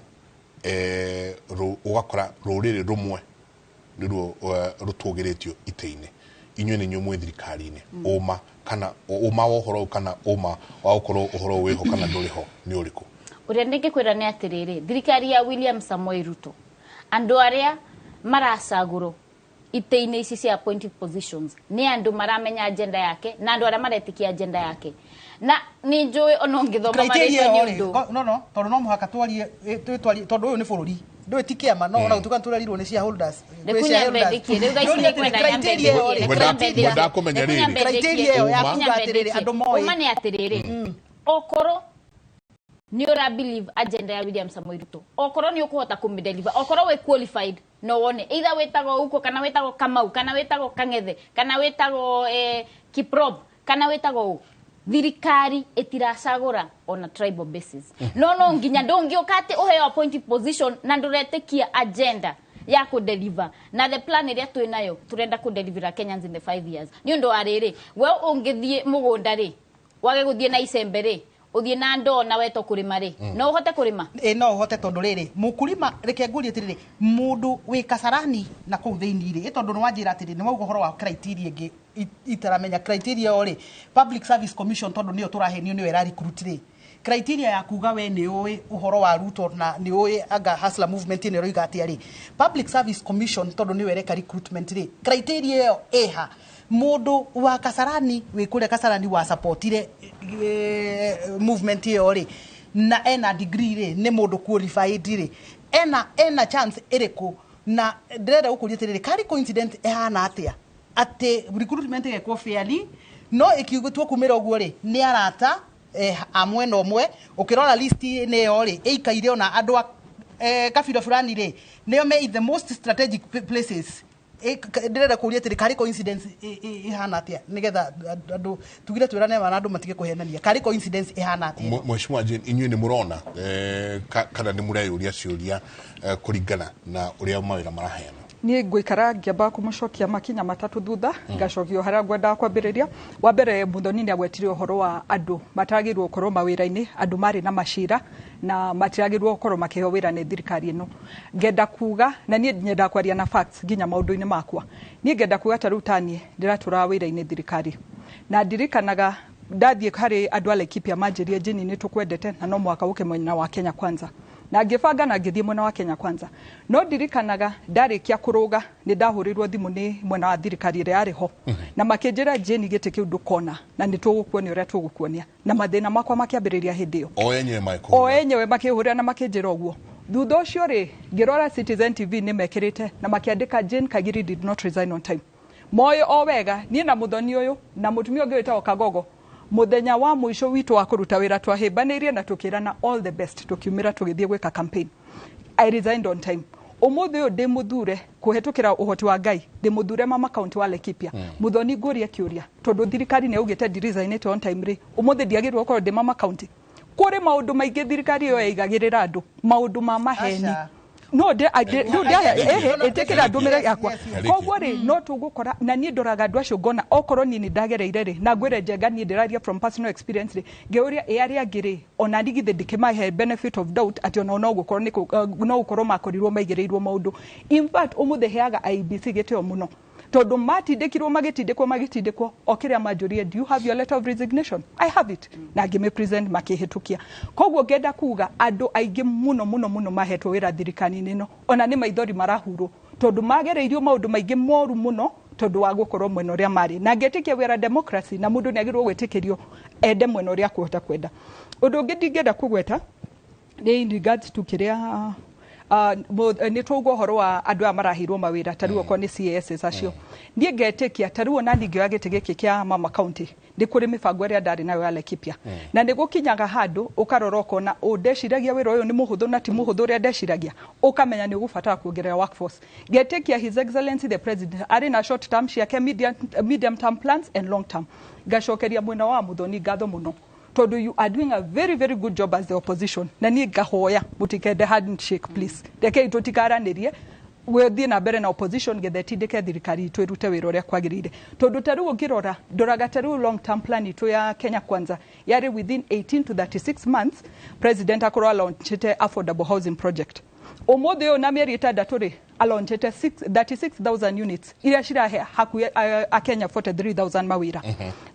ũgakora rũrĩrĩ rũmwe nĩruo rũtũgĩrĩtio itĩ-inĩ. Inyuĩ nĩ inyuĩ mwĩ thirikari-inĩ. Ũma kana ũma wa ũhoro ũyũ kana ũma wa gũkorwo ũhoro ũyũ wĩho kana ndũrĩ ho nĩ ũrĩkũ? Ũrĩa ndingĩkwĩra nĩ atĩrĩrĩ, thirikari ya William Samoei Ruto, andũ arĩa maracagũrwo itĩ-inĩ ici cia appointed positions nĩ andũ maramenya agenda yake na andũ arĩa maretĩkia agenda yake, na nĩ njũĩ ona ũngĩthoma Criteria marĩtwa nĩ ĩyo rĩ, ũndũ. No tondũ no mũhaka twarie, twarie tondũ ũyũ nĩ bũrũri, ndũĩ ti kĩama, no ona gũtuĩka nĩtũrerirwo nĩ shareholders, kwĩ Rĩu shareholders. nyambe ndĩkie, rĩu thaa ici Ndũria nĩngwenda atĩrĩ, nyambe criteria ĩyo rĩ, ndĩkie, criteria Ngwenda kũmenya rĩrĩ. Criteria ĩyo ya Ũma. kuga atĩrĩrĩ, andũ moĩ. Ũma nĩ atĩrĩrĩ, okorwo nĩ ũra believe agenda ya William Samoei Ruto, okorwo nĩ ũkũhota kũmĩdeliver, okorwo wĩ qualified, no wone either wĩtagwo Uko kana wĩtagwo Kamau kana wĩtagwo Kang'ethe kana wĩtagwo Kiprop kana wĩtagwo ũ, thirikari ĩtiracagũra on a tribal basis. No nginya ndũngĩũka atĩ ũheo appointed position na ndũretĩkia agenda ya kũdeliver na the plan ĩrĩa twĩ nayo tũrenda kũdeliver Kenyans in the 5 years. Nĩ ũndũ wa rĩrĩ, we ũngĩthiĩ mũgũnda rĩ, wage gũthiĩ na icembe rĩ, ũthiĩ na ndoo na wetwo kũrĩma rĩ, no ũhote kũrĩma? Ĩ, no ũhote tondũ rĩrĩ, mũkulima, reke ngũrie atĩrĩrĩ, mũndũ wĩ Kasarani na kũu thĩinĩ rĩ, ĩ tondũ nĩ wanjĩra atĩrĩ, nĩ wauga ũhoro wa criteria ĩngĩ itaramenya criteria ĩyo rĩ, Public Service Commission tondũ nĩyo tũrahenio nĩyo ĩra recruit rĩ, criteria ya kuga we nĩ ũĩ ũhoro wa Ruto na nĩ ũĩ anga Hustler movement ĩno ĩroiga atĩa rĩ, Public Service Commission tondũ nĩyo ĩreka recruitment rĩ, criteria ĩyo ĩha? Mũndũ wa Kasarani wĩ kũrĩa Kasarani wa supportire movement ĩyo rĩ, na ena degree rĩ, nĩ mũndũ qualified rĩ, ena chance ĩrĩkũ? Na ndĩrenda gũkũria atĩrĩrĩ, karĩ coincidence ĩhana atĩa atĩ recruitment ĩgekwo fairly, no ĩkiugĩtwo kumĩra ũguo rĩ, nĩ arata a mwena ũmwe, ũkĩrora list ĩyo rĩ, ĩikaire ona andũ a kabira fulani rĩ, nĩo me in the most strategic places. Ndĩrenda kũria atĩrĩ, karĩ coincidence ĩhana atĩa, nĩgetha andũ tugire twĩrane ma na andũ matige kũhenania, karĩ coincidence ĩhana atĩa? Mheshimiwa Jane, inyuĩ nĩ mũrona kana nĩ mũreyũria ciũria kũringana na ũrĩa mawĩra maraheana? Niĩ ngũikara ngĩamba kũmũcokia makinya matatũ thutha, ngacokio harĩa ngwendaga kwambĩrĩria. Wa mbere, Muthoni nĩ agwetire ũhoro wa andũ matagĩrĩirwo gũkorwo mawĩra-inĩ, andũ marĩ na macira na matiragĩrĩirwo gũkorwo makĩheo wĩra nĩ thirikari ĩno. Ngenda kuga, na niĩ nyendaga kwaria na facts nginya maũndũ-inĩ makwa. Niĩ ngenda kuga ta rĩu ta niĩ ndĩratũraga wĩra-inĩ thirikari, na ndirikanaga ndathiĩ harĩ andũ a Laikipia manjĩrie, Jane, nĩ tũkwendete na no mũhaka ũke mwena wa Kenya Kwanza, na ngĩbanga na ngĩthiĩ mwena wa Kenya Kwanza. No ndirikanaga ndarĩkia kũrũga nĩ ndahũrĩirwo thimũ nĩ mwena wa thirikari ĩrĩa yarĩ ho, na makĩnjĩra, Jane, gĩtĩ kĩu ndũkona na nĩ tũgũkuonia ũrĩa tũgũkuonia, na mathĩna makwa makĩambĩrĩria hĩndĩ ĩyo. O enyewe magĩkũhũrĩra? O enyewe makĩhũrĩra na makĩnjĩra ũguo. Thutha ũcio rĩ, ngĩrora Citizen TV nĩ mekĩrĩte na makĩandĩka Jane Kagiri did not resign on time. Moĩ o wega niĩ na Muthoni ũyũ na mũtumia ũngĩ wĩtagwo Kagogo, mũthenya wa mũico witũ wa kũruta wĩra twahĩmbanĩirie na tũkĩrana all the best, tũkiumĩra tũgĩthiĩ gwĩka campaign. I resigned on time. Ũmũthĩ ũyũ ndĩ mũthure kũhetũkĩra ũhoti wa Ngai, ndĩ mũthure mama county wa Laikipia. Muthoni, ngũrie kĩũria, tondũ thirikari nĩ yaugĩte ndi resignĩte on time rĩ, ũmũthĩ ndiagĩrĩirwo gũkorwo ndĩ mama county? Kũrĩ maũndũ maingĩ thirikari ĩyo yaigagĩrĩra andũ, maũndũ ma maheni. Aca. No ĩtĩkĩra ndũmĩrĩri yakwa. Koguo rĩ, no tũgũkora na niĩ ndoraga andũ acio ngona okorwo niĩ nĩ ndagereire rĩ, na ngwĩre Njenga, niĩ ndĩraria from personal experience rĩ, ngĩũria ĩ arĩa angĩ rĩ, ona niĩ githĩ ndĩkĩmahe benefit of doubt atĩ onao no gũkorwo no gũkorwo makorirwo maigĩrĩirwo maũndũ. In fact, ũmũthĩ heaga IEBC gĩtĩo mũno, tondũ matindĩkirwo, magĩtindĩkwo, magĩtindĩkwo, o kĩrĩa manjũrie, "Do you have your letter of resignation?" "I have it," na ngĩmĩ present, makĩhĩtũkia. Koguo ngenda kuga andũ aingĩ mũno mũno mũno mahetwo wĩra thirikari-inĩ ĩno, ona nĩ maithori marahurwo, tondũ magereirio maũndũ maingĩ moru mũno. Tondu wa gukorwo mwena uria mari na ngetikia wira democracy na mundu ni agirwo gwitikirio ende mwena uria kuhota kwenda. Undu ungi ndingenda kugweta ni in regards to kiria nĩ twaugua ũhoro wa andũ aya maraheirwo mawĩra ta rĩu okorwo nĩ CASs acio. Niĩ ngetĩkia ta rĩu ona ningĩoya gĩtĩ gĩkĩ kĩa Mama County, nĩ kũrĩ mĩbango ĩrĩa ndarĩ nayo ya Laikipia, na nĩ gũkinyaga handũ ũkarora ũkona ũ ndeciragia wĩra ũyũ nĩ mũhũthũ na ti mũhũthũ ũrĩa ndeciragia, ũkamenya nĩ ũgũbatara kuongerera workforce. Ngetĩkia His Excellency the President arĩ na short term ciake, medium term plans and long term. Ngacokeria mwena wa Muthoni ngatho mũno, tondu you are doing a very very good job as the opposition, na niĩ ngahoya mũtikende handshake, please. Rekei tũtikaranirie, gũthiĩ na mbere na opposition getha ĩtindĩke thirikari itũ ĩrute wĩra ũrĩa kwagĩrĩire, tondũ ta rĩu ũngĩrora ndoraga ta rĩu long term plan itũ ya Kenya Kwanza yarĩ within 18 to 36 months president akorwo alaunchĩte affordable housing project. Ũmũthĩ ũyũ na mĩeri 6 rĩ, alaunchĩte 36,000 units iria cirahe hakuhĩ akenya 43,000 mawĩra.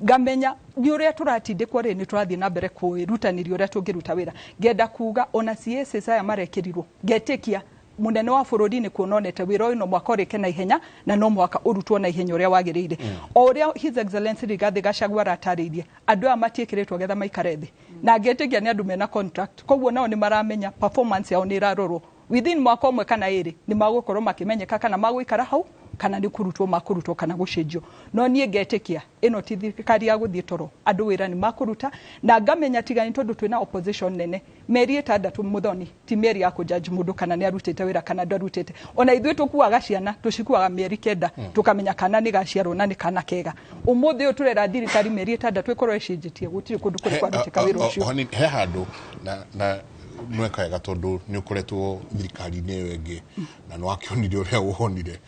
Ngamenya nĩ ũrĩa tũratindĩkwo rĩ, nĩ tũrathiĩ na mbere kwĩrutanĩria ũrĩa tũngĩruta wĩra. Ngenda kuga ona CSs aya marekĩrirwo, ngetĩkia munene wa bũrũri nĩ kuona onete wĩra ũyũ no mwaka ũrĩke na ihenya na no mwaka ũrutwo na ihenya ũrĩa wagĩrĩire. O ũrĩa His Excellency Rigathi Gachagua aratarĩirie, andũ aya matiĩkĩrĩtwo getha maikare thĩ, na ngetĩkia nĩ andũ mena contract, koguo nao nĩ maramenya performance yao nĩ ĩrarorwo. Within mwaka ũmwe kana ĩrĩ nĩ magũkorwo makĩmenyeka kana magũikara hau kana nĩ kũrutwo makũrutwo kana gũcenjio. No niĩ ngetĩkia ĩno ti thirikari ya gũthiĩ toro, andũ wĩra nĩ makũruta, na ngamenya tiga nĩ tondũ twĩna opposition nene, mĩeri 6 Muthoni ti mĩeri ya kũjudge mũndũ kana nĩ arutĩte wĩra kana ndarutĩte. Ona ithuĩ tũkuaga ciana tũcikuaga mĩeri 9 tũkamenya kana nĩ gaciarwo na nĩ kana kega. Ũmũthĩ ũyũ tũrera thirikari mĩeri 6 ĩkorwo ĩcenjetie, gũtirĩ kũndũ kũrĩ kwarutĩka wĩra ũcio. He handũ na nweka wega tondũ nĩ ũkoretwo thirikari-inĩ ĩyo ĩngĩ na nĩ wakĩonire ũrĩa wonire.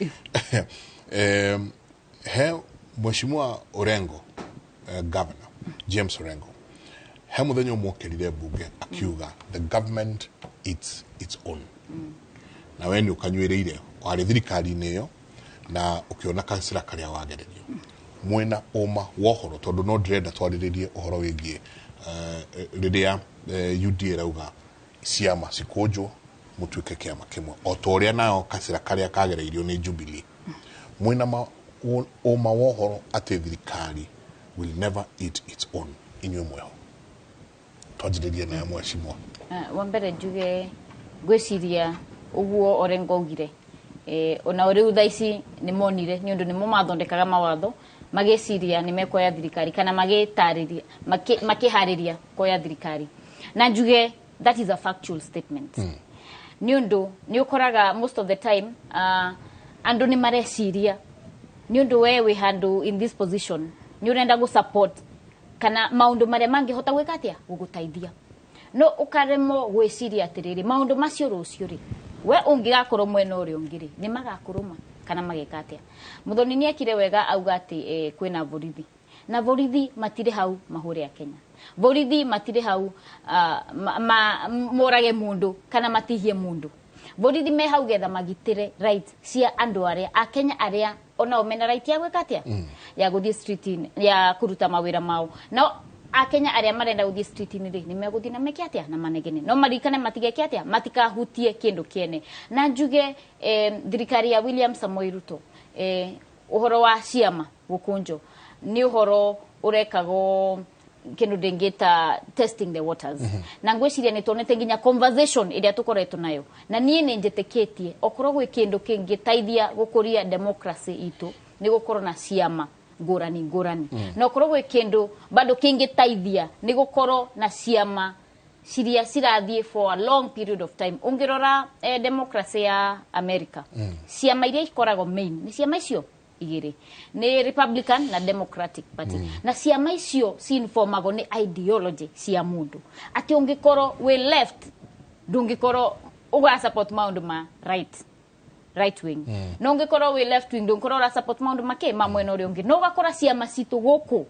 He Mheshimiwa Orengo, Governor James Orengo, he mũthenya ũmwe okĩrire mbunge akiuga the government eats its own. Na we nĩ ũkanyuĩrĩire, warĩ thirikari-inĩ ĩyo na ũkĩona kacĩra karĩa wagererio. Mwena ũma wa ũhoro, tondũ no ndĩrenda twarĩrĩrie ũhoro wĩgiĩ rĩrĩa UDA ĩrauga ciama cikũnjwo mũtuĩke kĩama kĩmwe, o ta ũrĩa nayo kacĩra karĩa kagereirio nĩ Jubilee. Mwena ũma wa ũhoro atĩ thirikari will never eat its own, inyuĩ mweho. Twanjĩrĩrie nayo mheshimiwa. Wa mbere njuge ngwĩciria ũguo Orengo augire, ona rĩu thaa ici nĩ monire nĩ ũndũ nĩmo mathondekaga mawatho magĩciria nĩ mekuoya thirikari kana magĩtarĩria makĩharĩria kuoya thirikari, na njuge that is a factual statement. Nĩ ũndũ nĩ ũkoraga most of the time andũ nĩ mareciria nĩ ũndũ we wĩ handũ in this position nĩ ũrenda gũ support kana maũndũ marĩa mangĩhota gwĩka atĩa gũgũteithia, no ũkaremwo gwĩciria atĩrĩrĩ maũndũ macio rũciũ rĩ we ũngĩgakorwo mwena ũrĩa ũngĩ rĩ nĩ magakũrũma kana mageka atĩa. Muthoni nĩ ekire wega auga atĩ kwĩna borithi, na borithi matirĩ hau mahũre a Kenya, borithi matirĩ hau morage mundu kana matihie mundu. Borithi me hau getha magitire right cia andũ arĩa a Kenya arĩa onao mena right ya gwĩka atĩa ya gũthiĩ street-inĩ ya kũruta mawĩra mao. No akenya arĩa marenda gũthiĩ street-inĩ rĩ nĩ megũthiĩ na meke atĩa na manegene, no maririkane matigeke atĩa matikahutie kĩndũ kĩene. Na njuge thirikari ya William Samoei Ruto, ũhoro wa ciama gũkũnjwo nĩ ũhoro ũrekagwo kindu ndingita testing the waters. Na ngwiciria ni tuonete nginya conversation iria tukoretwo nayo, na nie ni njitikitie okorwo gwi kindu kingiteithia gukuria democracy itu ni gukorwo na ciama ngurani ngurani. Na okorwo gwi kindu bado kingiteithia ni gukorwo na ciama ciria cirathie for a long period of time. Ungirora democracy ya America, ciama iria ikoragwo main ni ciama icio igiri, ni Republican na Democratic Party. Na ciama icio cinformagwo ni ideology cia mundu, ati ungikorwo wi left ndungikorwo uga support maundu ma right wing, no ungikorwo wi left wing ndungikorwo ura support maundu make ma mwena uria ungi. No ugakora ciama citu guku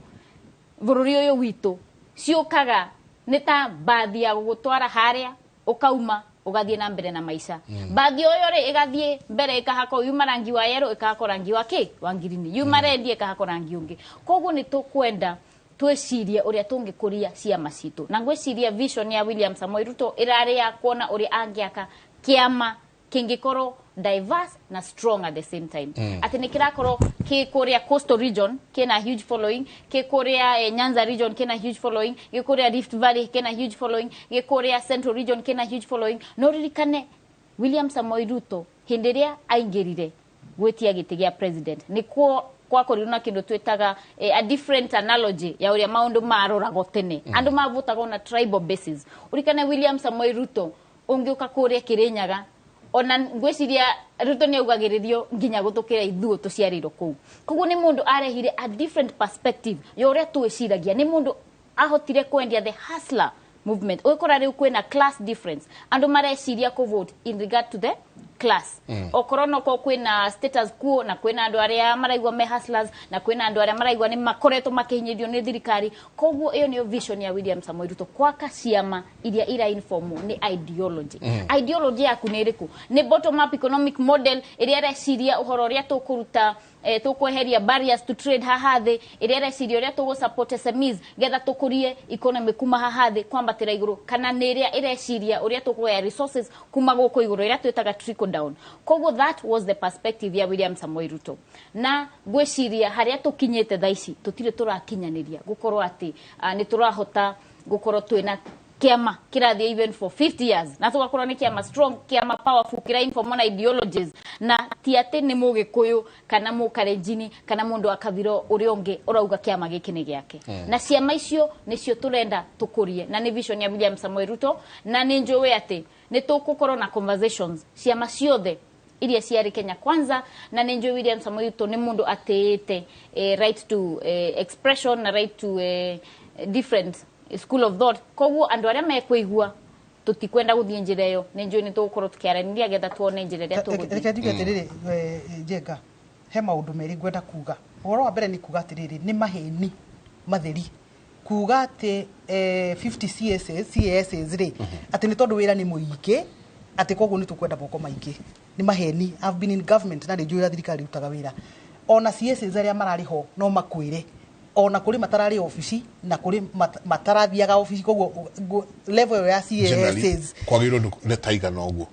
bururi uyu witu ciukaga ni ta bathi ya gugutwara haria ukauma ugathie na mbere na maica. Bathi uyo ri igathie mbere ikahakwo yuma rangi wa yellow ikahakwo rangi wa ki wa ngirini, yuma red ikahakwo rangi ungi. Koguo ni tukwenda twicirie uria tungikuria ciama citu, na ngwiciria vision ya William Samoei Ruto irari ya kuona uria angiaka kiama Kĩngĩkorwo diverse na strong at the same time, atĩ nĩ kĩrakorwo kĩ kũrĩa coastal region kĩna huge following, kĩ kũrĩa Nyanza region kĩna huge following, gĩ kũrĩa Rift Valley kĩna huge following, gĩ kũrĩa Central region kĩna huge following. No ririkane William Samoei Ruto hĩndĩ ĩrĩa aingĩrire gwĩtia gĩtĩ gĩa president, nĩkuo gwakorirwo na kĩndũ twĩtaga a different analogy ya ũrĩa maũndũ maroragwo tene. Andũ mavotagwo na tribal basis. Ũrikane William Samoei Ruto ũngĩũka kũrĩa Kĩrĩnyaga, ona ngwĩciria Ruto nĩ augagĩrĩrio nginya gũtũkĩra ithuũ tũciarĩirwo kũu. Koguo nĩ mũndũ arehire a different perspective ya ũrĩa twĩciragia. Nĩ mũndũ ahotire kwendia the hustler movement. Ũgĩkora rĩu kwĩna class difference, andũ mareciria kũ vote in regard to the class. Okorwo no korwo kwĩna status quo, na kwĩna andũ arĩa maraigua me hustlers, na kwĩna andũ arĩa maraigua nĩ makoretwo makĩhinyĩrĩrio nĩ thirikari. Koguo ĩyo nĩyo vision ya William Samoei Ruto, kwaka ciama iria ira informwo nĩ ideology. Ideology yaku nĩ ĩrĩkũ? Nĩ bottom up economic model ĩrĩa ĩreciria ũhoro ũrĩa tũkũruta, tũkweheria barriers to trade haha thĩ, ĩrĩa ĩreciria ũrĩa tũgũ support SMEs getha tũkũrie economy kuma haha thĩ kwambatĩra igũrũ, kana nĩ ĩrĩa ĩreciria ũrĩa tũkũgaya resources kuma gũkũ igũrũ, ĩrĩa twĩtaga trickle down? Koguo that was the perspective ya William Samoei Ruto, na ngwĩciria harĩa tũkinyĩte thaa ici tũtirĩ tũrakinyanĩria gũkorwo atĩ nĩ tũrahota gũkorwo twĩna kĩama kĩrathiĩ even for 50 years, na tũgakorwo nĩ kĩama strong, kĩama powerful, kĩra inform na ideologies, na ti atĩ nĩ mũgĩkũyũ kana mũkarenjini kana mũndũ wa kabira ũrĩa ũngĩ ũrauga kĩama gĩkĩ nĩ gĩake. Na ciama icio nĩcio tũrenda tũkũrie, na nĩ vision ya William Samoei Ruto, na nĩ njũĩ atĩ nĩ tũgũkorwo na conversations ciama ciothe iria ciarĩ Kenya Kwanza, na nĩ njũĩ William Samoei Ruto nĩ mũndũ atĩĩte right to expression na right to different school of thought. Koguo andũ arĩa mekũigua tũtikwenda gũthiĩ njĩra ĩyo, nĩ njũĩ nĩ tũgũkorwo tũkĩaranĩria getha tuone njĩra ĩrĩa tũgũthiĩ. Reke njuge atĩrĩrĩ, Njenga, he maũndũ merĩ ngwenda kuga. Ũhoro wa mbere nĩ kuga atĩrĩrĩ, nĩ maheni matheri kuga atĩ 50 CSS CASs rĩ, atĩ nĩ tondũ wĩra nĩ mũingĩ, atĩ koguo nĩ tũkwenda moko maingĩ. Nĩ maheni. I've been in government na nĩ njũĩ ũrĩa thirikari ĩrutaga wĩra. Ona CSs arĩa mararĩ ho no makwĩre ona kũrĩ matararĩ obici na kũrĩ matarathiaga obici. Koguo level ĩyo ya Generally, CASs kwagĩrĩirwo nĩ ta igana ũguo,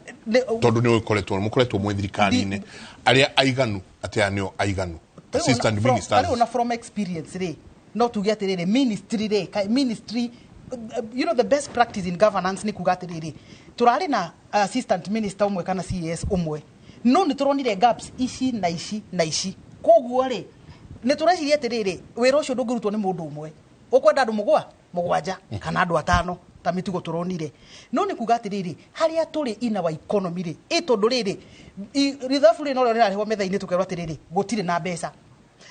tondũ nĩ ũkoretwo mũkoretwo mwĩ thirikari-inĩ, arĩa aiganu, atĩ aya nĩo aiganu assistant ministers? Tarĩu na from experience rĩ, no tuge atĩrĩrĩ, ministry rĩ, ministry, the best practice in governance nĩ kuga atĩrĩrĩ, tũrarĩ na assistant minister ũmwe kana CAS ũmwe, no nĩ tũronire gaps ici na ici na ici. Koguo rĩ, nĩ tũreciria atĩrĩrĩ, wĩra ũcio ndũngĩrutwo nĩ mũndũ ũmwe, ũkwenda andũ 7 kana andũ 5 ta mĩtugo tũronire. No nĩ kuga atĩrĩrĩ, harĩa tũrĩ in our economy rĩ, ĩ tondũ rĩrĩ rithabu rĩ norĩo rĩrarĩhwo metha-inĩ, tũkerwo atĩrĩrĩ, gũtirĩ na mbeca.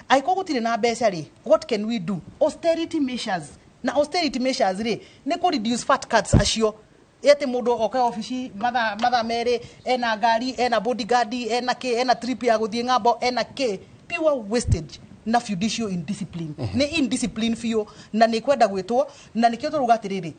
Angĩkorwo gũtirĩ na mbeca rĩ, what can we do? Austerity measures. Na austerity measures rĩ, nĩ kũ reduce fat cuts acio, atĩ mũndũ oke obici mathaa 2, ena ngari, ena bodyguard, ena kĩ, ena trip ya gũthiĩ ng'ambo, ena kĩ. Pure wastage na judicial indiscipline. Nĩ indiscipline biũ, na nĩ kwenda gwĩtwo, na nĩkĩo tũrauga atĩrĩrĩ,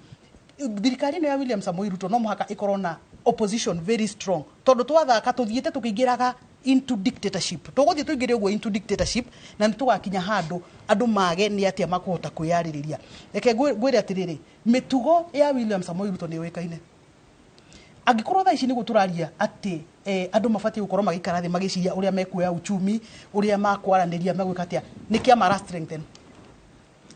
thirikari ĩno ya William Samoei Ruto no mũhaka ĩkorwo na opposition very strong, tondũ twathaka tũthiĩte tũkĩingĩraga into dictatorship, tũgũthiĩ tũingĩre ũguo into dictatorship, na nĩ tũgakinya handũ andũ mage nĩ atĩa makũhota kwĩyarĩrĩria. Reke ngwĩre atĩrĩrĩ, mĩtugo ya William Samoei Ruto nĩ yũĩkaine. Angĩkorwo thaa ici nĩguo tũraria atĩ andũ mabatiĩ gũkorwo magĩikara thĩ magĩciria ũrĩa mekuoya uchumi, ũrĩa makwaranĩria, megwĩka atĩa, nĩ kĩama ara strengthen.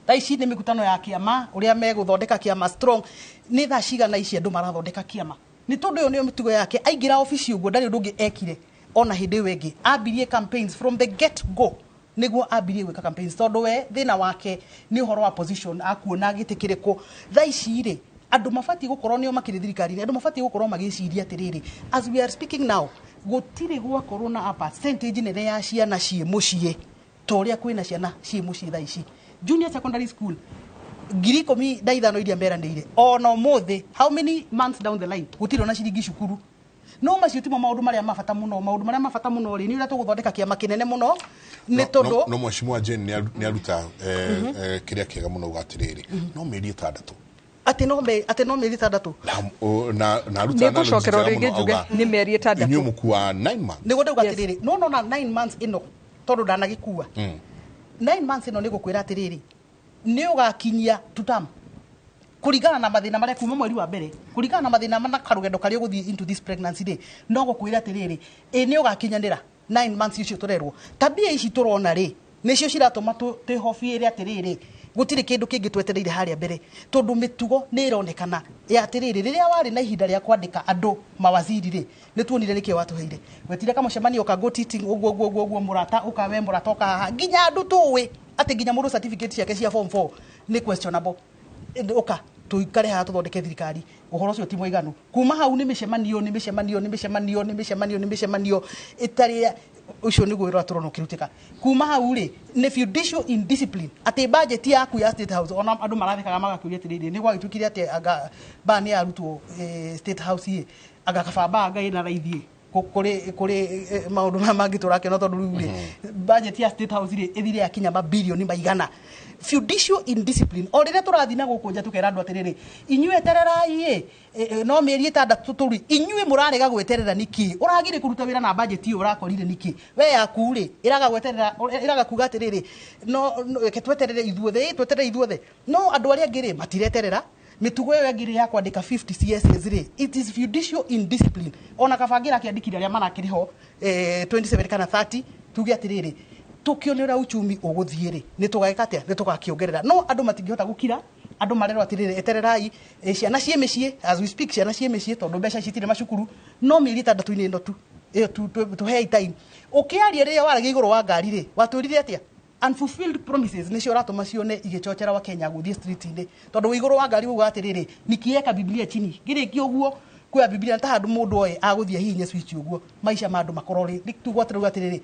Thaa ici nĩ mĩkutano ya kĩama, ũrĩa megũthondeka kĩama strong. Nĩ thaa cigana ici andũ marathondeka kĩama? Nĩ tondũ ĩyo nĩyo mĩtugo yake. Aingĩra obici ũguo, ndarĩ ũndũ ũngĩ ekire ona hĩndĩ ĩyo ĩngĩ. Ambirie campaigns from the get go, nĩguo ambirie gwĩka campaigns, tondũ we thĩna wake nĩ ũhoro wa position, akuona gĩtĩ kĩrĩkũ. Thaa ici rĩ, andũ mabatiĩ gũkorwo nĩo makĩrĩ thirikari-inĩ, andũ mabatiĩ gũkorwo magĩciria atĩrĩrĩ, as we are speaking now, gũtirĩ gwakorwo na a percentage nene ya ciana ciĩ mũciĩ ta ũrĩa kwĩna ciana ciĩ mũciĩ thaa ici. Junior secondary school 15,000 iria meranĩire, ona ũmũthĩ, how many months down the line, gũtirĩ ona ciringi cukuru. No macio timo maũndũ marĩa ma bata mũno. Maũndũ marĩa ma bata mũno rĩ, nĩ ũrĩa tũgũthondeka kĩama kĩnene mũno, nĩ tondũ No mheshimiwa Jane nĩ aruta kĩrĩa kĩega mũno, uga atĩrĩrĩ, no mĩeri 6. Atĩ no mĩeri 6. Na aruta Nĩ analogy ngũcokera njega rĩngĩ mũno, njuge auga, nĩ mĩeri 6. Inyuĩ mũkua 9 months. Nĩguo ndauga atĩrĩrĩ, no nona 9 months ĩno, tondũ ndanagĩkua 9 months ĩno, nĩ gũkwĩra atĩrĩrĩ, nĩ ũgakinyia tutam. Kũringana na mathĩna marĩa kuma mweri wa mbere, kũringana na mathĩna na karũgendo karĩa ũgũthiĩ into this pregnancy rĩ, no gũkwĩra atĩrĩrĩ, ĩ nĩ ũgakinyanĩra 9 months icio tũrerwo. Tabia ici tũrona rĩ, nĩcio ciratũma twĩhobiĩre atĩrĩrĩ, gũtirĩ kĩndũ kĩngĩ twetereire harĩa mbere, tondũ mĩtugo nĩ ĩronekana ya atĩrĩrĩ, rĩrĩa warĩ na ihinda rĩa kwandĩka andũ mawaziri rĩ, nĩ tuonire nĩkĩo watũheire. Wetire kamũcemanio ka goat eating ũguo ũguo ũguo ũguo, mũrata ũka we, mũrata ũka haha, nginya andũ tũĩ atĩ nginya mũndũ certificate ciake cia form 4 nĩ questionable. Ũka tũikare haha tũthondeke thirikari, ũhoro ũcio ti mũiganu. Kuma hau nĩ mĩcemanio, nĩ mĩcemanio, nĩ mĩcemanio, nĩ mĩcemanio, nĩ mĩcemanio ĩtarĩ ũcio nĩguo wĩra tũrona ũkĩrutĩka. Kuma hau rĩ, nĩ judicial indiscipline, atĩ budget yaku ya State House, ona andũ marathekaga magakĩũria atĩrĩrĩ, nĩ gwagĩtuĩkire atĩ anga mbaa nĩ yarutwo State House ĩ, anga kaba mbaa anga ĩna raithi kũrĩ maũndũ maya mangĩ tũrakĩona, tondũ rĩu rĩ, budget ya State House rĩ, ĩthire yakinya mabirioni maigana. Judicial indiscipline, o rĩrĩa tũrathiĩ na gũkũ nja tũkera andũ atĩrĩrĩ, inyuĩ etererai ĩ, no mĩeri 6 tũrĩ, inyuĩ mũrarega gweterera nĩkĩ? Ũragire kũruta wĩra na budget ĩyo ũrakorire nĩkĩ? We yaku rĩ, ĩraga gweterera, ĩraga kuga atĩrĩrĩ, no reke tweterere ithuothe, tweterere ithuothe, no andũ arĩa angĩ rĩ, matireterera. Mĩtugo ĩyo ĩngĩ ya kwandĩka 50 CSs rĩ, it is judicial indiscipline. Ona kaba ngĩrakĩandĩkire arĩa marakĩrĩ ho 27 kana 30, tuge atĩrĩrĩ, tũkĩone ũrĩa uchumi ũgũthiĩ rĩ, nĩ tũgeka atĩa, nĩ tũgakĩongerera. No andũ matingĩhota gũkira, andũ marerwo atĩrĩrĩ, etererai, ciana ciĩ mĩciĩ, as we speak ciana ciĩ mĩciĩ, tondũ mbeca citirĩ macukuru, no mĩeri 6-inĩ ĩno tu ĩyo tũhei time. Ũkĩaria rĩrĩa waragia igũrũ wa ngari rĩ, watwĩrire atĩa? Unfulfilled promises nĩcio ũratũma cione igĩchochera wa Kenya gũthiĩ street-inĩ, tondũ wĩ igũrũ wa ngari uga atĩrĩrĩ, nikieka Biblia chini, ngĩrĩkia ũguo kuoya Biblia ta handũ mũndũ oĩ agũthiĩ ahihinye switch ũguo, maica ma andũ makorwo rĩ, tugwatĩrĩra atĩrĩrĩ,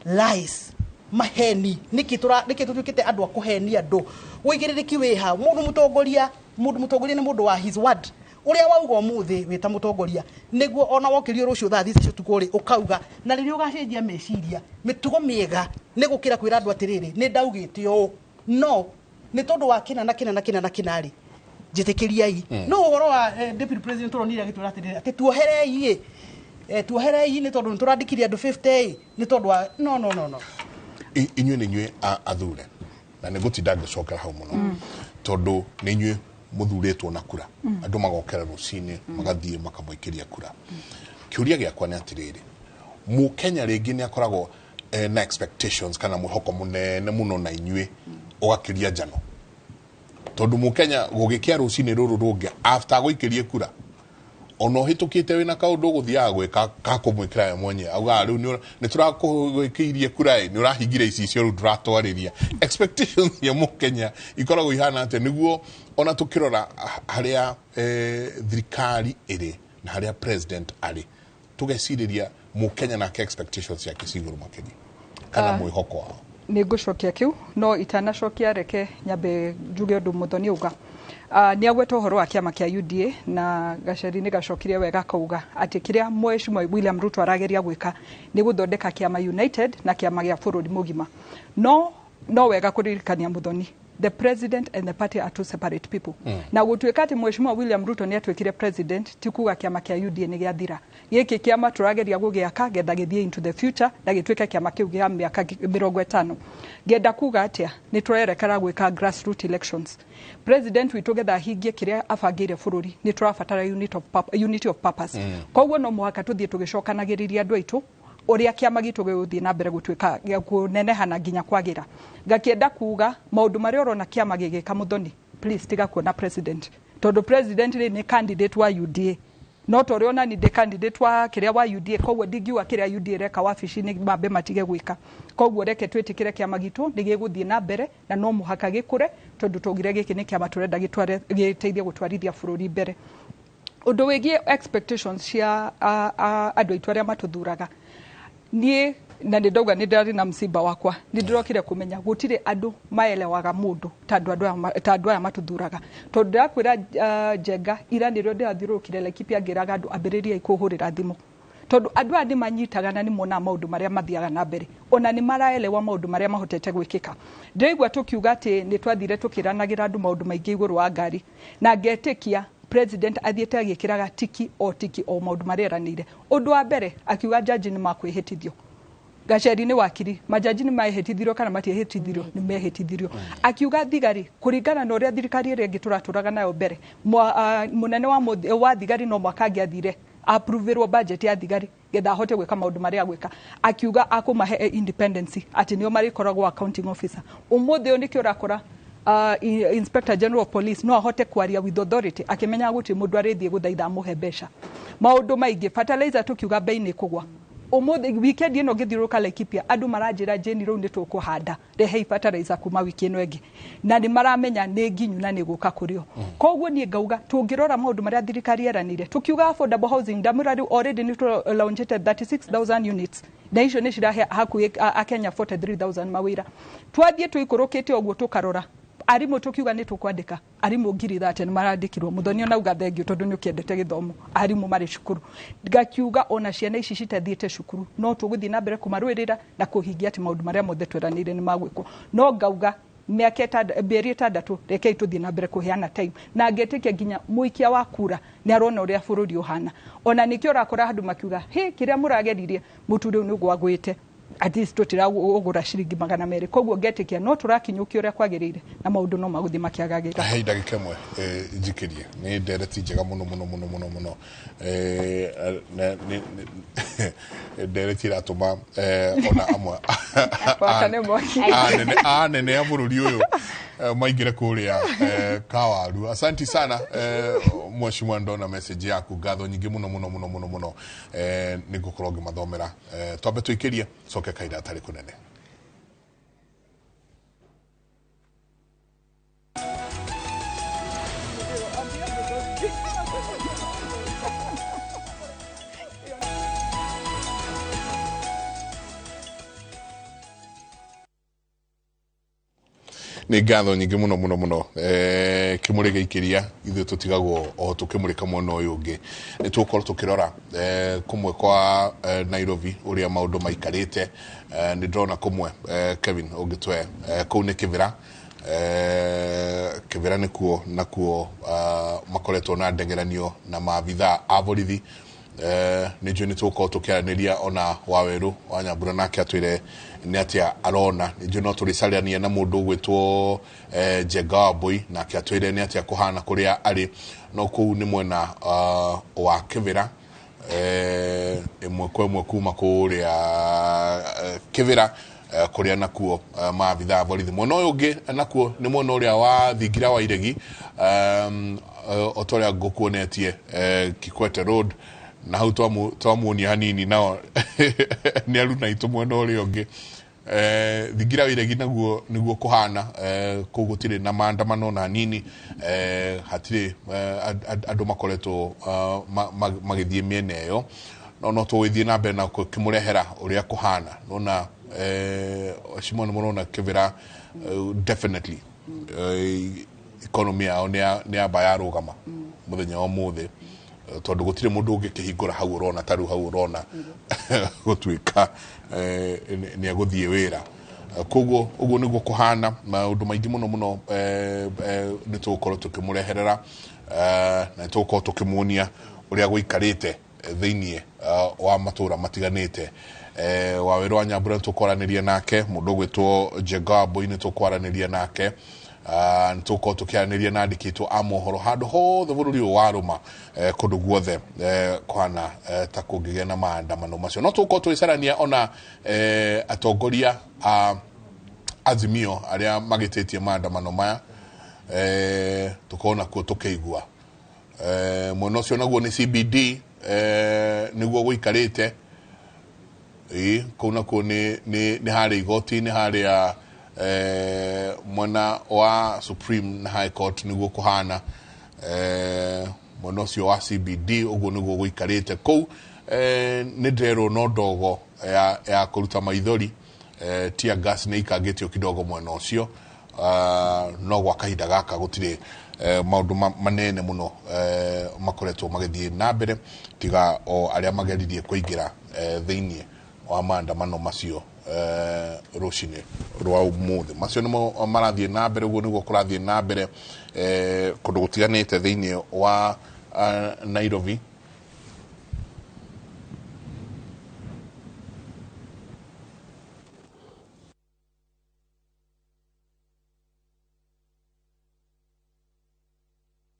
lies, maheni, nĩkĩ tũtuĩkĩte andũ a kũhenia andũ? Ũigĩrĩrĩki wĩha? Mũndũ mũtongoria, mũndũ mũtongoria nĩ mũndũ wa his word. Ũrĩa wauga ũmũthĩ wĩ ta mũtongoria, nĩguo ona wokĩrio rũciũ thaa 3 cia ũtukũ rĩ, ũkauga. Na rĩrĩa ũgacenjia meciria, mĩtugo mĩega nĩ gũkĩra kwĩra andũ atĩrĩrĩ, nĩ ndaugĩte ũũ, no nĩ tondũ wa kĩna na kĩna na kĩna na kĩna rĩ, njĩtĩkĩriai. No ũhoro wa deputy president ũronire agĩtwĩra atĩrĩrĩ, atĩ tuoherei ĩ, tuoherei nĩ tondũ nĩ tũrandĩkire andũ 50 nĩ tondũ wa no no no no. Inyuĩ nĩ inyuĩ athure, na nĩ ngũtinda ngĩcokera hau mũno, tondũ nĩ inyuĩ mũthurĩtwo na kura, andũ magokera rũcinĩ magathiĩ makamũikĩria kura. Kĩũria gĩakwa nĩ atĩrĩrĩ, mũkenya rĩngĩ nĩ akoragwo na expectations kana mwĩhoko mũnene mũno na inyuĩ ũgakĩria njano, tondũ mũkenya gũgĩkĩa rũcinĩ rũrũ rũngĩ after agũikĩrie kura, ona ũhĩtũkĩte wĩna kaũndũ ũgũthiaga gwĩka ka kũmwĩkĩra we mwenyewe, augaga rĩu nĩ tũrakũgwĩkĩirie kura ĩ, nĩ ũrahingire icicio rĩu ndũratwarĩria. Expectations cia mũkenya ikoragwo ihana atĩa nĩguo ona tũkĩrora harĩa thirikari ĩrĩ na harĩa president arĩ, tũgecirĩria mũkenya nake expectations ciake ci igũrũ makĩria kana mwĩhoko wao? Nĩ ngũcokia kĩu, no itanacokia reke nyambe njuge ũndũ Muthoni auga. Nĩ agweta ũhoro wa kĩama kĩa UDA, na Gacheri nĩ gacokire wega akauga atĩ kĩrĩa Mheshimiwa William Ruto arageria gwĩka nĩ gũthondeka kĩama united na kĩama gĩa bũrũri mũgima. No wega kũririkania Muthoni, the president and the party are two separate people. Na gũtuĩka atĩ Mheshimiwa William Ruto nĩ atuĩkire president ti kuga kĩama kĩa UDA nĩ gĩathira. Gĩkĩ kĩama tũrageria gũgĩaka getha gĩthiĩ into the future na gĩtuĩke kĩama kĩu gĩa mĩaka 50. Ngenda kuga atĩa, nĩ tũrerekera gwĩka grassroots elections. President witũ getha ahingie kĩrĩa abangĩire bũrũri nĩ tũrabatara unity of purpose. Koguo no mũhaka tũthiĩ tũgĩcokanagĩrĩria andũ aitũ ũrĩa kĩama gitũ gĩgũthiĩ na mbere gũtuĩka gĩa kũneneha na nginya kwagĩra. Ngakĩenda kuga maũndũ marĩa ũrona kĩama gĩgĩka, Muthoni, please tiga kuona president, tondũ president rĩ nĩ candidate wa UDA, no ta ũrĩa onani ndĩ candidate wa kĩrĩa wa UDA, koguo ndingiuga kĩrĩa UDA ĩreka wabici-inĩ mambe matige gwĩka. Koguo reke twĩtĩkĩre kĩama gitũ nĩ gĩgũthiĩ na mbere na no mũhaka gĩkũre, tondũ twaugire gĩkĩ nĩ kĩama tũrenda gĩteithie gũtwarithia bũrũri mbere. Ũndũ wĩgiĩ expectations cia andũ aitũ arĩa matũthuraga, niĩ na nĩ ndauga nĩ ndĩrarĩ na msiba wakwa, nĩ ndĩrokire kũmenya gũtirĩ andũ maelewaga mũndũ ta andũ aya matũthuraga, tondũ ndĩrakwĩra Njenga ira nĩrĩo ndĩrathiũrũrũkire Laikipia ngĩraga andũ ambĩrĩriai kũhũrĩra thimũ, tondũ andũ aya nĩ manyitaga na nĩ monaga maũndũ marĩa mathiaga na mbere, ona nĩ maraelewa maũndũ marĩa mahotete gwĩkĩka. Ndĩraigua tũkiuga atĩ nĩ twathire tũkĩranagĩra andũ maũndũ maingĩ igũrũ wa ngari, na ngetĩkia president athiĩte agĩkĩraga tiki o tiki o maũndũ marĩa eranĩire. Ũndũ wa mbere akiuga jaji nĩ makwĩhĩtithio. Gacheri nĩ wakiri, majaji nĩ mahĩtithirio kana matiahĩtithirio? Nĩ mehĩtithirio. Akiuga thigari kũringana na ũrĩa thirikari ĩrĩa ĩngĩ tũratũraga nayo mbere, mũnene wa thigari no mwaka angĩathire approverwo budget ya thigari getha ahote gwĩka maũndũ marĩa agwĩka. Akiuga akũmahe independence, atĩ nĩo marĩkoragwo accounting officer. Ũmũthĩ ũyũ nĩkĩo ũrakora Inspector General of Police no ahote kwaria with authority, akĩmenya gũtirĩ mũndũ arĩthiĩ gũthaitha amũhe mbeca. Maũndũ maingĩ, fertilizer tũkiuga bei nĩ kũgwa. Ũmũthĩ weekend ĩno ngĩthiũrũrũka Laikipia, andũ maranjĩra, "Jane, rĩu nĩ tũkũhanda, rehei fertilizer kuma wiki ĩno ĩngĩ," na nĩ maramenya nĩ nginyu na nĩ gũka kũrĩ o. Koguo niĩ ngauga tũngĩrora maũndũ marĩa thirikari yeranĩire, tũkiuga affordable housing, ndamwĩra rĩu already nĩ tũlaunchĩte 36,000 units, na icio nĩ cirahe hakuhĩ akenya 43,000 mawĩra. Twathiĩ tũikũrũkĩte ũguo, tũkarora arimũ, tũkiuga nĩ tũkwandĩka arimũ 30,000, nĩ marandĩkirwo. Mũthoni onauga thengiũ tondũ nĩ ũkĩendete gĩthomo, arimũ marĩ cukuru. Ngakiuga ona ciana ici citathiĩte cukuru, no tũgũthiĩ na mbere kũmarũĩrĩra na kũhingia atĩ maũndũ marĩa mothe tweranĩire nĩ magwĩkwo. No ngauga mĩaka mĩeri 6, rekei tũthiĩ na mbere kũheana time, na ngetĩkia nginya mũikia wa kura nĩ arona ũrĩa bũrũri ũhana. Ona nĩkĩo ũrakora andũ makiuga, "Hĩ, kĩrĩa mũrageririe mũtu rĩu nĩ gwagwĩte, at least tũtiragũra ciringi 200." Koguo ngetĩkia no tũrakinyũkia ũrĩa kwagĩrĩire na maũndũ no magũthiĩ makĩagagĩra. He ndagĩka 1 njikĩrie. Nĩ ndereti njega mũno mũno mũno mũno mũno. Ndereti ĩratũma ona amwe Wakane mwaki. anene a bũrũri ũyũ maingĩre kũrĩa kawaru. Asanti sana, mheshimiwa, ndona message yaku. Ngatho nyingĩ mũno mũno mũno mũno mũno. Nĩ ngũkorwo ngĩmathomera. Twambe tũikĩrie coke kahinda gatarĩ kũnene. Nĩ ngatho nyingĩ mũno mũno mũno. Kĩmũrĩ gĩikĩria, ithuĩ tũtigagwo o tũkĩmũrĩka mwena ũyũ ũngĩ. Nĩ tũgũkorwo tũkĩrora kũmwe kwa Nairobi ũrĩa maũndũ maikarĩte. Nĩ ndĩrona kũmwe, Kevin ũngĩtwe, kũu nĩ Kĩbĩra. Kĩbĩra nĩkuo nakuo makoretwo na ndengeranio na maabithaa a borithi. Nĩ njũĩ nĩ tũgũkorwo tũkĩaranĩria ona Wawerũ wa Nyambura, nake atwĩre nĩ atĩa arona. Nĩ njũĩ no tũrĩcarania na mũndũ ũgwĩtwo Njenga wa Mbũi, nake atwĩre nĩ atĩa kũhana kũrĩa arĩ. No kũu nĩ mwena wa Kĩbĩra, ĩmwe kwa ĩmwe kuma kũrĩa Kĩbĩra, kũrĩa nakuo maabithaa a borithi. Mwena ũyũ ũngĩ nakuo nĩ mwena ũrĩa wa thingira wa Iregi, o ta ũrĩa ngũkuonetie, Kikwete Road, na hau twamuonia hanini nao nĩ aruna itũ mwena ũrĩa ũngĩ. Thingira wa Iregi naguo nĩguo kũhana. Kũu gũtirĩ na maandamano na hanini. Hatirĩ andũ makoretwo magĩthiĩ mĩena ĩyo, no tũgĩthiĩ na mbere na kũmũrehera ũrĩa kũhana. Nona Shimon, mũrona Kĩbĩra, definitely economy yao nĩ yamba yarũgama mũthenya wa ũmũthĩ, tondũ gũtirĩ mũndũ ũngĩkĩhingũra hau ũrona ta rĩu hau ũrona gũtuĩka nĩ egũthiĩ wĩra. Koguo ũguo nĩguo kũhana. Maũndũ maingĩ mũno mũno nĩ tũgũkorwo tũkĩmũreherera, na nĩ tũgũkorwo tũkĩmuonia ũrĩa gũikarĩte thĩinĩ wa matũra matiganĩte. Wawerũ wa Nyambura nĩ tũkwaranĩria nake, mũndũ ũgwĩtwo Njenga wa Mbũi nĩ tũkwaranĩria nake. Nĩ tũgũkorwo tũkĩaranĩria na andĩkĩtwo a mohoro handũ hothe bũrũri ũyũ warũma. Kũndũ guothe kũhana ta kũngĩgĩa na maandamano macio, no tũgũkorwo tũgĩcarania ona atongoria a Azimio arĩa magĩtĩtie maandamano maya, tũkorwo nakuo tũkĩigua. Mwena ũcio naguo nĩ CBD, nĩguo gũikarĩte. Ĩĩ, kũu nakuo nĩ harĩa igoti-inĩ, harĩa mwena wa Supreme na High Court nĩguo kũhana. Mwena ũcio wa CBD ũguo nĩguo gũikarĩte kũu. Nĩ ndĩrerwo no ndogo ya kũruta maithori, tear gas nĩ ikangĩtio kidogo mwena ũcio. No gwa kahinda gaka gũtirĩ maũndũ manene mũno makoretwo magĩthiĩ na mbere, tiga o arĩa mageririe kũingĩra thĩinĩ wa maandamano macio rũcinĩ rwa ũmũthĩ. Macio nĩmo marathiĩ na mbere. Ũguo nĩguo kũrathiĩ na mbere kũndũ gũtiganĩte thĩinĩ wa Nairobi.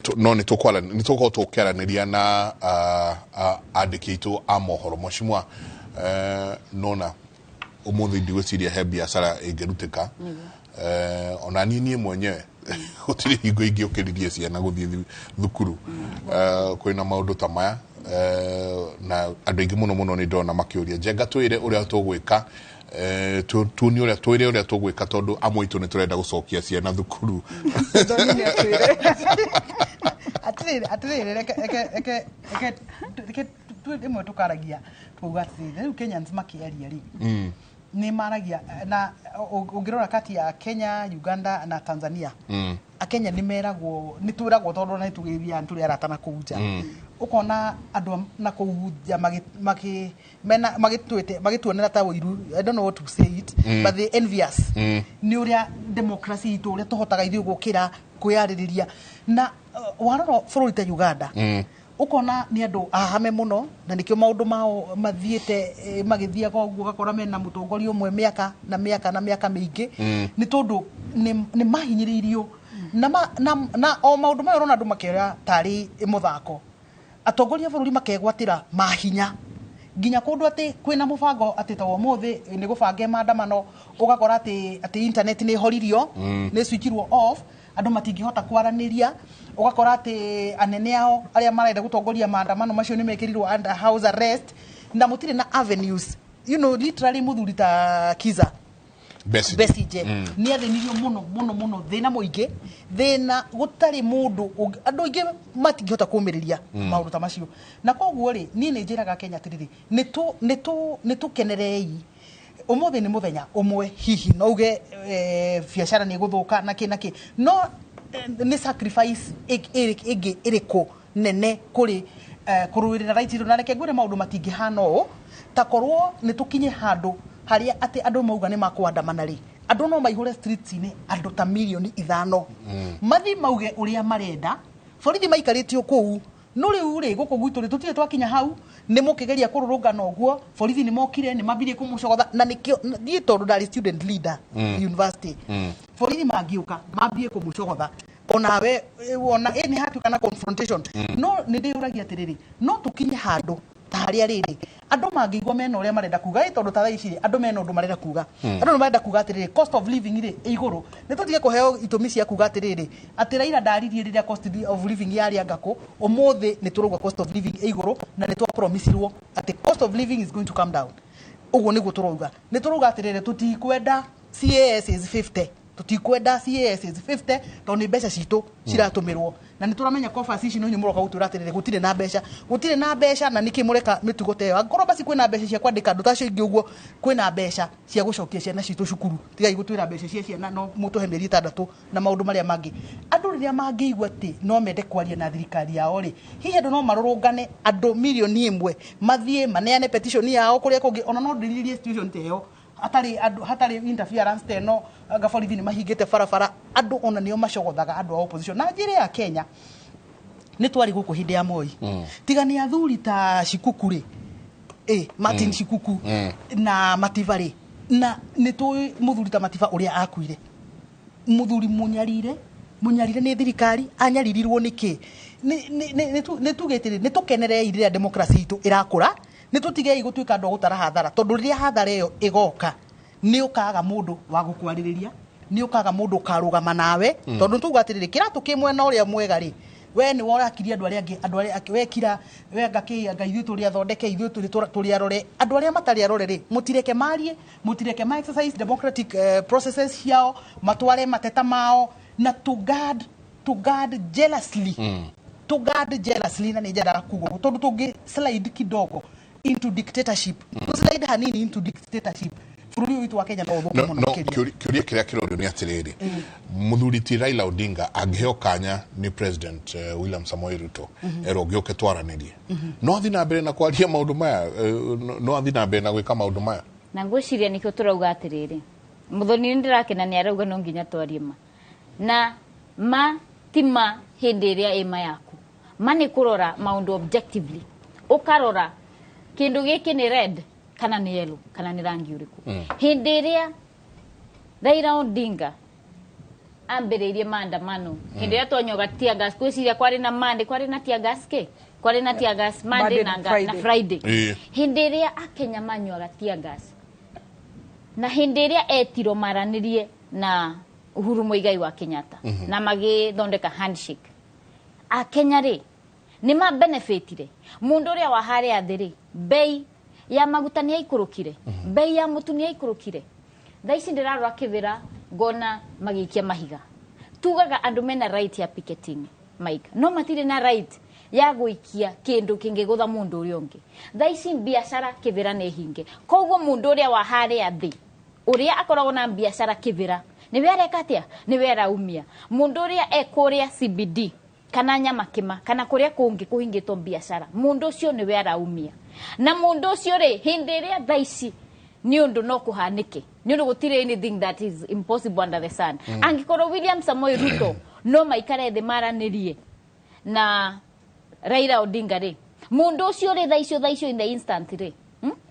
No nĩ tũgũkorwo tũkĩaranĩria na andĩki aitũ a mohoro. Mheshimiwa, nona ũmũthĩ ndigwĩciria he biacara ĩngĩrutĩka. Ona niĩ mwenyewe gũtirĩ hingo ingĩũkĩririe ciana gũthiĩ thukuru. Kwĩna maũndũ ta maya, na andũ aingĩ mũno mũno nĩ ndona makĩũria Njenga twĩre ũrĩa tũgwĩka, tuonie ũrĩa twĩre ũrĩa tũgwĩka, tondũ amwe aitũ nĩ tũrenda gũcokia ciana thukuru. Atĩrĩrĩ, reke rĩmwe tũkaragia tukauga atĩrĩrĩ, rĩu Kenyans makĩaria rĩ, nĩ maragia na ũngĩrora kati ya Kenya, Uganda na Tanzania, Akenya nĩ meragwo, nĩ twĩragwo, tondũ nĩ tũgĩthiaga tũrĩ arata na kũu nja, ũkona andũ na kũu nja magĩtuĩte magĩtuonera ta ũiru. I don't know what to say it, but they envy us nĩ ũrĩa democracy itũ, ũrĩa tũhotaga ithuĩ gũkĩra kwĩyarĩrĩria. Na warora bũrũri ta Uganda, ũkona nĩ andũ ahame mũno, na nĩkĩo maũndũ mao mathiĩte magĩthiaga ũguo, ũgakora mena mũtongoria ũmwe mĩaka na mĩaka na mĩaka mĩingĩ, nĩ tondũ nĩ mahinyĩrĩirio na o maũndũ maya ũrona andũ makĩoya tarĩ mũthako. Atongoria a bũrũri makegwatĩra mahinya nginya kũndũ atĩ kwĩna mũbango atĩ ta ũmũthĩ nĩ gũbange maandamano, ũgakora atĩ internet nĩ ĩhoririo, nĩ switchirwo off, andũ matingĩhota kwaranĩria. Ũgakora atĩ anene ao arĩa marenda gũtongoria maandamano macio nĩ mekĩrirwo under house arrest, na mũtirĩ na avenues, literally mũthuri ta Kiza Besigye. Besigye nĩ athĩnirio mũno mũno mũno, thĩna mũingĩ, thĩna gũtarĩ mũndũ andũ aingĩ matingĩhota kũmĩrĩria maũndũ ta macio. Na koguo rĩ, niĩ nĩ njĩraga Kenya atĩrĩrĩ, nĩ tũkenerei ũmũthĩ nĩ mũthenya ũmwe, hihi no uge biacara nĩ ĩgũthũka na kĩ na kĩ, no nĩ sacrifice ĩngĩ ĩrĩkũ nene kũrĩ kũrũĩrĩra right itũ? Na reke ngwĩre, maũndũ matingĩhana ũũ ta korwo nĩ tũkinye handũ harĩa atĩ andũ mauga nĩ makũandamana rĩ, andũ no maihũre streets-inĩ, andũ ta mirioni 5 mathi mauge ũrĩa marenda, borithi maikarĩtio kũu. No rĩu rĩ, gũkũ gwitũ rĩ, tũtirĩ twakinya hau. Nĩ mũkĩgeria kũrũrũngana ũguo, borithi nĩ mokire, nĩ mambirie kũmũcogotha. Na nĩkĩo niĩ, tondũ ndarĩ student leader university, borithi mangĩũka mambie kũmũcogotha onawe wona nĩ hatuĩka na confrontation. No nĩ ndĩyũragia atĩrĩrĩ, no tũkinye handũ ta harĩa rĩrĩ andũ mangĩigua mena ũrĩa marenda kuga, tondũ ta thaa ici rĩ, andũ mena ũndũ marenda kuga. Andũ nĩ marenda kuga atĩrĩrĩ, cost of living rĩ ĩ igũrũ. Nĩ tũtige kũheo itũmi cia kuga atĩrĩrĩ, atĩ Raila ndaririe rĩrĩa cost of living yarĩ angakũ. Ũmũthĩ nĩ tũrauga cost of living ĩ igũrũ, na nĩ twapromisirwo atĩ cost of living is going to come down. Ũguo nĩguo tũrauga. Nĩ tũrauga atĩrĩrĩ, tũtikwenda CAS is 50, tũtikwenda CAS is 50, tondũ nĩ mbeca citũ ciratũmĩrwo, na nĩ tũramenya coffers ici no inyuĩ mũroka gũtwĩra atĩrĩrĩ, gũtirĩ na mbeca, gũtirĩ na mbeca. Na nĩkĩ mũreka mĩtugo ta ĩyo? Angĩkorwo basi kwĩna mbeca cia kwandĩka andũ ta acio aingĩ ũguo, kwĩna mbeca cia gũcokia ciana citũ cukuru. Tigai gũtwĩra mbeca cia ciana no mũtũhe mĩeri 6 na maũndũ marĩa mangĩ. Andũ rĩrĩa mangĩigua atĩ no mende kwaria na thirikari yao rĩ, hihi andũ no marũrũngane, andũ mirioni 1 mathiĩ maneane petition yao kũrĩa kũngĩ. Ona no ndĩrirĩrie situation ta ĩyo hatarĩ andũ, hatarĩ interference ta ĩno, anga borithi nĩ mahingĩte barabara, andũ ona nĩo macogothaga andũ a opposition. Na njĩra ya Kenya, nĩ twarĩ gũkũ hĩndĩ ya Moi, tiga nĩ athuri ta Shikuku rĩ, Martin Shikuku na Mativa rĩ, na nĩ tũĩ mũthuri ta Mativa ũrĩa akuire, mũthuri mũnyarire, mũnyarire nĩ thirikari. Anyaririrwo nĩkĩ? Nĩ tugĩte rĩ, nĩ tũkenerei rĩrĩa democracy itũ ĩrakũra. Nĩ tũtigei gũtuĩka andũ a gũtara hathara, tondũ rĩrĩa hathara ĩyo ĩgoka, nĩ ũkaga mũndũ wa gũkwarĩrĩria, nĩ ũkaga mũndũ ũkarũgama nawe. Tondũ tuga atĩrĩrĩ, kĩratũ kĩ mwena ũrĩa mwega rĩ, we nĩ worakirie andũ arĩa angĩ, andũ arĩa angĩ wekira we anga kĩ anga ithuĩ tũrĩ athondeke, ithuĩ tũrĩ arore. Andũ arĩa matarĩ arore rĩ, mũtireke marie, mũtireke ma exercise democratic processes ciao, matware mateta mao, na to guard jealously, to guard jealously. Na nĩ nyendaga kuga ũguo tondũ tũngĩ slide kidogo into dictatorship, to slide hanini into dictatorship, bũrũri ũyũ witũ wa Kenya no ũthũke No, mũno no, makĩria. Kĩũria kĩrĩa kĩrorio nĩ atĩrĩrĩ, mũthuri ti Raila Odinga angĩheo kanya nĩ President William Samoei Ruto, erwo ngĩũke twaranĩrie, no athiĩ na mbere na kwaria maũndũ maya, no athiĩ na mbere na gwĩka maũndũ maya? Na ngwĩciria nĩkĩo tũrauga atĩrĩrĩ, Mũthoni nĩ ndĩrakena nĩ arauga no nginya twarie ma, na ma ti ma hĩndĩ ĩrĩa ĩ ma yaku. Ma nĩ kũrora maũndũ objectively, ũkarora kĩndũ gĩkĩ nĩ red kana nĩ yellow kana nĩ rangi ũrĩkũ. Hĩndĩ ĩrĩa Raila Odinga Ambĩrĩirie maandamano hĩndĩ ĩrĩa twanyoga tear gas, gwĩciria kwarĩ na Monday, kwarĩ na tear gas kĩ, kwarĩ na tear gas Monday Monday na, na na Friday. Friday. Hĩndĩ ĩrĩa akenya manyuaga tear gas na hĩndĩ ĩrĩa etirwo maranĩrie na Uhuru Muigai wa Kenyatta na magĩthondeka handshake, akenya rĩ nĩ ma benefitire. Mũndũ ũrĩa wa harĩa thĩ rĩ, bei ya maguta nĩ yaikũrũkire, bei ya mũtu nĩ yaikũrũkire. Thaa ici ndĩrarora Kĩbĩra ngona magĩikia mahiga. Tugaga andũ mena right ya picketing, Mike, no matirĩ na right ya gũikia kĩndũ kĩngĩgũtha mũndũ ũrĩa ũngĩ. Thaa ici biacara Kĩbĩra nĩ hinge, koguo mũndũ ũrĩa wa harĩa thĩ, ũrĩa akoragwo na biacara Kĩbĩra, nĩwe areka atĩa? Nĩwe araumia. Mũndũ ũrĩa e kũrĩa CBD kana Nyamakĩma kana kũrĩa kũngĩ kũhingĩtwo biacara, mũndũ ũcio nĩwe araumia. Na mũndũ ũcio rĩ, hĩndĩ ĩrĩa thaa ici nĩ ũndũ no kũhanĩke, nĩ ũndũ gũtirĩ anything that is impossible under the sun, angĩkorwo William Samoei Ruto no maikare thĩ maranĩrie na Raila Odinga rĩ, mũndũ ũcio rĩ, thaa icio in the instant rĩ,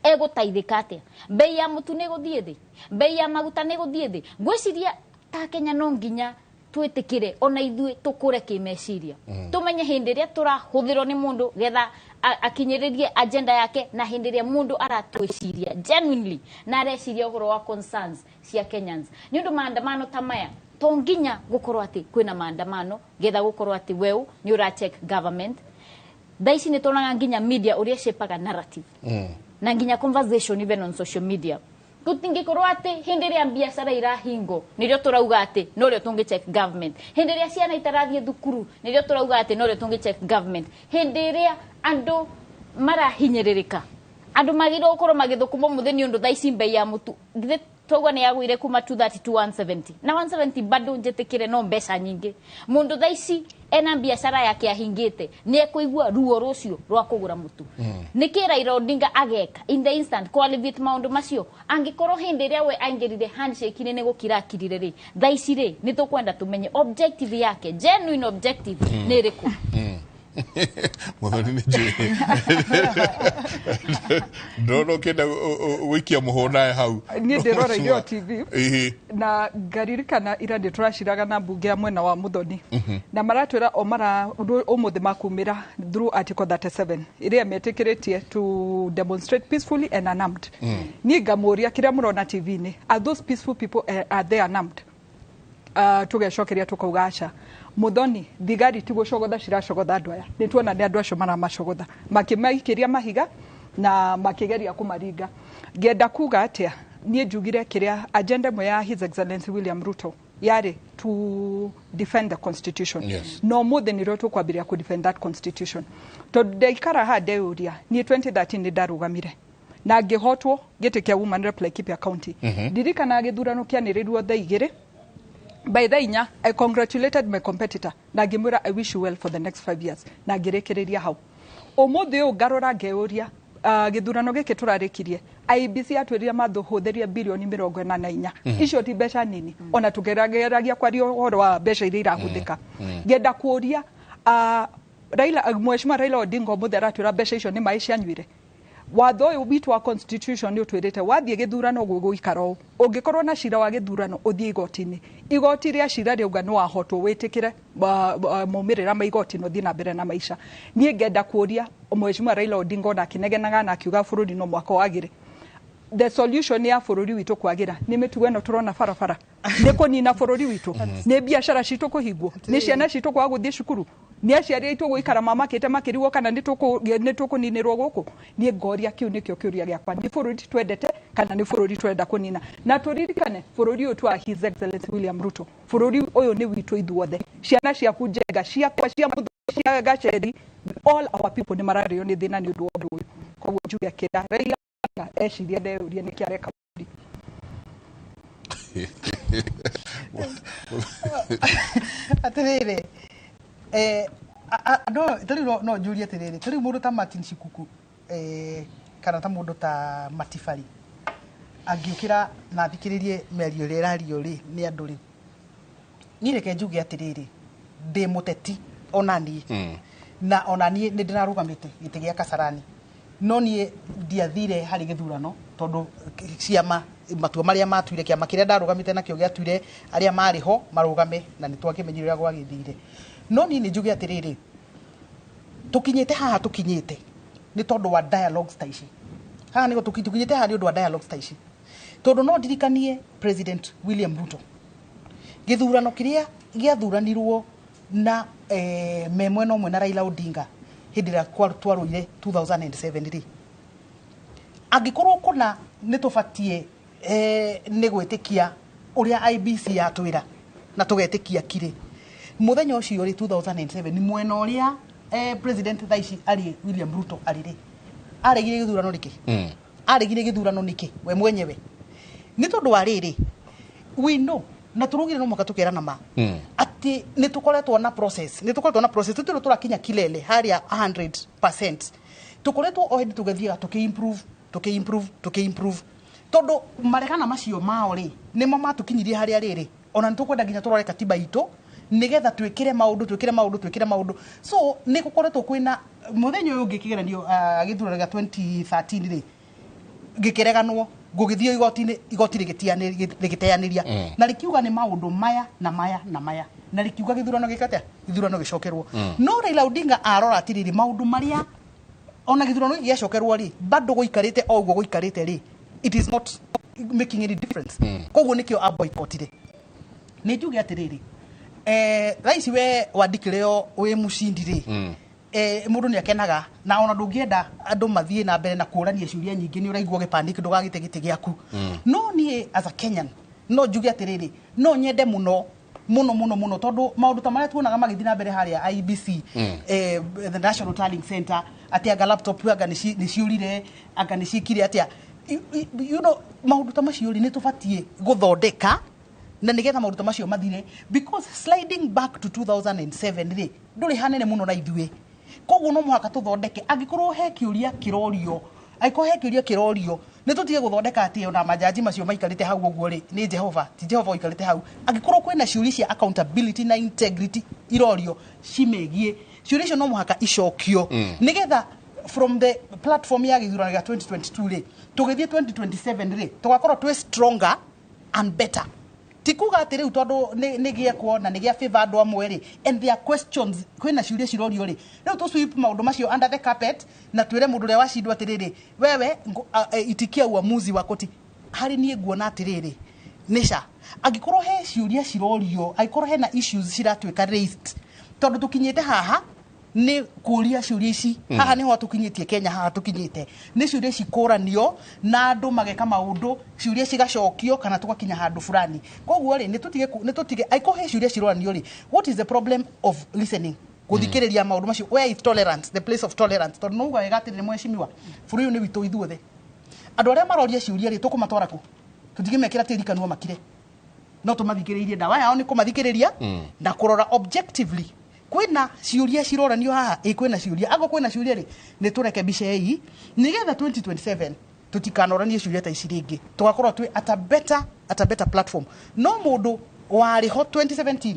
Egũteithĩka atĩa? Bei ya mũtu nĩ ĩgũthiĩ thĩ, bei ya maguta nĩ ĩgũthiĩ thĩ. Ngwĩciria ta Kenya no nginya twĩtĩkĩre ona ithuĩ tũkũre kĩmeciria, tũmenye hĩndĩ ĩrĩa tũrahũthĩrwo nĩ mũndũ getha akinyĩrĩrie agenda yake, na hĩndĩ ĩrĩa mũndũ aratwĩciria genuinely na areciria ũhoro wa concerns cia Kenyans. Nĩ ũndũ maandamano ta maya, to nginya gũkorwo atĩ kwĩna maandamano getha gũkorwo atĩ weũ nĩ ũra check government. Thaa ici nĩ tuonaga nginya media ũrĩa shapaga narrative na nginya conversation even on social media. Gũtingĩkorwo atĩ hĩndĩ ĩrĩa biacara irahingwo nĩrĩo tũrauga atĩ norĩo tũngĩ check government, hĩndĩ ĩrĩa ciana itarathiĩ thukuru nĩrĩo tũrauga atĩ norĩo tũngĩ check government, hĩndĩ ĩrĩa andũ marahinyĩrĩrĩka, andũ magĩrĩirwo gũkorwo magĩthũkũma mũthĩ. Nĩ ũndũ thaa ici mbei ya mũtu githĩ twaigua nĩ yagũire kuma 230 to 170, na 170 bado njĩtĩkĩre no mbeca nyingĩ. Mũndũ thaa ici ena biacara yake ahingĩte nĩ ekũigua ruo rũcio rwa kũgũra mũtu. Nĩkĩ Raila Odinga ageka in the instant kũ alleviate maũndũ macio? Angĩkorwo hĩndĩ ĩrĩa we aingĩrire handshake-inĩ nĩ gũkira akirire rĩ, thaa ici rĩ, nĩ tũkwenda tũmenye objective yake, genuine objective nĩ ĩrĩkũ. Muthoni, nĩ njũĩ ndĩrona ũkĩenda gũikia mũhũnae hau. Niĩ ndĩroreire o TV na ngaririkana ira nĩ tũraciraga na mbunge ya mwena wa Muthoni na maratwĩra o mara ũmũthĩ makumĩra through article 37 ĩrĩa metĩkĩrĩtie to demonstrate peacefully and unarmed. Niĩ ngamũria, kĩrĩa mũrona TV-inĩ, are those peaceful people, are they unarmed? Tugecokeria tukauga aca. Muthoni, thigari ti gũcogotha ciracogotha andũ aya, nĩ tuona nĩ andũ acio maramacogotha makĩmaikĩria mahiga na makĩgeria kũmaringa. Ngenda kuga atĩa? Niĩ njugire kĩrĩa agenda ĩmwe ya His Excellency William Ruto yarĩ to defend the constitution. No mũthĩ nĩrĩo tũkwambĩrĩria kũ defend that constitution, tondũ ndaikara haha ndeyũria, niĩ 2013 nĩ ndarũgamire na ngĩhotwo gĩtĩ kĩa woman rep Laikipia County. Ndirikanaga gĩthurano kĩanĩrĩirwo thaa 2, by thaa 4 I congratulated my competitor na ngĩmwĩra, "I wish you well for the next 5 years," na ngĩrĩkĩrĩria hau. Ũmũthĩ ũyũ ngarora ngeyũria, gĩthurano gĩkĩ tũrarĩkirie, IEBC yatwĩrire mathũhũthĩrie birioni 44. Icio ti mbeca nini, ona tũgeragia kwaria ũhoro wa mbeca iria irahũthĩka. Ngenda kũũria, Raila, Mheshimiwa Raila Odinga ũmũthĩ aratwĩra mbeca icio nĩ maĩ cianyuire. Watho ũyũ witũ wa constitution nĩ ũtwĩrĩte wathiĩ gĩthurano gũgũikara ũũ, ũngĩkorwo na cira wa gĩthurano ũthiĩ igoti-inĩ, igoti rĩa cira rĩauga nĩ wahotwo, wĩtĩkĩre maumĩrĩra ma igoti na ũthiĩ na mbere na maica. Niĩ ngenda kũũria Mheshimiwa Raila Odinga, ona akĩnegenaga na akiuga bũrũri no mwaka wagĩre, the solution ya bũrũri witũ kwagĩra nĩ mĩtugo ĩno tũrona barabara, nĩ kũnina bũrũri witũ, nĩ biacara citũ kũhingwo, nĩ ciana citũ kwaga gũthiĩ cukuru, nĩ aciari aitũ gũikara mamakĩte makĩrigwo kana nĩ tũkũninĩrwo gũkũ? Niĩ ngoria, kĩu nĩkĩo kĩũria gĩakwa: nĩ bũrũri twendete kana nĩ bũrũri twenda kũnina? Na tũririkane bũrũri ũyũ twa His Excellency William Ruto, bũrũri ũyũ nĩ witũ ithuothe, ciana ciaku Njenga, ciakwa, cia Mũthoni, cia Gacheri, all our people nĩ mararĩo nĩ thĩna nĩ ũndũ wa ũndũ ũyũ. Koguo njuge kĩra Raila Odinga ecirie, ndeyũrie nĩkĩ areka bũrũri. Atiriri, no ta rĩu no njũrie atĩrĩrĩ, ta rĩu mũndũ ta Martin Shikuku, kana ta mũndũ ta Matifari angĩũkĩra na athikĩrĩrie mĩario ĩrĩa ĩrario rĩ nĩ andũ rĩ, niĩ reke njuge atĩrĩrĩ, ndĩ mũteti ona niĩ, na ona niĩ nĩ ndĩrarũgamĩte gĩtĩ gĩa Kasarani, no niĩ ndiathire harĩ gĩthurano tondũ ciama Matua marĩa matuire, kĩama kĩrĩa ndarũgamĩte nakĩo gĩatuire arĩa marĩ ho marũgame, na nĩ twakĩmenyire ũrĩa gwagĩthire. No niĩ nĩ njuge atĩrĩrĩ, tũkinyĩte haha tũkinyĩte nĩ tondũ wa dialogues ta ici. Haha nĩho tũkinyĩte haha nĩ ũndũ wa dialogues ta ici, tondũ no ndirikanie President William Ruto, gĩthurano kĩrĩa gĩathuranirwo na me mwena ũmwe na Raila Odinga hĩndĩ ĩrĩa twarũire 2007 rĩ, angĩkorwo kũna nĩ tũbatiĩ nĩ gwĩtĩkia ũrĩa IEBC yatwĩra na tũgetĩkia kirĩ mũthenya ũcio rĩ, 2007 nĩ mwena ũrĩa president thaa ici arĩ, William Ruto arĩ rĩ, aregire gĩthurano nĩkĩ? Aregire gĩthurano nĩkĩ we mwenyewe? Nĩ tondũ wa rĩrĩ, we know na tũrugire no mũhaka tũkerana ma atĩ nĩ tũkoretwo na process, nĩ tũkoretwo na process, tũtirĩ tũrakinya kilele harĩa 100%. Tũkoretwo o hĩndĩ tũgĩthiaga tũkĩ-improve, tũkĩ-improve, tũkĩ-improve, tondũ maregana macio mao rĩ, nĩmo matũkinyirie harĩa rĩrĩ. Ona nĩ tũkwenda nginya tũrore katiba itũ nĩgetha twĩkĩre maũndũ, twĩkĩre maũndũ, twĩkĩre maũndũ. So nĩ gũkoretwo kwĩna mũthenya ũyũ ũngĩ kĩgeranio, gĩthurano gĩa 2013 rĩ, gĩkĩreganwo, gũgĩthiĩ igoti-inĩ, igoti rĩgĩteanĩria na rĩkiuga nĩ maũndũ maya na maya na maya, na rĩkiuga gĩthurano gĩke atĩa? Gĩthurano gĩcokerwo. No Raila Odinga arora atĩrĩrĩ, maũndũ marĩa ona gĩthurano gĩkĩ gĩacokerwo rĩ, bado gũikarĩte o ũguo gũikarĩte rĩ, it is not making any difference. Koguo nĩkĩo aboycotire. Nĩ njuge atĩrĩrĩ, thaa ici we wandikĩrĩo wĩ mũcindi rĩ, mũndũ nĩ akenaga, na ona ndũngĩenda andũ mathiĩ na mbere na kũrania ciũria nyingĩ, nĩ ũraigua ũgĩpanic ndũgagĩte gĩtĩ gĩaku. No niĩ as a Kenyan no njuge atĩrĩrĩ, no nyende mũno mũno mũno mũno, tondũ maũndũ ta marĩa tuonaga magĩthiĩ na mbere harĩa IEBC, the National Tallying Center, atĩ anga laptop anga nĩ ciũrire, anga nĩ ciĩkire atĩa, maũndũ ta macio rĩ, nĩ tũbatiĩ gũthondeka na nĩgetha maũndũ ta macio mathire, because sliding back to 2007 rĩ, ndũrĩ hanene mũno na ithuĩ. Koguo no mũhaka tũthondeke. Angĩkorwo he kĩũria kĩrorio, angĩkorwo he kĩũria kĩrorio, nĩ tũtige gũthondeka atĩ ona majaji macio maikarĩte hau ũguo rĩ, nĩ Jehova, ti Jehova ũikarĩte hau. Angĩkorwo kwĩna ciũria cia accountability na integrity irorio cimegiĩ, ciũria icio no mũhaka icokio, nĩgetha from the platform ya gĩthurano gĩa 2022 rĩ, tũgĩthiĩ 2027 rĩ, tũgakorwo twĩ stronger and better. Ti kuga atĩ rĩu tondũ nĩ gĩekwo na nĩ gĩa favor andũ amwe rĩ, and there are questions, kwĩna ciũria cirorio rĩ, rĩu tũ sweep maũndũ macio under the carpet na twĩre mũndũ ũrĩa wacindwo atĩrĩrĩ, wewe itikia uamuzi wa koti. Harĩ niĩ nguona atĩrĩrĩ, nĩca angĩkorwo he ciũria cirorio, angĩkorwo hena issues ciratuĩka raised, tondũ tũkinyĩte haha nĩ kũria ciũria ici. Haha nĩho tũkinyĩtie Kenya, haha tũkinyĩte nĩ ciũria ici kũranio na andũ mageka maũndũ, ciũria cigacokio kana tũgakinya handũ fulani. Koguo rĩ, nĩ tũtige, angĩkorwo he ciũria ciroranio rĩ, what is the problem of listening, gũthikĩrĩria maũndũ macio? Where is tolerance, the place of tolerance? Tondũ nauga wega atĩrĩrĩ, mheshimiwa, bũrũri ũyũ nĩ witũ ithuothe. Andũ arĩa maroria ciũria rĩ, tũkũmatwara kũ? Tũtingĩmekĩra tĩri kanua makire, no tũmathikĩrĩirie. Ndawa yao nĩ kũmathikĩrĩria na kũrora objectively kwĩna ciũria ciroranio haha. Ĩ kwĩna ciũria, ago kwĩna ciũria rĩ, nĩ tũrekebicei nĩgetha 2027 tũtikanoranie ciũria ta ici rĩngĩ, tũgakorwo twĩ at a better platform. No mũndũ warĩ ho 2017,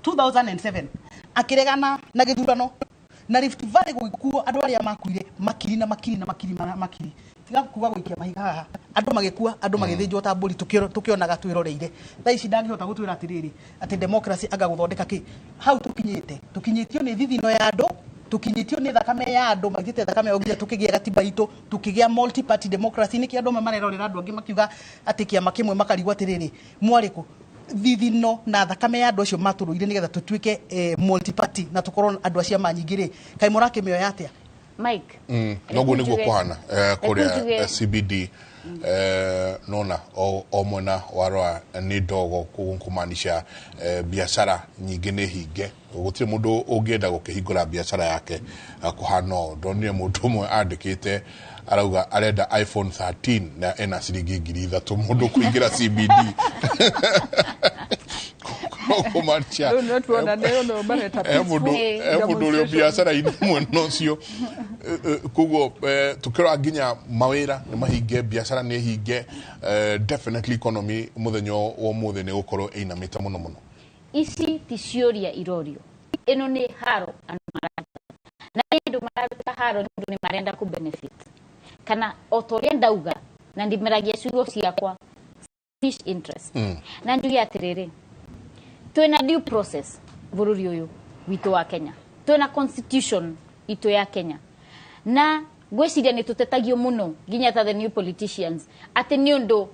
2007 akĩregana na gĩthurano na Rift Valley gũgĩkuo andũ arĩa makuire makiri na makiri na makiri na makiri, tiga kuga gũikia mahiga haha, andũ magĩkua, andũ magĩthĩnjwo ta mbũri, tũkĩonaga twĩroreire. Thaa ici ndangĩhota gũtwĩra atĩrĩrĩ atĩ democracy anga gũthondeka kĩ. Hau tũkinyĩte, tũkinyĩtio nĩ thithino ya andũ, tũkinyĩtio nĩ thakame ya andũ maitĩte thakame yao nginya tũkĩgĩa gatiba itũ, tũkĩgĩa multi party democracy. Nĩkĩ andũ amwe marerorera andũ angĩ makiuga atĩ kĩama kĩmwe, makarigwo atĩrĩrĩ, mwarĩ kũ? Thithino na thakame ya andũ acio matũrũire nĩgetha tũtuĩke multi party na tũkorwo andũ a ciama nyingĩ rĩ, kaĩ mũrakĩmĩoya atĩa? Mike. Noguo nĩguo kũhana kũrĩa CBD. Nona o mwena warora nĩ ndogo, kũmaanisha biacara nyingĩ nĩ hinge. Gũtirĩ mũndũ ũngĩenda gũkĩhingũra biacara yake kũhana ũũ. Ndonire mũndũ ũmwe andĩkĩte arauga arenda iPhone 13 na ena ciringi 3000. Mũndũ kũingĩra CBD kũmaanisha Rĩu nĩ tuona nĩ ũndũ mareta he mũndũ peaceful he mũndũ ũrĩ demonstration. biacara-inĩ mwena ũcio. Koguo tũkĩrora nginya mawĩra nĩ mahinge, biacara nĩ hinge, definitely economy mũthenya wa ũmũthĩ nĩ gũkorwo ĩinamĩte mũno mũno. Ici ti ciũria irorio, ĩno nĩ haro andũ mararuta, na nĩ andũ mararuta haro nĩ ũndũ nĩ marenda kũ benefit kana o ta ũrĩa ndauga. Na ndimeragia ciugo ciakwa selfish interest. Na njuge atiriri, twina due process bururi uyu witu wa Kenya, twina constitution itu ya Kenya, na ngwiciria ni tutetagio muno nginya ta the new politicians ati ni undu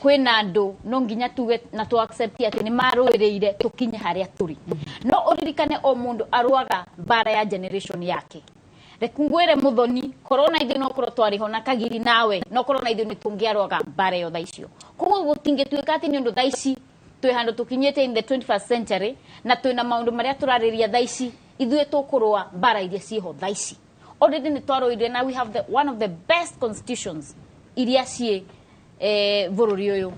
kwina andu no nginya tuge na tu accept ati ni marũĩrĩire tukinye haria turi. No uririkane o mundu arũaga mbara ya generation yake. Reke ngwĩre Muthoni, korona ithuĩ no korwo twarĩho na Kagiri nawe no korwo na ithuĩ nĩ tũngĩarũaga mbara ĩyo thaa icio. Koguo gũtingĩtuĩka atĩ nĩ ũndũ thaa ici twĩ handũ tũkinyĩte in the 21st century na twĩna maũndũ marĩa tũrarĩria thaa ici, ithuĩ tũkũrũa mbara iria ciĩho thaa ici. Already nĩ twarũire na we have the one of the best constitutions iria ciĩ bũrũri ũyũ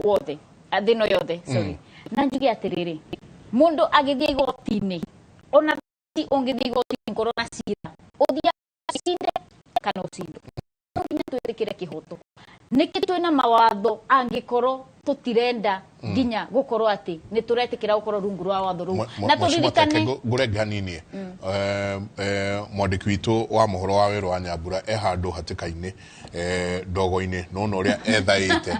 wothe, thĩ ĩno yothe, sorry. Na njuge atĩrĩrĩ, mũndũ agĩthiĩ igoti-inĩ, ona ti ũngĩthiĩ igoti-inĩ korwo na cira, ũthiaga ũcinde kana ũcindwo. No nginya twĩtĩkĩre kĩhoto. Nĩkĩ twĩna mawatho angĩkorwo tũtirenda nginya gũkorwo atĩ nĩ tũretĩkĩra gũkorwo rungu rwa watho rũu? Na tũririkane ngũrenge hanini, mwandĩki witũ wa mohoro wa Werũ wa Nyambura e handũ hatĩka-inĩ, ndogo-inĩ, nona ũrĩa ethaĩte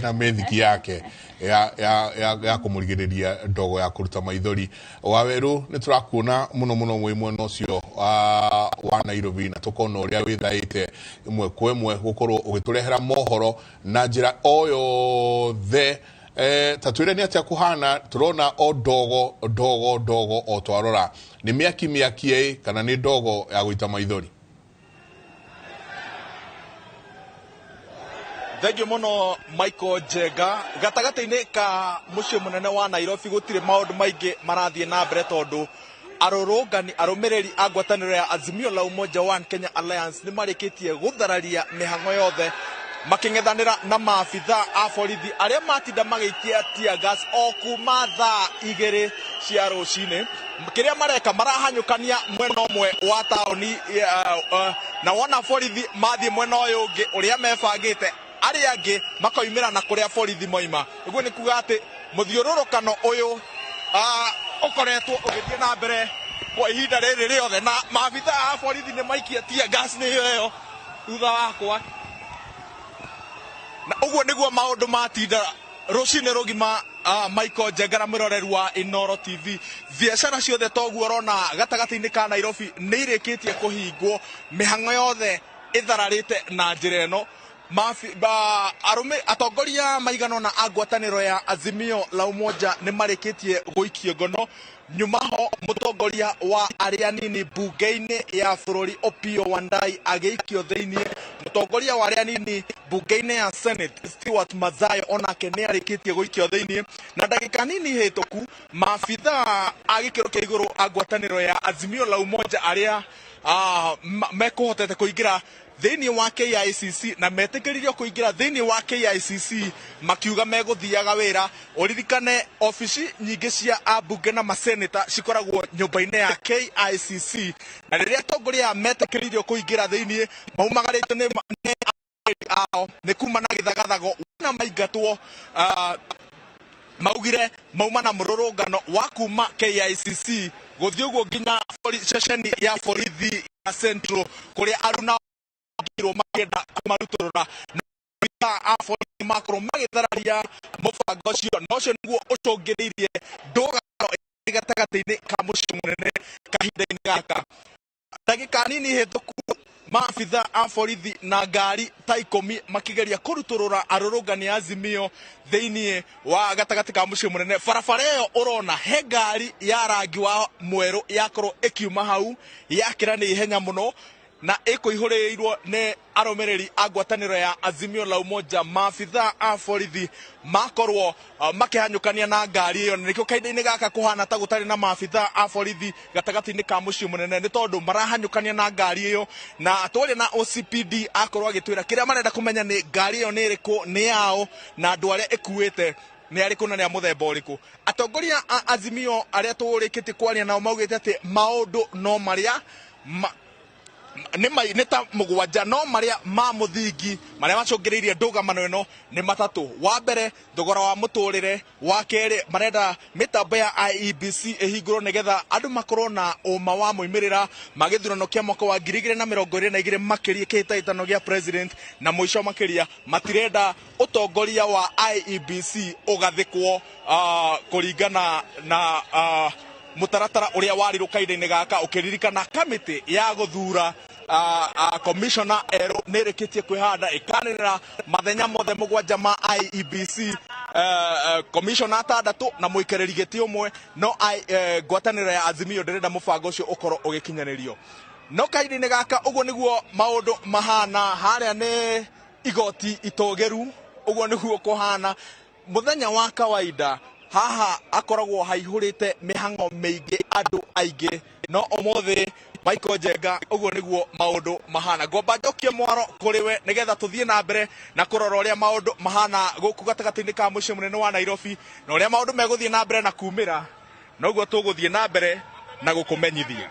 na mĩthiki yake ya kũmũrigĩrĩria ndogo ya kũruta maithori. Wawerũ, nĩ tũrakuona mũno mũno mwĩ mwena ũcio wa Nairobi, na tũkona ũrĩa wĩthaĩte ĩmwe kwa ĩmwe gũkorwo ũgĩtũrehera mohoro na njĩra o yothe. Ta twĩre nĩ atĩa kũhana, tũrona o ndogo ndogo ndogo o twarora, nĩ mĩaki mĩaki ĩ kana nĩ ndogo ya gũita maithori? Thengiũ mũno Michael Njenga. Gatagatĩ-inĩ ka mũciĩ mũnene wa Nairobi gũtirĩ maũndũ maingĩ marathiĩ na mbere, tondũ arũrũngani arũmĩrĩri a ngwatanĩro ya Azimio la Umoja One Kenya Alliance nĩ marĩkĩtie gũthararia mĩhang'o yothe makĩng'ethanĩra na maabitha a borithi arĩa matinda magĩikia tear gas o kuma thaa 2 cia rũcinĩ. Kĩrĩa mareka, marahanyũkania mwena ũmwe wa taũni, na wona borithi mathiĩ mwena ũyũ ũngĩ ũrĩa mebangĩte, arĩa angĩ makoimĩra na kũrĩa borithi moima. Ũguo nĩ kuga atĩ mũthiũrũrũkano ũyũ ũkoretwo ũgĩthiĩ na mbere kwa ihinda rĩrĩ rĩothe, na maabitha a borithi nĩ maikia tear gas nĩyo ĩyo thutha wakwa. Na ũguo nĩguo maũndũ matinda rũcinĩ rũgima. Michael Njenga na mwĩroreri wa Inooro TV, biacara ciothe toguo ũrona gatagatĩ-inĩ ka Nairobi nĩ irĩkĩtie kũhingwo, mĩhang'o yothe ĩthararĩte na njĩra ĩno. Arũme atongoria maigana ũna a ngwatanĩro ya Azimio la Umoja nĩ marĩkĩtie gũikio ngono. Nyuma ho mũtongoria wa arĩa anini bunge-inĩ ya bũrũri Opiyo Wandayi agĩikio thĩiniĩ, mũtongoria wa arĩa anini bunge-inĩ ya Senate Stewart Madzayo onake nĩ arĩkĩtie gũikio thĩiniĩ. Na ndagĩka nini hĩtũku maabitha a gĩkĩro kĩa igũrũ a ngwatanĩro ya Azimio la Umoja arĩa mekũhotete kũingĩra thĩiniĩ wa KICC na metĩkĩririo kũingĩra thĩiniĩ wa KICC makiuga megũthiaga wĩra. Ũririkane obici nyingĩ cia ambunge na maseneta cikoragwo nyũmba-inĩ ya KICC, na rĩrĩa atongoria aya metĩkĩririo kũingĩra thĩiniĩ maumagarĩtio nĩ ao nĩ kuma na gĩthagathago na maingatwo. Maugire mauma na mũrũrũngano wa kuma KICC gũthiĩ ũguo nginya ceceni ya borithi ya Central kũrĩa aruna makĩenda kũmarutũrũra. A borithi makorwo magĩthararia mũbango ũcio, na ũcio nĩguo ũcũngĩrĩirie ndũgano gatagatĩ-inĩ ka mũciĩ mũnene kahinda-inĩ gaka. Ndagĩka nini hĩtũku maabitha a borithi na ngari ta 10 makĩgeria kũrutũrũra arũrũngani a Azimio thĩiniĩ wa gatagatĩ ka mũciĩ mũnene. Barabara ĩyo ũrona he ngari ya rangi wa mwerũ yakorwo ĩkiuma hau yakĩra nĩ ihenya mũno na ĩkũihũrĩirwo nĩ arũmĩrĩri a ngwatanĩro ya Azimio la Umoja. Maabitha a borithi makorwo makĩhanyũkania na ngari ĩyo, na nĩkĩo kahinda-inĩ gaka kũhana ta gũtarĩ na maabitha a borithi gatagatĩ-inĩ ka mũciĩ mũnene, nĩ tondũ marahanyũkania na ngari ĩyo. Na twarĩ na OCPD akorwo agĩtwĩra kĩrĩa marenda kũmenya nĩ ngari ĩyo nĩ ĩrĩkũ, nĩ yao, na andũ arĩa ĩkuĩte nĩ arĩkũ na nĩ a mũthemba ũrĩkũ. Atongoria a Azimio arĩa tũrĩkĩtie kwaria nao maugĩte atĩ maũndũ no marĩa Nĩ ta mũgwanja, no marĩa ma mũthingi marĩa macũngĩrĩirie ndũgamano ĩno nĩ matatũ. Wa mbere, thogora wa mũtũrĩre. Wa kerĩ, marenda mĩtambo ya IEBC ĩhingũrwo nĩgetha andũ makorwo na ũma wa moimĩrĩra ma gĩthurano kĩa mwaka wa 2022, makĩria kĩhĩtahĩtano gĩa president. Na mũico makĩria, matirenda ũtongoria wa IEBC ũgathĩkwo kũringana na mũtaratara ũrĩa warirwo kahinda-inĩ gaka, ũkĩririkana kamĩtĩ ya gũthura commissioner erũ nĩ ĩrĩkĩtie kwĩhanda ĩkanĩrĩra mathenya mothe 7 ma IEBC, commissioner 6 na mũikarĩri gĩtĩ ũmwe, no ngwatanĩro ya Azimio ndĩrenda mũbango ũcio ũkorwo ũgĩkinyanĩrio. No kahinda-inĩ gaka ũguo nĩguo maũndũ mahana. Harĩa nĩ igoti itũgĩru, ũguo nĩguo kũhana. Mũthenya wa kawaida haha akoragwo haihũrĩte mĩhang'o mĩingĩ, andũ aingĩ, no ũmũthĩ, Michael Njenga, ũguo nĩguo maũndũ mahana. Ngomba njokie mwaro kũrĩ we nĩgetha tũthiĩ na mbere na kũrora ũrĩa maũndũ mahana gũkũ gatagatĩ-inĩ ka mũciĩ mũnene wa Nairobi, na ũrĩa maũndũ megũthiĩ na mbere na kumĩra, noguo tũgũthiĩ na mbere na gũkũmenyithia.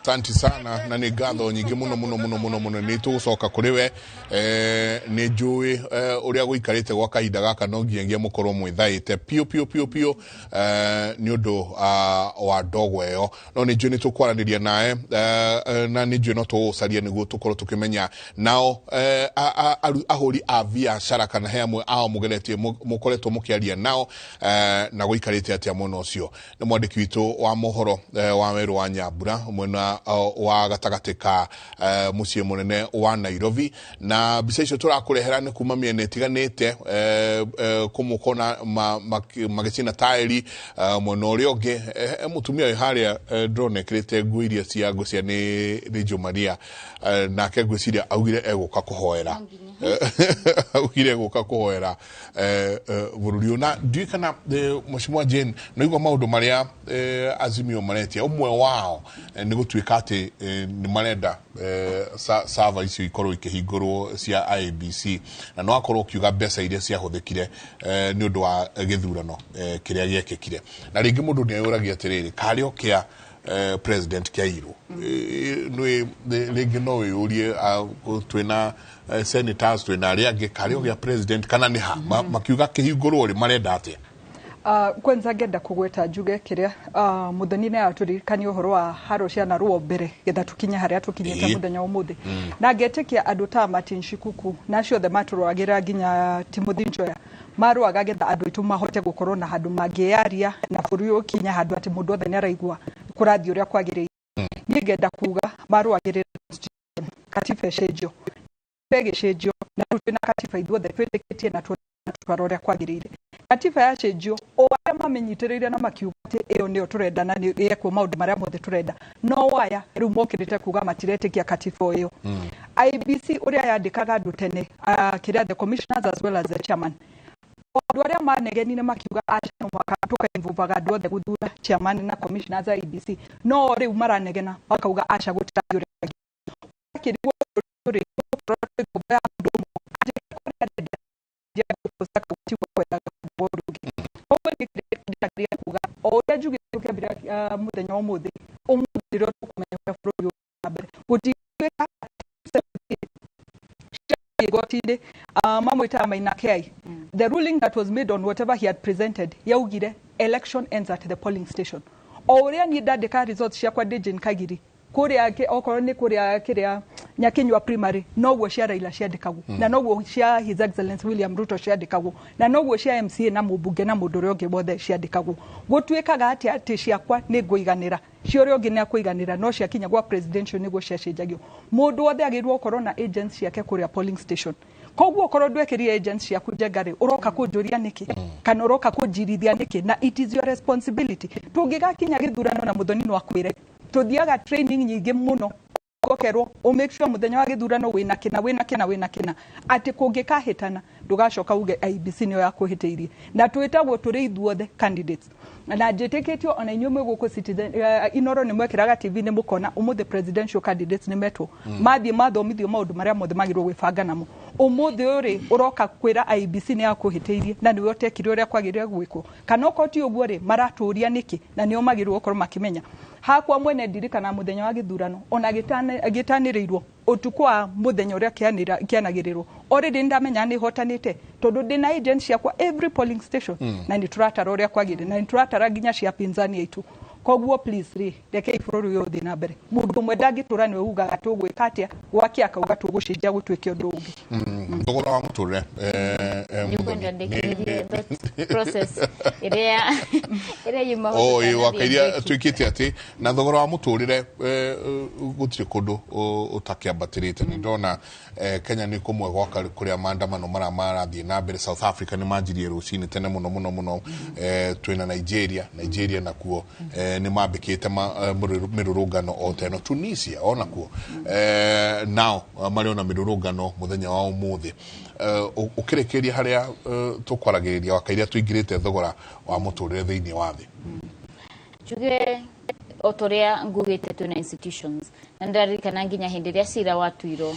Asante sana, na nĩ ngatho nyingĩ mũno mũno mũno mũno mũno. Nĩ tũgũcoka kũrĩ we. Nĩ njũĩ ũrĩa gũikarĩte gwa kahinda gaka, no nginyagia mũkorwo mwĩthaĩte piũ piũ piũ piũ nĩ ũndũ wa ndogo ĩyo, no nĩ njũĩ nĩ tũkwaranĩria nawe, na nĩ njũĩ no tũgũcaria nĩguo tũkorwo tũkĩmenya nao ahũri a biacara kana he amwe ao mũgeretie mũkoretwo mũkĩaria nao na gũikarĩte atĩa mwena ũcio. Nĩ mwandĩki witũ wa mohoro wa werũ wa Nyambura mwena wa gatagatĩ ka mũciĩ mũnene wa Nairobi, na mbica icio tũrakũrehera nĩ kuma mĩena ĩtiganĩte, kũmwe ũkona magĩcina taĩri, mwena ũrĩa ũngĩ mũtumia wĩ harĩa ndĩrona ekĩrĩte nguo iria cia ngũcia nĩ Jomaria, nake ngwĩciria augire egũka kũhoera, augire egũka kũhoera bũrũri ũyũ. Na ndiũĩ kana Mheshimiwa Jane no igua maũndũ marĩa Azimio maretia, ũmwe wao nĩ gũtuĩka atĩ nĩ marenda server icio ikorwo ikĩhingũrwo cia IEBC, na no akorwo ũkiuga mbeca iria ciahũthĩkire nĩ ũndũ wa gĩthurano kĩrĩa gĩekĩkire. Na rĩngĩ mũndũ nĩ eyũragia atĩrĩrĩ, karĩ o kĩa president kĩairwo nĩ rĩngĩ no wĩyũrie, twĩna senators, twĩna arĩa angĩ, karĩ o gĩa president kana nĩ ha? Makiuga kĩhingũrwo rĩ, marenda atĩa? Kwanza ngenda kũgweta njuge kĩrĩa Mũthoni nĩ atũririkania ũhoro wa haro cia narũo mbere getha tũkinye harĩa tũkinyĩte mũthenya ũmũthĩ, na ngetĩkia andũ ta Martin Shikuku na acio othe matũrũagĩra nginya Timothy Njoya marũaga getha andũ aitũ mahote gũkorwo na handũ mangĩyaria na bũrũri ũyũ ũkinye handũ atĩ mũndũ othe nĩ araigua kũrathiĩ ũrĩa kwagĩrĩire. Niĩ ngenda kuga marũagĩrĩra constitution, katiba ĩcenjio, ĩgĩcenjio, na rĩu twĩna katiba ithuothe twĩtĩkĩtie na twara ũrĩa kwagĩrĩire. Katiba yacenjio, o arĩa mamĩnyitĩrĩire na makiuga atĩ ĩyo nĩyo tũrenda na nĩ yekwo maũndũ marĩa mothe tũrenda, no aya rĩu mokĩrĩte kuga matiretĩkia katiba ĩyo. IEBC ũrĩa yandĩkaga andũ tene, kĩrĩa the commissioners as well as the chairman, andũ arĩa manegenire makiuga aca, no mũhaka tũkainvolvaga andũ othe gũthura chairman na commissioners a IEBC, no rĩu maranegena makauga aca, gũtirathiĩ ũrĩa akĩrigwo bũrũri ũrĩ twĩ ngombo ya mũndũ ũmwe anjĩke kũrĩa arenda tiguo kwendaga ũndũ ũngĩ. Koguo niĩ kĩrĩa ndĩrageria kuga, o ũrĩa njugire tũkĩambĩrĩria mũthenya wa ũmũthĩ, ũmũthĩ nĩrĩo tũkũmenya ũrĩa bũrũri ũgũthiĩ na mbere. Gũtingĩtuĩka igoti-inĩ mamwĩtaga Maina Kiai, the ruling that was made on whatever he had presented yaugire election ends at the polling station. O ũrĩa niĩ ndandĩka results ciakwa ndĩ Jane Kagiri kũrĩa okorwo nĩ kũrĩa kĩrĩa Nyakinyua Primary, noguo cia Raila ciandĩkagwo, na noguo cia His Excellency William Ruto ciandĩkagwo, na noguo cia MCA na mũmbunge na mũndũ ũrĩa ũngĩ wothe ciandĩkagwo. Gũtuĩkaga atĩ ciakwa nĩ ngũiganĩra, cia ũrĩa ũngĩ nĩ akũiganĩra, no ciakinya gwa presidential nĩguo ciacenjagio. Mũndũ wothe agĩrĩirwo gũkorwo na agents ciake kũrĩa polling station. Koguo okorwo ndwekĩrire agents ciaku, Njenga rĩ, ũroka kũnjũria nĩkĩ kana ũroka kũnjirithia nĩkĩ? Na it is your responsibility. Tũngĩgakinya gĩthurano na Mũthoni no akwĩre tũthiaga training nyingĩ mũno, ũkerwo ũ make sure mũthenya wa gĩthurano wĩna kĩna, wĩna kĩna, wĩna kĩna, atĩ kũngĩkahĩtana ndũgacoka uge IEBC nĩyo yakũhĩtĩirie. Na twĩtagwo tũrĩ ithuothe candidates, na njĩtĩkĩtio ona inyuĩ mwĩ gũkũ Citizen Inoro nĩ mwekĩraga TV nĩ mũkona ũmũthĩ presidential candidates nĩ metwo, mathiĩ mathomithio maũndũ marĩa mothe magĩrĩirwo gwĩbanga namo. Ũmũthĩ ũyũ rĩ, ũroka kwĩra IEBC nĩ yakũhĩtĩirie na nĩwe ũtekire ũrĩa kwagĩrĩire gwĩkwo, kana okorwo ti ũguo rĩ, maratũria nĩkĩ? Na nĩo magĩrĩirwo gũkorwo makĩmenya. Hakwa mwene ndirikana muthenya wa githurano ona gitaniriirwo utuku wa muthenya uria kianagĩrĩrwo already ndamenya nĩ hotanĩte tondu ndina agents ciakwa every polling station na nĩ tũratara ũrĩa kwagĩrĩire na nĩ tũratara nginya cia pinzani aitu. Koguo please rĩ, rekei bũrũri ũyũ ũthiĩ na mbere. Mũndũ ũmwe ndangĩtũra nĩwe ugaga tũgwĩka atĩa, gwake akauga tũgũcenjia gũtuĩke ũndũ ũngĩ. Thogora wa mũtũrĩre, Nĩngwenda ndĩkĩrĩrie thought process ĩrĩa yuma o ĩ wakairia tuĩkĩte atĩ na thogora wa mũtũrĩre gũtirĩ kũndũ ũtakĩambatĩrĩte. Nĩ ndona Kenya nĩ kũmwe gwaka kũrĩa maandamano mara marathiĩ na mbere. South Africa nĩ manjirie rũcinĩ tene mũno mũno mũno. Twĩna Nigeria nakuo nĩ mambĩkĩte mĩrũrũngano o ta ĩno. Tunisia onakuo nao marĩ ona mĩrũrũngano mũthenya wa ũmũthĩ. Ũkĩrĩkĩria harĩa tũkwaragĩrĩria wakairia tũingĩrĩte thogora wa mũtũrĩre thĩinĩ wa thĩ. Njuge o ta ũrĩa ngugĩte twĩna institutions na nĩndaririkana nginya hĩndĩ ĩrĩa cira watuirwo,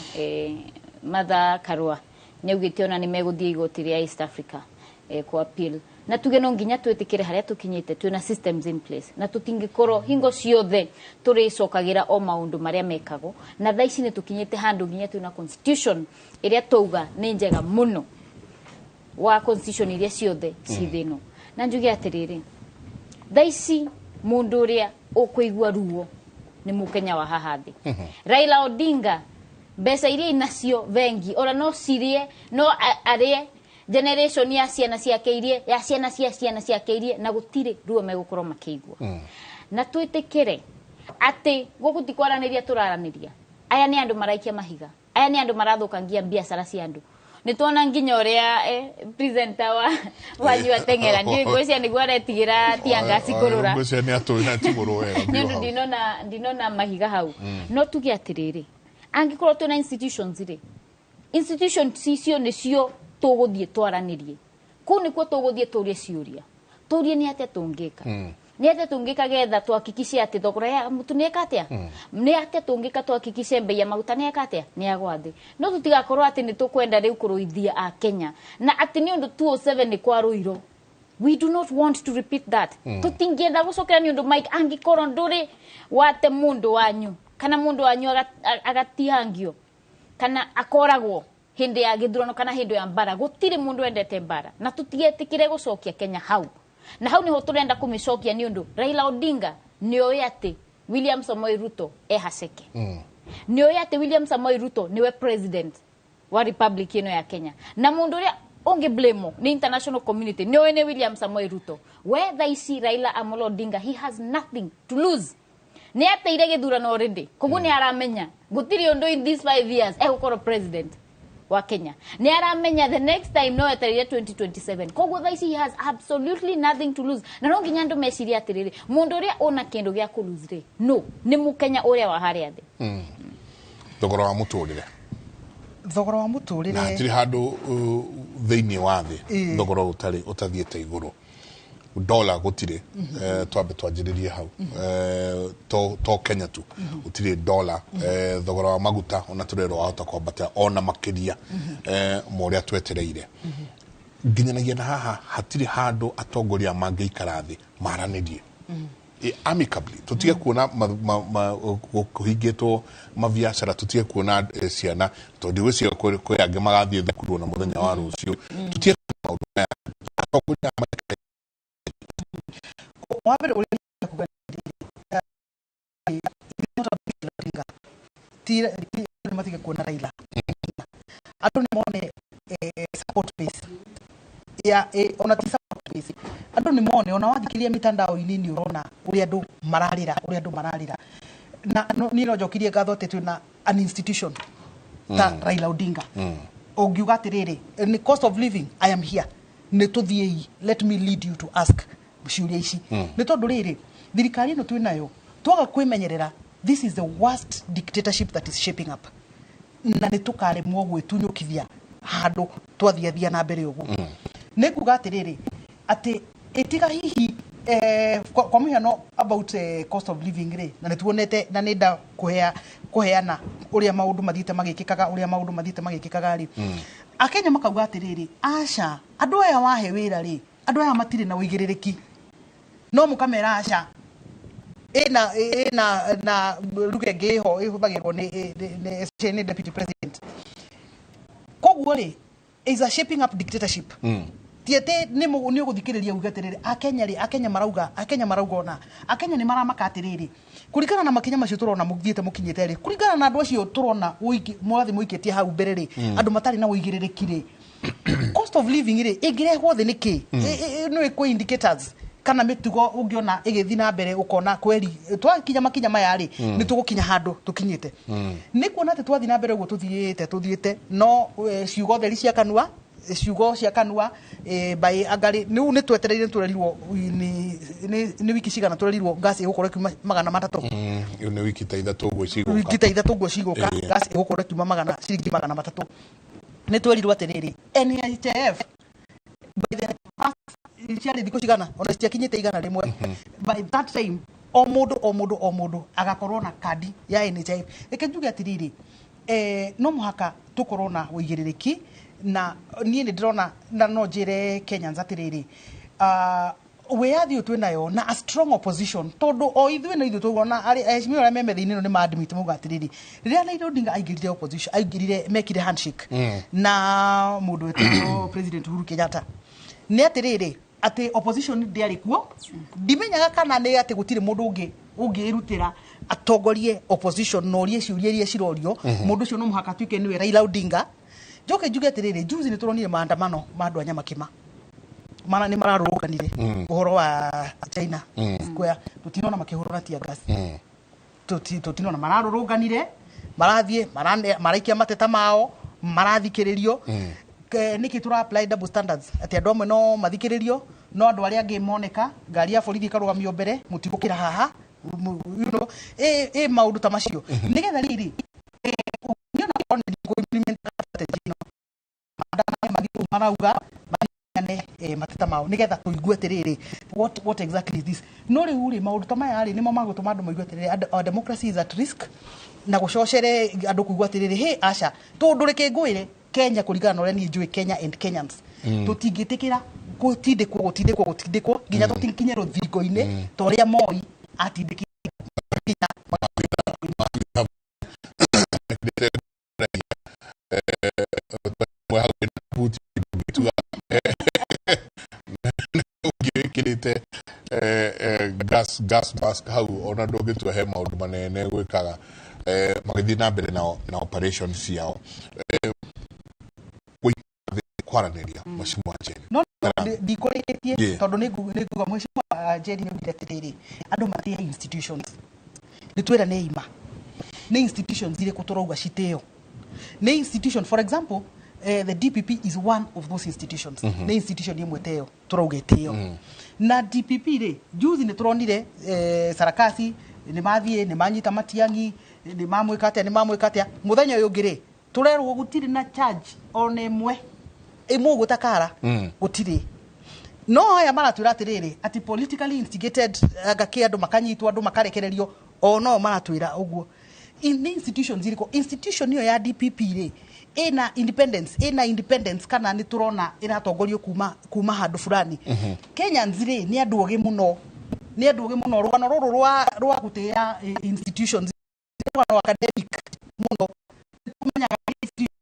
Martha Karua nĩaugĩte ona nĩ megũthiĩ igoti rĩa East Africa ku appeal, na tuge no nginya twĩtĩkĩre harĩa tũkinyĩte twĩna systems in place na tũtingĩkorwo hingo ciothe tũrĩcokagĩra o maũndũ marĩa mekagwo. Na thaa ici nĩ tũkinyĩte handũ nginya twĩna constitution ĩrĩa twauga nĩ njega mũno wa constitution iria ciothe ci thĩ ĩno. Na njuge atĩrĩrĩ, thaa ici mũndũ ũrĩa ũkũigua ruo nĩ mũkenya wa haha thĩ. Raila Odinga mbeca iria inacio bengi ona no cirie no arĩe generation ya ciana ciake irie ya ciana cia ciana ciake irie na gũtirĩ ruo megũkorwo makĩigua. Na twĩtĩkĩre atĩ gũkũ ti kwaranĩria tũraranĩria, aya nĩ andũ maraikia mahiga, aya nĩ andũ marathũkangia biacara cia andũ. Nĩ tuona nginya ũrĩa presenter wa wanyu ateng'era ndiũĩ ngwĩciria nĩguo aretigĩra teargas kũrũra. Ngwĩciria nĩ atũĩ na ti mũrũ wega. Nĩ ũndũ ndinona mahiga hau. No tuge atĩrĩrĩ, angĩkorwo twĩna institutions rĩ, institutions icio nĩcio tũgũthiĩ twaranĩrie. Kũu nĩkuo tũgũthiĩ tũrie ciũria, tũrie nĩ atĩa tũngĩka, nĩ atĩa tũngĩka getha tũhakikice atĩ thogora ya mũtu nĩ ĩka atĩa, nĩ atĩa tũngĩka tũhakikice mbei ya maguta nĩ ĩka atĩa, nĩ yagwa thĩ. No tũtigakorwo atĩ nĩ tũkwenda rĩu kũrũithia a Kenya na atĩ nĩ ũndũ 207 nĩ kwarũirwo. We do not want to repeat that. Tũtingĩenda gũcokera nĩ ũndũ Mike angĩkorwo ndũrĩ wate mũndũ wanyu kana mũndũ wanyu agatihangio kana akoragwo hĩndĩ ya gĩthurano kana hĩndĩ ya mbara. Gũtirĩ mũndũ wendete mbara na tũtigetĩkĩre gũcokia Kenya hau. Na hau niho tũrenda kũmĩcokia nĩ ũndũ Raila Odinga nĩoĩ atĩ William Samoei Ruto e haceke. Nĩoĩ atĩ William Samoei Ruto nĩwe president wa Republic ĩno ya Kenya. Na mũndũ ũrĩa ũngĩ blame nĩ international community nĩoĩ nĩ William Samoei Ruto. We thaa ici Raila Amolo Odinga he has nothing to lose. Nĩ ateire gĩthurano already. Koguo nĩ aramenya gũtirĩ ũndũ in these 5 years egũkorwo president wa Kenya. Nĩ aramenya the next time no etereire 2027. Koguo thaa ici he has absolutely nothing to lose. Na no nginya andũ mecirie atĩrĩrĩ, mũndũ ũrĩa ũna kĩndũ gĩa kũ lose rĩ, no nĩ mũkenya ũrĩa wa harĩa thĩ. Thogora wa mũtũrĩre. Thogora wa mũtũrĩre. Na hatirĩ handũ thĩinĩ wa thĩ thogora ũtarĩ ũtathiĩte igũrũ. Dola gũtirĩ, twambe twanjĩrĩrie hau. To Kenya tu gũtirĩ dola. Thogora wa maguta ona tũrerwo wahota kwambata ona makĩria ma ũrĩa twetereire. Nginyanagia na haha hatirĩ handũ atongoria mangĩikara thĩ maranĩrie amicably. Tũtige kuona kũhingĩtwo mabiacara, tũtige kuona ciana tondũ ndigwĩciria kwĩ angĩ magathiĩ thukuru ona mũthenya wa rũciũ. Tũtige maũndũ maya atongoria maikare. Wa mbere ũrĩa kuga ti matige kuona Raila, andũ nĩ mone support base ya ona ti support base, andũ nĩ mone ona wathikĩrĩria mitandao-inĩ nĩ ũrona ũrĩa andũ mararĩra, ũrĩa andũ mararĩra. Na niĩ no njokirie ngatho atĩ twĩna an institution ta Raila Odinga. Ũngiuga atĩrĩrĩ, nĩ cost of living, I am here, nĩ tũthiĩi, let me lead you to ask ciũria ici. Nĩ tondũ rĩrĩ, thirikari ĩno twĩnayo twaga kwĩmenyerera, this is the worst dictatorship that is shaping up. Na nĩ tũkaremwo gwĩtunyũkithia handũ twathiathia na mbere ũguo. Nĩ nguga atĩrĩrĩ, atĩ ĩtiga hihi kwa mũhiano about cost of living rĩ, na nĩ tuonete na nĩ nda kũheana ũrĩa maũndũ mathiĩte magĩkĩkaga, ũrĩa maũndũ mathiĩte magĩkĩkaga rĩ. Akenya makauga atĩrĩrĩ, aca andũ aya wahe wĩra rĩ, andũ aya matirĩ na ũigĩrĩrĩki, no mũkamera aca Ĩna na lugha ĩngĩ ĩho ĩhũthagĩrwo nĩ especially nĩ deputy president. Koguo rĩ, is a shaping up dictatorship. Ti atĩ nĩ ũgũthikĩrĩria uge atĩrĩrĩ, Akenya rĩ, Akenya marauga ona Akenya nĩ maramaka atĩrĩrĩ, kũringana na makinya macio tũrona mũthiĩte mũkinyĩte rĩ, kũringana na andũ acio tũrona mũrathiĩ mũikĩtie hau mbere rĩ, andũ matarĩ na ũigĩrĩrĩki rĩ, cost of living rĩ ĩngĩrehwo thĩ nĩkĩ? Nĩ kwĩ indicators kana mĩtugo ũngĩona ĩgĩthiĩ na mbere ũkona kweri twakinya makinya maya rĩ, nĩ tũgũkinya handũ tũkinyĩte. Nĩ kuona atĩ twathiĩ na mbere ũguo tũthiĩte no ciugo theri cia kanua, ciugo cia kanua by angarĩ rĩu nĩ twetereire, tũrerirwo nĩ wiki cigana tũrerirwo gas ĩgũkorwo ĩkiuma 300. Ĩyo nĩ wiki ta 3 ũguo cigũka. Wiki ta 3 ũguo cigũka. Gas ĩgũkorwo ĩkiuma magana ciringi 300. Nĩ twerirwo atĩrĩrĩ, NHIF by the first ciarĩ thikũ cigana ona citiakinyĩte 100, by that time o mũndũ o mũndũ o mũndũ agakorwo na kandi ya NHIF. Reke njuge atĩrĩrĩ, no mũhaka tũkorwo na ũigĩrĩrĩki, na niĩ nĩ ndĩrona na no njĩre Kenyans atĩrĩrĩ, wĩyathi ũyũ twĩnayo na a strong opposition, tondũ o ithuĩ na ithuĩ tũgona aheshimiwa arĩa me metha-inĩ ĩno nĩ ma-admit mauga atĩrĩrĩ, rĩrĩa Raila Odinga aingĩrire opposition, aingĩrire mekire handshake na mũndũ wetagwo President Uhuru Kenyatta, nĩ atĩrĩrĩ, atĩ opposition ndĩarĩ kuo. Ndimenyaga kana nĩ atĩ gũtirĩ mũndũ ũngĩ ũngĩrutĩra atongorie opposition na orie ciũria iria cirorio. Mũndũ ũcio no mũhaka atuĩke nĩwe Raila Odinga. Njoke njuge atĩrĩrĩ, juzi nĩ tũronire maandamano ma andũ a Nyamakĩma mana nĩ mararũrũnganire ũhoro wa China Square. Tũtinona makĩhũrwo na tear gas. Tũtinona mararũrũnganire, marathiĩ maraikia mateta mao, marathikĩrĩrio. Nĩkĩ tũra apply double standards, atĩ andũ amwe no mathikĩrĩrio no andũ arĩa angĩ moneka ngari ya borithi ĩkarũgamio mbere, mũtigũkĩra haha, ĩ maũndũ ta macio nĩgetha rĩrĩ niona implement strategy ĩno, maandamano mathiĩ kũu marauga maneane mateta mao nĩgetha tũigue atĩrĩrĩ, what exactly is this? No rĩu rĩ, maũndũ ta maya rĩ, nĩmo magũtũma andũ maigue atĩrĩrĩ, our democracy is at risk, na gũcocere andũ kuigua atĩrĩrĩ, hĩ aca, tondũ reke ngwĩre, Kenya, kũringana na ũrĩa niĩ njũĩ Kenya and Kenyans, tũtingĩtĩkĩra gũtindĩkwo nginya tũkinye rũthingo-inĩ ta ũrĩa Moi atindĩkire nginya. Mwe hau wĩna buti ndũngĩtua ũngĩĩkĩrĩte gas mask hau ona ndũngĩtua he maũndũ manene gwĩkaga magĩthiĩ na mbere na operation ciao, gũikara thĩ kwaranĩria, mheshimiwa Jane. No ndikũrĩkĩtie tondũ nĩ nguga mheshimiwa Njeri nĩ augire atĩrĩrĩ, andũ matĩe institutions. Nĩ twĩra nĩ ima nĩ institutions irĩkũ tũrauga citĩo nĩ institution. For example, the DPP is one of those institutions. Nĩ institution ĩmwe teyo tũrauga ĩtĩo. Na DPP rĩ, juzi nĩ tũronire sarakasi nĩ mathiĩ nĩ manyita Matiang'i, nĩ mamwĩka atĩa, nĩ mamwĩka atĩa. Mũthenya ũyũ ũngĩ rĩ, tũrerwo gũtirĩ na charge ona ĩmwe ĩmũgũta kara. Gũtirĩ. No aya maratwĩra atĩrĩrĩ, atĩ politically instigated, anga kĩ, andũ makanyitwo, andũ makarekererio, o no maratwĩra ũguo. Nĩ institutions irĩkũ? Institution ĩyo ya DPP rĩ, ĩna independence kana nĩ tũrona ĩratongorio kuma handũ fulani? Kenyans rĩ, nĩ andũ ogĩ mũno, nĩ andũ ogĩ mũno. Rũgano rũrũ rwa gũtĩĩa institutions nĩ rũgano academic mũno. Tũmenyaga institution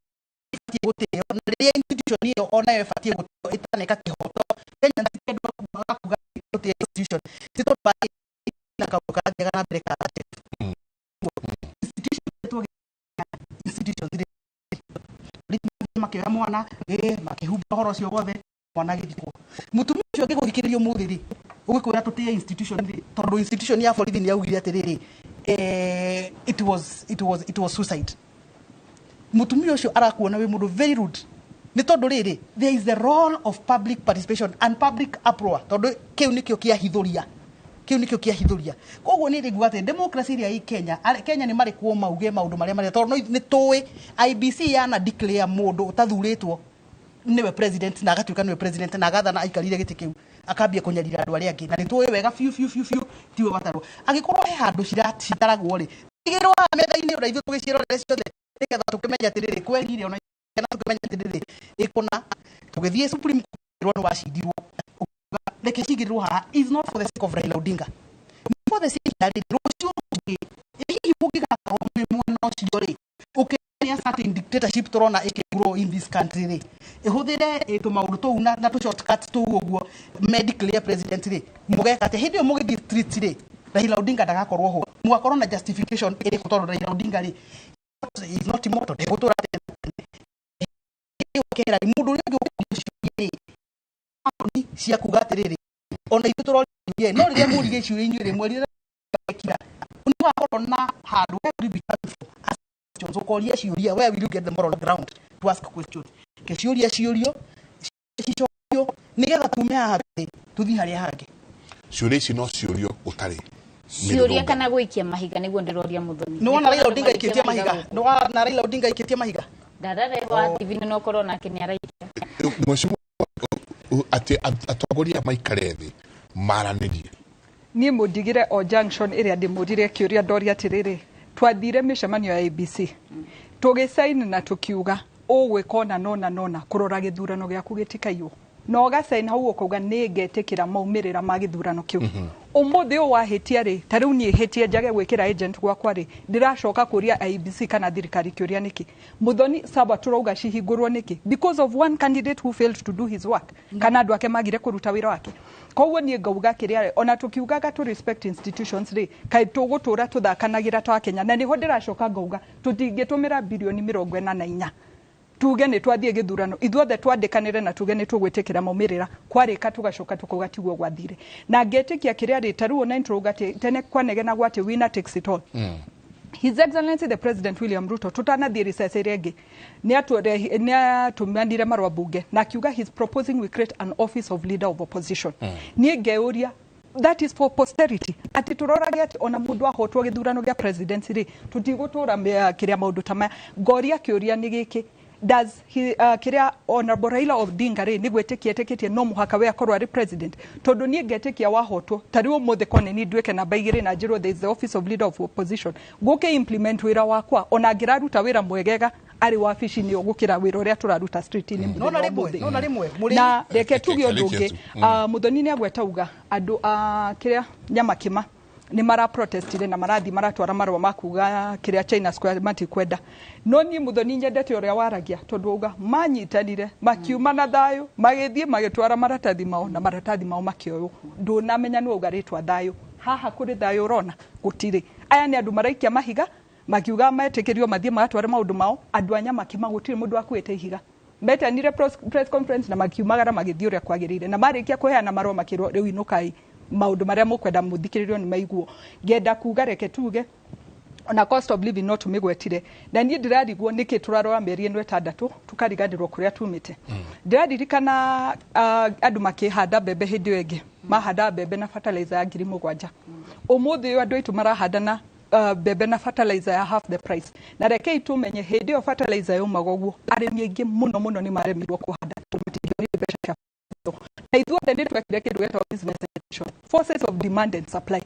ĩbatiĩ gũtĩo na rĩrĩa institution ĩyo onayo ĩbatiĩ gũtĩo ĩtaneka kĩhoto. Kenyans ti andũ magakuga gũtĩĩa institution ti tondũ wa na kaũndũ karathiaga na mbere ka institution institutions rĩ, makĩoya mwana makĩhumba ũhoro ũcio wothe, mwana agĩthikwo. Mũtumia ũcio angĩgũthikĩrĩria ũmũthĩ rĩ, ũgĩkwĩra tũtĩe institution rĩ, tondũ institution ya borithi nĩ yaugire atĩrĩrĩ, it was suicide, mũtumia ũcio arakuona wĩ mũndũ very rude. Nĩ tondũ rĩrĩ, there is the role of public participation and public uproar, tondũ kĩu nĩkĩo kĩahithũria, kĩu nĩkĩo kĩahithũria. Koguo nĩ rĩguga atĩ democracy ĩrĩa ĩ Kenya, Kenya nĩ marĩkwo mauge maũndũ marĩa marĩa, tondũ nĩ tũĩ IEBC yana declare mũndũ ũtathurĩtwo nĩwe president, na agatuĩka nĩwe president na agathana aikarire gĩtĩ kĩu, akambia kũnyarira andũ arĩa angĩ, na nĩ tũĩ wega biũ biũ biũ biũ tiwe watarwo. Angĩkorwo he handũ citaragwo rĩ, tigĩrwo haha metha-inĩ ona ithuĩ tũgĩciĩrorere ciothe, nĩgetha tũkĩmenye atĩrĩrĩ, kweri rĩ, ona tũkĩmenye atĩrĩrĩ, ĩkũna tũgĩthiĩ Supreme Court nĩ wacindirwo. Reke cigĩrĩrwo haha is not for the sake of Raila Odinga. For the sake ya rĩrĩ rũciũ rũngĩ, hihi mũngĩgakorwo mwĩ mwena ũcio rĩ, ũkĩria certain dictatorship tũrona ĩkĩ grow in this country rĩ, ĩhũthĩre tũmaũndũ tũu na tũ shortcut tũu ũguo me declare president rĩ, mũgeka atĩa hĩndĩ ĩyo mũgĩthiĩ street rĩ? Raila Odinga ndagakorwo ho, mũgakorwo na justification ĩrĩkũ? Tondũ Raila Odinga rĩ, is not immortal, ndegũtũra tene na tene. Ũkehera mũndũ ũrĩa ũngĩ ũkũria ciũria rĩ, cia kuga atĩrĩrĩ, ona ithuĩ tũroririe, no rĩrĩa mũririe ciũria inyuĩ rĩ, mwerire kira nĩ wakorwo na handũ where will you be coming from? Ask questions, ũkoria ciũria, where will you get the moral ground to ask questions? Ke ciũria ciũrio cicokio nĩgetha tume haha tũrĩ, tũthiĩ harĩa hangĩ. Ciũria ici no ciũrio ũtarĩ ciũria kana gũikia mahiga, nĩguo ndĩroria Mũthoni. Nĩ wona Raila Odinga aikĩtie mahiga? Nĩ wona Raila Odinga aikĩtie mahiga? Ndararehwo TV no korwo nake nĩ araikia. Mheshimiwa, atĩ atongoria maikare thĩ maranĩrie. Niĩ mũndigire o junction ĩrĩa ndĩmũrire kĩũria, ndoria atĩrĩrĩ, twathire mĩcemanio ya ABC tũgĩcaini na tũkiuga ũgwĩka ũna nona nona kũrora gĩthurano gĩaku gĩtikaiywo, na ũgacaina hau ũkauga nĩ ngetĩkĩra maumĩrĩra ma gĩthurano kĩu. Ũmũthĩ ũyũ wahĩtia rĩ, ta rĩu niĩ hĩtie njage gwĩkĩra agent gwakwa rĩ, ndĩracoka kũria IEBC kana thirikari kĩũria nĩkĩ? Mũthoni, saba tũrauga cihingũrwo nĩkĩ? Because of one candidate who failed to do his work, kana andũ ake magire kũruta wĩra wake. Koguo niĩ ngauga kĩrĩa, ona tũkiugaga tũ respect institutions rĩ, kaĩ tũgũtũra tũthakanagĩra ta Kenya? Na nĩho ndĩracoka ngauga tũtingĩtũmĩra birioni 44 tuge nĩ twathiĩ gĩthurano, ithuothe twandĩkanĩre na tuge nĩ tũgwĩtĩkĩra maumĩrĩra, kwarĩka tũgacoka tũkauga tiguo gwathire. Na ngetĩkia kĩrĩa rĩ, ta rĩu ona nĩtũrauga atĩ tene kwanegenagwo atĩ winner takes it all. His Excellency the President William Ruto, tutanathiĩ recess ĩrĩa ĩngĩ, nĩ atũmanire marũa bunge na akiuga he's proposing we create an office of leader of opposition. Niĩ ngeyũria, that is for posterity, atĩ tũrorage atĩ ona mũndũ ahotwo gĩthurano gĩa presidency rĩ, tũtigũtũra kĩrĩa maũndũ ta maya. Ngoria kĩũria nĩ gĩkĩ, does he, kĩrĩa Honorable Raila Odinga rĩ, nĩ gwĩtĩkia etĩkĩtie no mũhaka we akorwo arĩ president? Tondũ niĩ ngetĩkia wahotwo, ta rĩu ũmũthĩ kone niĩ nduĩke namba 2 na njĩrwo there is the office of leader of opposition, ngũke implement wĩra wakwa, ona ngĩraruta wĩra mwegega arĩ wabici-inĩ ĩyo gũkĩra wĩra ũrĩa tũraruta street-inĩ mũthenya Nona wa rĩmwe, ũmũthĩ. nona rĩmwe, mũrĩ- Na reke tuge ũndũ Reke ũngĩ. tu. Mũthoni nĩ agweta uga andũ a kĩrĩa Nyamakĩma nĩ maraprotestire na marathiĩ maratwara marũa ma kuga kĩrĩa China Square matikwenda. No niĩ Mũthoni nyendete ũrĩa waragia, tondũ wauga manyitanire makiuma na thayũ, magĩthiĩ magĩtwara maratathi mao na maratathi mao makĩoywo. Ndũnamenya nĩ wauga rĩtwa thayũ haha, kũrĩ thayũ ũrona gũtirĩ. Aya nĩ andũ maraikia mahiga makiuga metĩkĩrio mathiĩ magatware maũndũ mao. Andũ a Nyamakĩma gũtirĩ mũndũ akuĩte ihiga, metanire press conference na makiumagara magĩthiĩ ũrĩa kwagĩrĩire, na marĩkia kũheana marũa makĩrwo rĩu inũkai, maũndũ marĩa mũkwenda mũthikĩrĩrio nĩ maiguo. Ngenda kuga reke tuge ona cost of living no tũmĩgwetire, na niĩ ndĩrarigwo nĩkĩ tũrarora mĩeri ĩno 6 tũkariganĩrwo kũrĩa tumĩte. Ndĩraririkana andũ makĩhanda mbembe hĩndĩ ĩyo ĩngĩ mahanda mbembe na fertilizer ya 7,000. Ũmũthĩ ũyũ andũ aitũ marahanda na mbembe na fertilizer ya half the price. Na rekei tũmenye hĩndĩ ĩyo fertilizer yaumaga ũguo, arĩmi aingĩ mũno mũno nĩ maremirwo kũhanda tondũ matingĩonire mbeca cia fertilizer. Na ithuothe nĩ twekire kĩndũ gĩtagwo business education, forces of demand and supply.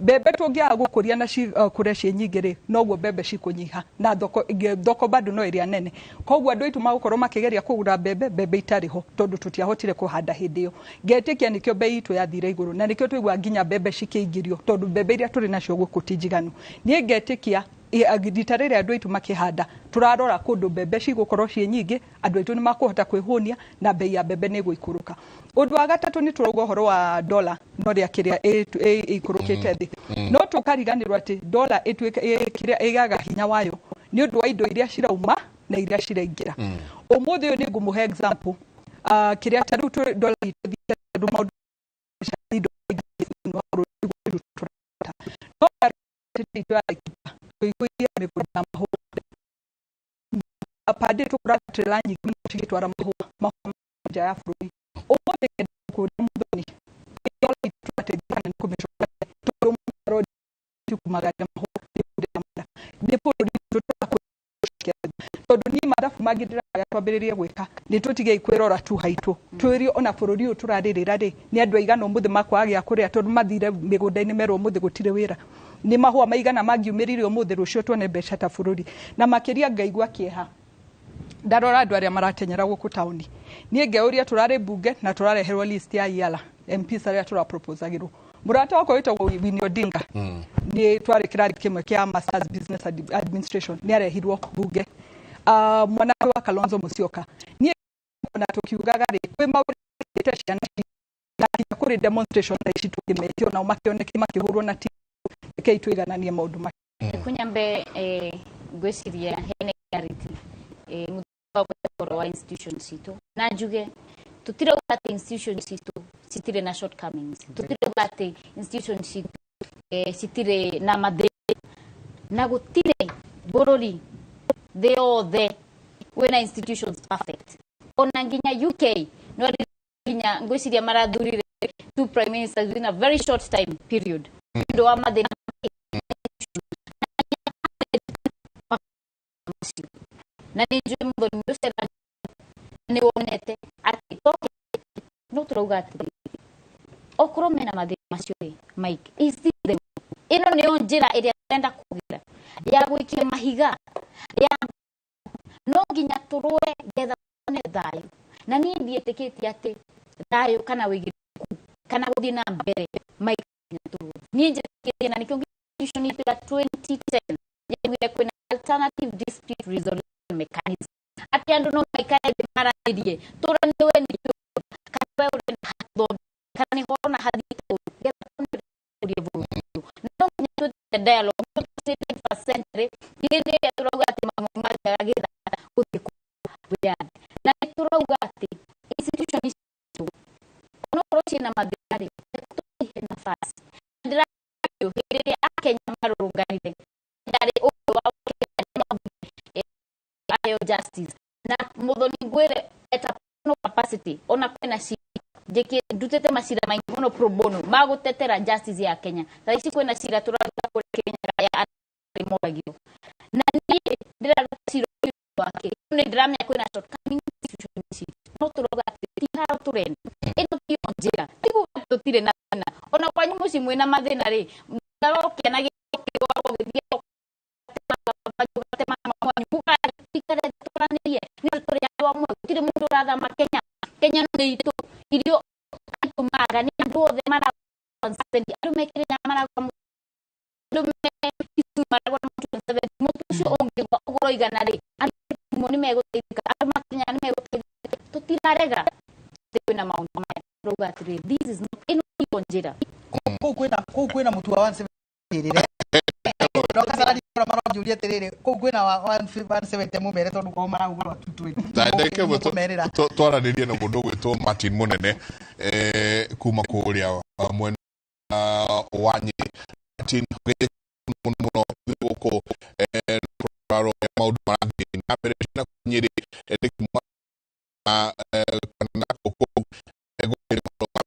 Mbembe tũngĩaga gũkũria na cikũre ciĩ nyingĩ rĩ, noguo mbembe cikũnyiha na thoko, thoko bado no ĩrĩa nene. Koguo andũ aitũ magũkorwo makĩgeria kũgũra mbembe, mbembe itarĩ ho, tondũ tũtiahotire kũhanda hĩndĩ ĩyo. Ngetĩkia nĩkĩo mbei itũ yathire igũrũ, na nĩkĩo tũiguaga nginya mbembe cikĩingĩrio, tondũ mbembe iria tũrĩ nacio gũkũ ti njiganu. Niĩ ngetĩkia rita rĩrĩa andũ aitũ makĩhanda tũrarora kũndũ mbembe cigũkorwo ciĩ nyingĩ, andũ aitũ nĩ makũhota kwĩhũnia na mbei ya mbembe nĩ ĩgũikũrũka. Ũndũ wa gatatũ, nĩ tũrauga ũhoro wa dola no rĩa kĩrĩa ĩikũrũkĩte thĩ, no tũkariganĩrwo atĩ dola ĩtuĩke kĩrĩa ĩgĩaga hinya wayo nĩ ũndũ wa indo iria cirauma na iria ciraingĩra. Ũmũthĩ ũyũ nĩ ngũmũhe example, kĩrĩa ta rĩu dola itũ ĩthiĩte tondũ maũndũ indo thĩinĩ wa bũrũri rĩu tũrata no itũ ya Laikipia tũihũirie mĩgũnda ya mahũa pande, tũkũraga trela nyingĩ mũno cigĩtwara mahũa nja ya bũrũri. Ũmũthĩ ngenda kũria Mũthoni, dola itũ tũrateithia kana nĩ kũmĩcokia? Tondũ mũndũ kumagaria mahũa nĩ bũrũri witũ tũrakũcokia, tondũ niĩ mathabu mangĩ ndĩraga twambĩrĩrie gwĩka nĩ tũtigei kwĩrora tu haitũ, twĩrio ona bũrũri ũyũ tũrarĩrĩra rĩ, nĩ andũ aigana ũmũthĩ makwaga gĩa kũrĩa tondũ mathire mĩgũnda-inĩ merwo ũmũthĩ gũtirĩ wĩra? Nĩ mahũa maigana mangiumĩrire ũmũthĩ, rũciũ tuone mbeca ta bũrũri? Na makĩria ngaigua kĩeha ndarora andũ arĩa maratenyera gũkũ taũni. Niĩ ngeuria, tũrarĩ mbunge na tũrareherwo list ya IALA MPs arĩa tũraproposagĩrwo. Mũrata wakwa wĩtagwo Winnie Odinga, nĩ twarĩ kĩrathi kĩmwe kĩa Masters Business Administration, nĩ arehirwo bunge. Mwana wa Kalonzo Musyoka, niĩ ona tũkiugaga rĩ, kwĩ maũndũ ciana na kũrĩ demonstration thaa ici tũkĩmetio nao makĩoneke makĩhũrwo na ti. Rekei tũigananie maũndũ macio. Kunyambe ngwĩciria hena clarity mũthemba wa institution citũ, na njuge tũtirauga atĩ institution citũ citirĩ na shortcomings, tũtirauga atĩ institution citũ citirĩ na mathĩna, na gũtirĩ bũrũri thĩ yothe wĩna institutions perfect. Ona nginya UK no nginya ngwĩciria marathurire two prime ministers within a very short time period nĩ ũndũ wa mathĩna macio. Na nĩ njũĩ Mũthoni ũcera nĩ wonete atĩ no tũrauga atĩrĩrĩ, okorwo mena mathĩna macio rĩ, Mike, is this the ĩno nĩyo njĩra ĩrĩa tũrenda kũgĩra ya gũikia mahiga ya no nginya tũrũe getha tuone thayũ? Na niĩ ndiĩtĩkĩtie atĩ thayũ kana wĩigĩrĩrĩku kana gũthiĩ na mbere, Mike, nginya tũrũe. Niĩ njĩtĩkĩtie, na nĩkĩo constitution itũ ya 2010 yaugire kwĩna alternative dispute resolution mechanism, atĩ andũ no maikare thĩ maranĩrie, tũranie, we nĩ kana we ũrenda hathondeke kana nĩ horona hathiĩte ũru, getha tuone bũrũri witũ. No nginya twĩte dialogue no 21st century, hĩndĩ ĩrĩa tũrauga atĩ mamwe mathiaga gĩthaka gũthiĩ wĩyathi, na nĩ tũrauga atĩ institution ici onokorwo ciĩna mathĩna rĩ, tũcihe nafasi. Ndĩra hĩndĩ ĩrĩa akenya marũrũnganire, ndarĩ ũmwe wa aheo justice. Na Muthoni, ngwĩre at a personal capacity, ona kwĩna cira njĩkĩ ndutĩte macira maingĩ mũno pro bono ma gũtetera justice ya Kenya. Thaa ici kwĩna cira tũraruta kũrĩa Kenya ya andũ moragirwo, na niĩ ndĩraruta cira ũyũ wake nĩ ndĩramenya kwĩna shortcomings institution ici, no tũrauga atĩ ti haro tũrenda, ĩno tiyo njĩra. Ti kuga tũtirĩ na thĩna, ona kwanyu mũciĩ mwĩna mathĩna rĩ, ũkĩana gĩthiĩ ikare tũranĩrie nĩ ũndũ tũrĩ andũ amwe. Gũtirĩ mũndũ ũrathama Kenya. Kenya nĩ itũ, irio andũ maga nĩ andũ othe maragũra 170, andũ me Kĩrĩnyaga maragũra mũtu, andũ me Kisumu maragũra mũtu 170. Mũtu ũcio ũngĩgwa ũgũrwo 100 rĩ, andũ nĩ megũteithĩka, andũ ma Kĩrĩnyaga nĩ megũteithĩka. Tũtirarega atĩ kwĩna maũndũ maya, tũrauga atĩrĩrĩ, this is not, ĩno tiyo njĩra. Kũu kwĩna mũtu wa 170 rĩrĩ no kasarani maronjũria atĩrĩrĩ, kũu kwĩna wa 170, mũmere tondũ kwao maragũra 220. Ta ndagĩka ĩmwe. Mũkũmerĩra. Twaranĩrie na mũndũ ũgwĩtwo Martin Mũnene kuma kũrĩa mwena wa Nyĩrĩ. Martin, mũno mũno gũkũ tũrarora ũrĩa maũndũ marathiĩ na mbere na Nyĩrĩ, nĩ kuma kana kũu gũkĩrĩ maũndũ ma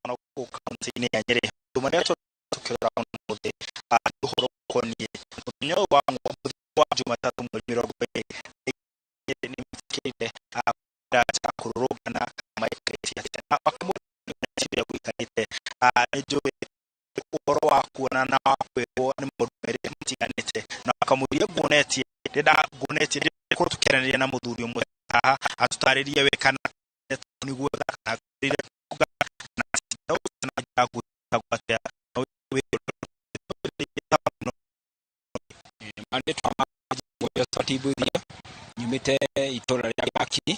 Ona gũkũ kaunti-inĩ ya Nyĩrĩ, maũndũ marĩa tũkĩrora ũmũthĩ nĩ ũhoro ũkoniĩ mũthenya ũyũ wa mũthenya wa Jumatatũ mweri 20, nĩ metĩkĩrire nja kũrũrũngana kana maikarĩte atĩa na wakamũrĩa gũikarĩte. Nĩ njũĩ ũhoro wa kuona na wa kwĩrwo nĩ maũndũ merĩ matiganĩte, na wakamũria nguonetie ndĩnda nguonetie ndĩkorwo tũkĩaranĩria na mũthuri ũmwe haha atũtarĩrie we kana nĩ gwetha kana na atĩa. Marĩtwa Josephat Mbuthia, nyumĩte itũra rĩa Gaki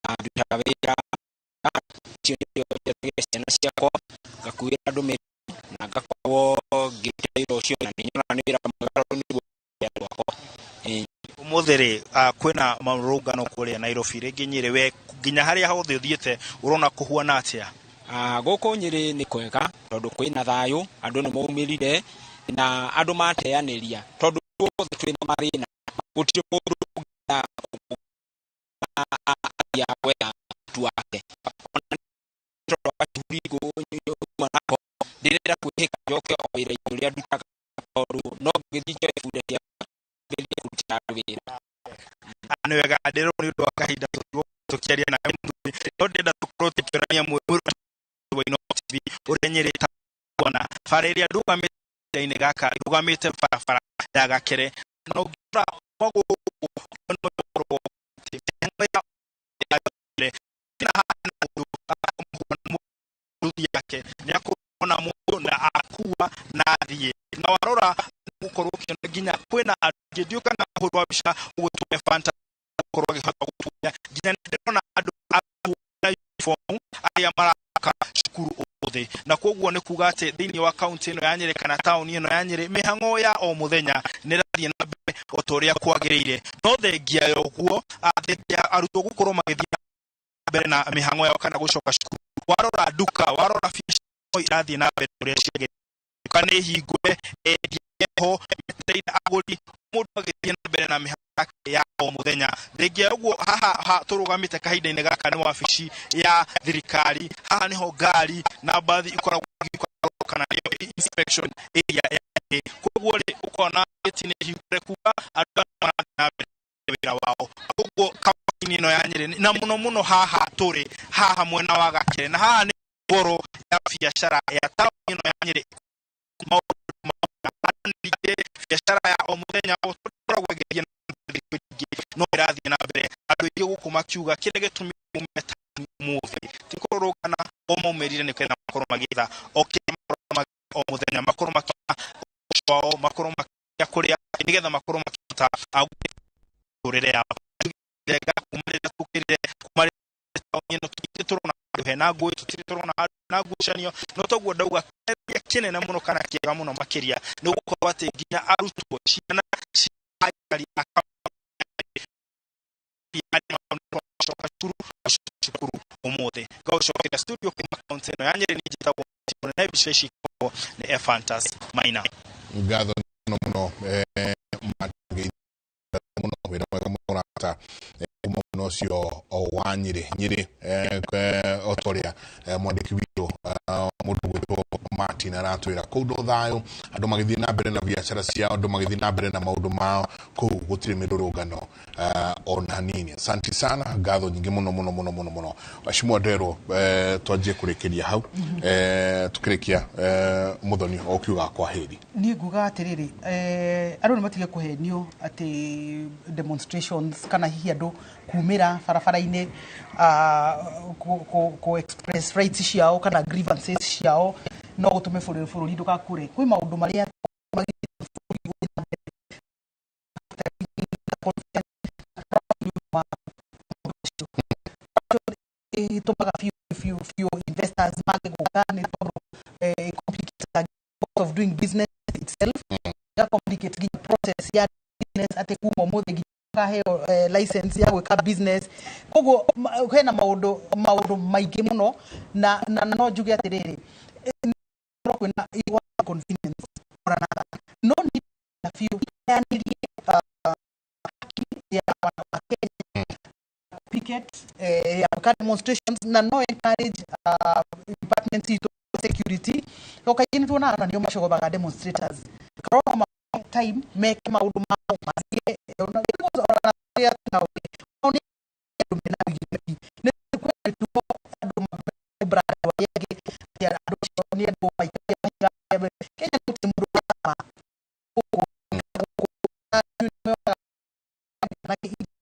na ndutaga wĩra ũcio nĩcio njethagia ciana ciakwa, ngakuĩra andũ mĩrigo na ngakorwo ngĩruta wĩra ũcio, na nĩ nyonaga nĩ wĩra mwega tondũ nĩguo rwakwa. Ũmũthĩ rĩ, kwĩna marũrũngano kũrĩa Nairobi rĩngĩ Nyĩrĩ, we nginya harĩa hothe ũthiĩte ũrona kũhuana atĩa? Gũkũ Nyĩrĩ nĩ kwega tondũ kwĩna thayũ, andũ nĩ maumĩrire na andũ mateanĩria, tondũ othe twĩna mathĩna, gũtirĩ mũndũ ũngĩenda athiaga gwetha mũtu wake. Ona tondũ gacuri nyuma nako, ndĩrenda kwĩhĩka njoke o wĩra-inĩ ũrĩa ndutaga, tondũ no ngĩthiĩ njoe bunda ciakwa mbĩrĩrie kũrutĩra andũ wĩra. Nĩ wega, ndĩrona nĩ ũndũ wa kahinda tũtigũkorwo tũkĩaria nawe mũthuri, no ndĩrenda tũkorwo tũkĩonania mwĩrori wa Inooro TV ũrĩa Nyĩrĩ kuona bara ĩrĩa ndũgamĩte gaka, ndũgamĩte barabara ya Gakere, na ũngĩrora kwa gũkũ Yake nĩ akorwo na mũndũ na akua na athiĩ. Na warora gũkorwo ũkĩona nginya kwĩna andũ aingĩ, ndiũĩ kana mũhũri wa mbica ũgũtũhe Fanta gũkorwo agĩhota gũtuonia, nginya nĩ ndĩrona andũ na uniform arĩa maraka cukuru ũmũthĩ. Na koguo nĩ kuga atĩ thĩinĩ wa kaunti ĩno ya Nyĩrĩ kana taũni ĩno ya Nyĩrĩ, mĩhang'o ya o mũthenya nĩ ĩrathiĩ na mbere o ta ũrĩa kwagĩrĩire. No thengia ya ũguo, thengia arutwo gũkorwo magĩthiĩ na mbere na mĩhang'o yao kana gũcoka cukuru, warora nduka, warora biacara no irathiĩ na mbere ũrĩa ciagĩrĩire. Nduka nĩ hingũre, endia ho metereire agũri, mũndũ agĩthiĩ na mbere na mĩhang'o yake ya o mũthenya. Thengia ya ũguo, haha tũrũgamĩte kahinda-inĩ gaka nĩ wabici ya thirikari. Haha nĩho ngari na mbathi ikoragwo igĩũka kana nĩyo inspection area ya Nyĩrĩ. Koguo rĩ, ũkona gĩti nĩ hingũre, kuga andũ aya marathiĩ na mbere na wĩra wao. Koguo kaunti-inĩ ĩno ya Nyĩrĩ, na mũno mũno haha tũrĩ haha mwena wa Gakere, na haha nĩ ngoro ya biacara ya taũni ĩno ya Nyĩrĩ, maũndũ ningĩ biacara ya o mũthenya ĩkoragwo ĩgĩthiĩ na mbere thikũ nyingĩ no ĩrathiĩ na mbere. Andũ aingĩ gũkũ makiuga kĩrĩa gĩtũmire maume taũni ũmũthĩ ti kũrũrũngana, o maumĩrire nĩ ketha makorwo magĩetha o kĩrĩa makorwo magĩetha o mũthenya, makorwo makĩona ũboco wao, makorwo makĩrĩa kũrĩa nĩgetha makorwo makĩhota mĩtũrĩre yao. Njenga kuma rĩrĩa tũkĩrire, kuma rĩrĩa taũni ĩno, tũtirĩ tũrona handũ hena ngũĩ, tũtirĩ tũrona handũ hena ngucanio. No toguo ndauga, kĩrĩa kĩnene mũno kana kĩega mũno makĩria nĩ gũkorwo atĩ nginya arutwo, ciana cia aikari a kaunti arĩa macoka cukuru ũmũthĩ. Ngagũcokeria studio kuma kaunti ĩno ya Nyĩrĩ. Niĩ njĩtagwo Mũnene, mbica ici ikoragwo nĩ Ephantus Maina. Ngatho mũno mũno, mũno, wĩra mwega mũno ũraruta kuma mwena ũcio wa Nyĩrĩ. Nyĩrĩ, o ta ũrĩa mwandĩki witũ mũndũ gwĩtwo Martin aratwĩra, kũu ndo thayũ, andũ magĩthiĩ na mbere na biacara ciao, andũ magĩthiĩ na mbere na maũndũ mao, kũu gũtirĩ mĩrũrũngano ona hanini. Asante sana, ngatho nyingĩ mũno mũno mũno mũno mũno. Wacimwa Nderwo, twanjie kũrĩkĩria hau, tukĩrĩkia Mũthoni ũkiuga kwa heri. Niĩ nguga atĩrĩrĩ, andũ nĩ matige kũhenio atĩ demonstrations kana hihi andũ kumĩra barabara-inĩ kũ express rights ciao kana grievances ciao no gũtũme bũrũri ndũgakũre. Kwĩ maũndũ marĩa magĩrĩire bũrũri ũthiĩ na mbere. Ĩtũmaga biũ biũ biũ investors mage gũka nĩ tondũ complicate cost of doing business itself, ya complicate nginya process ya business, atĩ kuma ũmũthĩ nginya ũkaheo license ya gwĩka business. Koguo hena maũndũ maingĩ mũno, na no njuge atĩrĩrĩ, no kwĩna convenience kũrana, no nĩ biũ yanĩrie haki ya wa Kenya picket, ya gwĩka demonstrations, na no encourage department itũ security, to kaingĩ nĩ tuonaga ona nĩo macogothaga demonstrators. Korwo no time meke maũndũ mao mathiĩ ona ona rĩrĩa twĩnao rĩ, nĩ andũ mena ũigĩrĩrĩki, nĩ kwĩna mĩtugo andũ brand andũ arĩa angĩ atĩ andũ acio nĩ andũ maikagia mahiga. Kenya gũtirĩ mũndũ ũrama gũkũ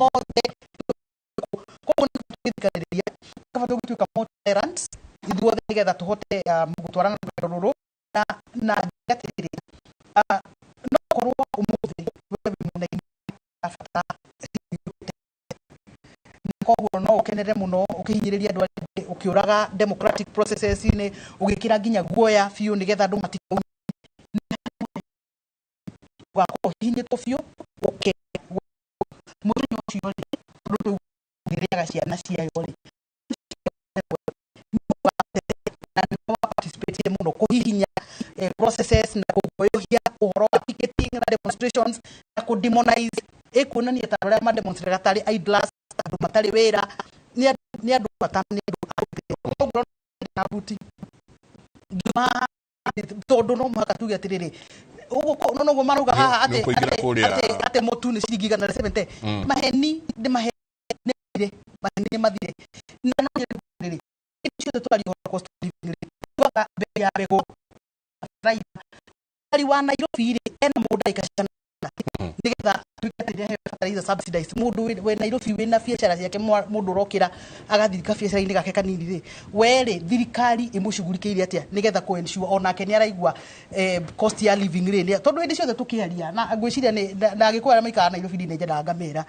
othe. Koguo nĩ tũgĩthikanĩrĩria, kaba tũgĩtuĩka more tolerant ithuothe nĩgetha tũhote gũtwarana na rũgendo rũrũ. Na njuge atĩrĩrĩ, no korwo ũmũthĩ we wĩ mwena-inĩ ũrabatara, koguo no ũkenere mũno ũkĩhinyĩrĩria andũ arĩa angĩ, ũkĩũraga democratic processes-inĩ, ũgĩkĩra nginya guoya biũ nĩgetha andũ matikaume, ũgakorwo ũhihinyĩtwo biũ ũke mũthenya ũcio rĩ, tondũ tũrĩaga ciana ciayo rĩ, na nĩo participate mũno kũhihinya processes na kũguoyohia ũhoro wa picketing na demonstrations na kũ demonize, ĩkuonania ta andũ arĩa mademonstrate tarĩ idlers, andũ matarĩ wĩra, nĩ andũ bata, nĩ andũ a koguo na buti ngiuma haha, tondũ no mũhaka tuge atĩrĩrĩ, ũguo no noguo marauga haha Nĩ atĩ ũkũingĩra kũrĩa. Atĩ mũtu nĩ ciringi 170. Maheni nĩ maheni, nĩ mathire, maheni nĩ mathire. Na no rĩrĩ, hĩndĩ ciothe twaria ũhoro cost of living rĩ, tuaga mbei ya mbegũ, fertilizer. Wa Nairobi rĩ, ena mũgũnda ĩka cigana nĩgetha Atuĩke atĩ nĩaheo fertilizer subsidized. Mũndũ wĩ Nairobi wĩna biacara ciake, mũndũ ũrokĩra agathiĩ kabiacara-inĩ gake kanini rĩ, we rĩ, thirikari ĩmũcugurikĩire atĩa nĩgetha kũ ensure onake nĩ araigua cost ya living rĩ? Tondũ hĩndĩ ciothe tũkĩaria na ngwĩciria nĩ na Agĩkũyũ arĩa maikaraga Nairobi, niĩ nĩ nyendaga ngamera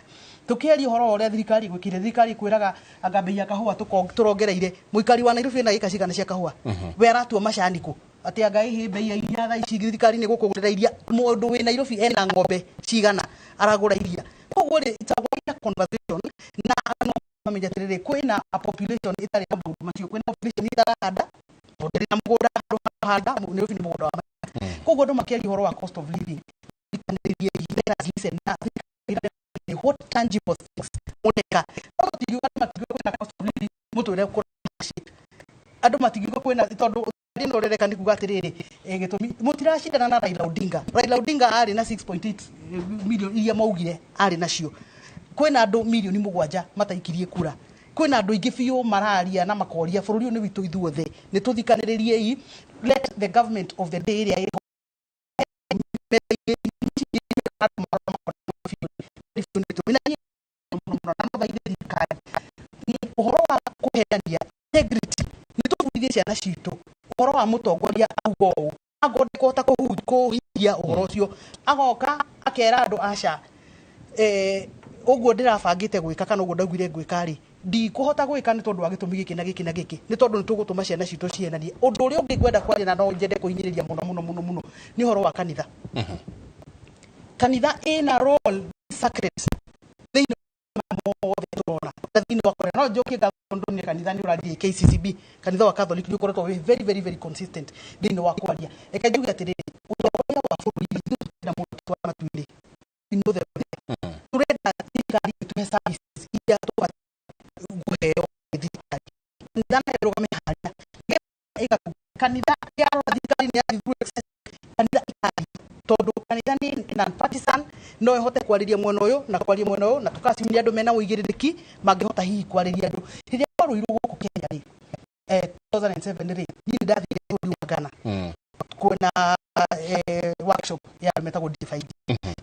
tũkĩaria ũhoro wa ũrĩa thirikari ĩgwĩkĩire, thirikari ĩkwĩraga anga bei ya kahũa tũrongereire. Mũikari wa Nairobi ena gĩka cigana cia kahũa? We aratua macani kũ atĩ anga ĩhĩ bei ya iria thaa ici thirikari nĩ gũkũgũrĩra iria? Mũndũ wĩ Nairobi ena ng'ombe cigana aragũra iria? Koguo rĩ, it's a wider conversation, na no mamenye atĩrĩrĩ, kwĩna a population ĩtarĩ na maũndũ macio, kwĩna population itarahanda tondũ ndĩrĩ na mũgũnda handũ ha kũhanda. Nairobi nĩ mũgũnda wa. Koguo andũ makĩaria ũhoro wa cost of living, let us listen na what tangible things mũreka. No tũtingiuga, andũ matingiuga kwĩna cost of living, mũtwĩre kũra andũ matingiuga kwĩna, tondũ ĩno ũrereka nĩ kuga atĩrĩrĩ, gĩtũmi mũtiracindana na Raila Odinga. Raila Odinga arĩ na 6.8 million iria maugire arĩ nacio. Kwĩna andũ mirioni 7 mataikirie kura. Kwĩna andũ aingĩ biũ mararia na makoria. Bũrũri ũyũ nĩ witũ ithuothe, nĩ tũthikanĩrĩriei. Let the government of the day ĩrĩa ĩho andũ thaithe thirikari ũhoro wa kũheania integrity. Nĩ tũbundithie ciana citũ ũhoro wa mũtongoria auga ũũ, angorwo ndekũhota kũhingia ũhoro ũcio, agoka akera andũ, aca, ũguo ndĩrabangĩte gwĩka kana ũguo ndaugire ngwĩka rĩ, ndikũhota gwĩka nĩ tondũ wa gĩtũmi gĩkĩ na gĩkĩ na gĩkĩ, nĩ tondũ nĩ tũgũtũma ciana citũ cienanie. Ũndũ ũrĩa ũngĩ ngwenda kwaria na no nyende kũhinyĩrĩria mũno mũno mũno mũno nĩ ũhoro wa kanitha. Kanitha ĩna role sacred thĩinĩ mothe tũrona na thĩinĩ wa kũrĩa no njokie ngatho tondũ nĩ kanitha nĩ ũrathiĩ KCCB. Kanitha wa Catholic nĩ ũkoretwo wĩ very very very consistent thĩinĩ wa kwaria. Reke njuge atĩrĩrĩ, ũtongoria wa bũrũri, ithuĩ tũtirenda mũndũ twara matu-inĩ. We know the tũrenda thirikari ĩtũhe services iria tũbatiĩ kũheo nĩ thirikari. Kanitha nayo ĩrũgame harĩa kanitha yarora thirikari nĩ yathiĩ through exercise, kanitha ĩkaria, tondũ kanitha nĩ non-partisan, no ĩhote kwarĩria mwena ũyũ na kwaria mwena ũyũ, na tũkacimu nĩ andũ mena ũigĩrĩrĩki mangĩhota hihi kwarĩria andũ. Rĩrĩa kwarũirwo gũkũ Kenya rĩ, 2007 rĩ, niĩ nĩ ndathire bũrũri wa Ghana kwĩna workshop ya andũ metagwo DFID,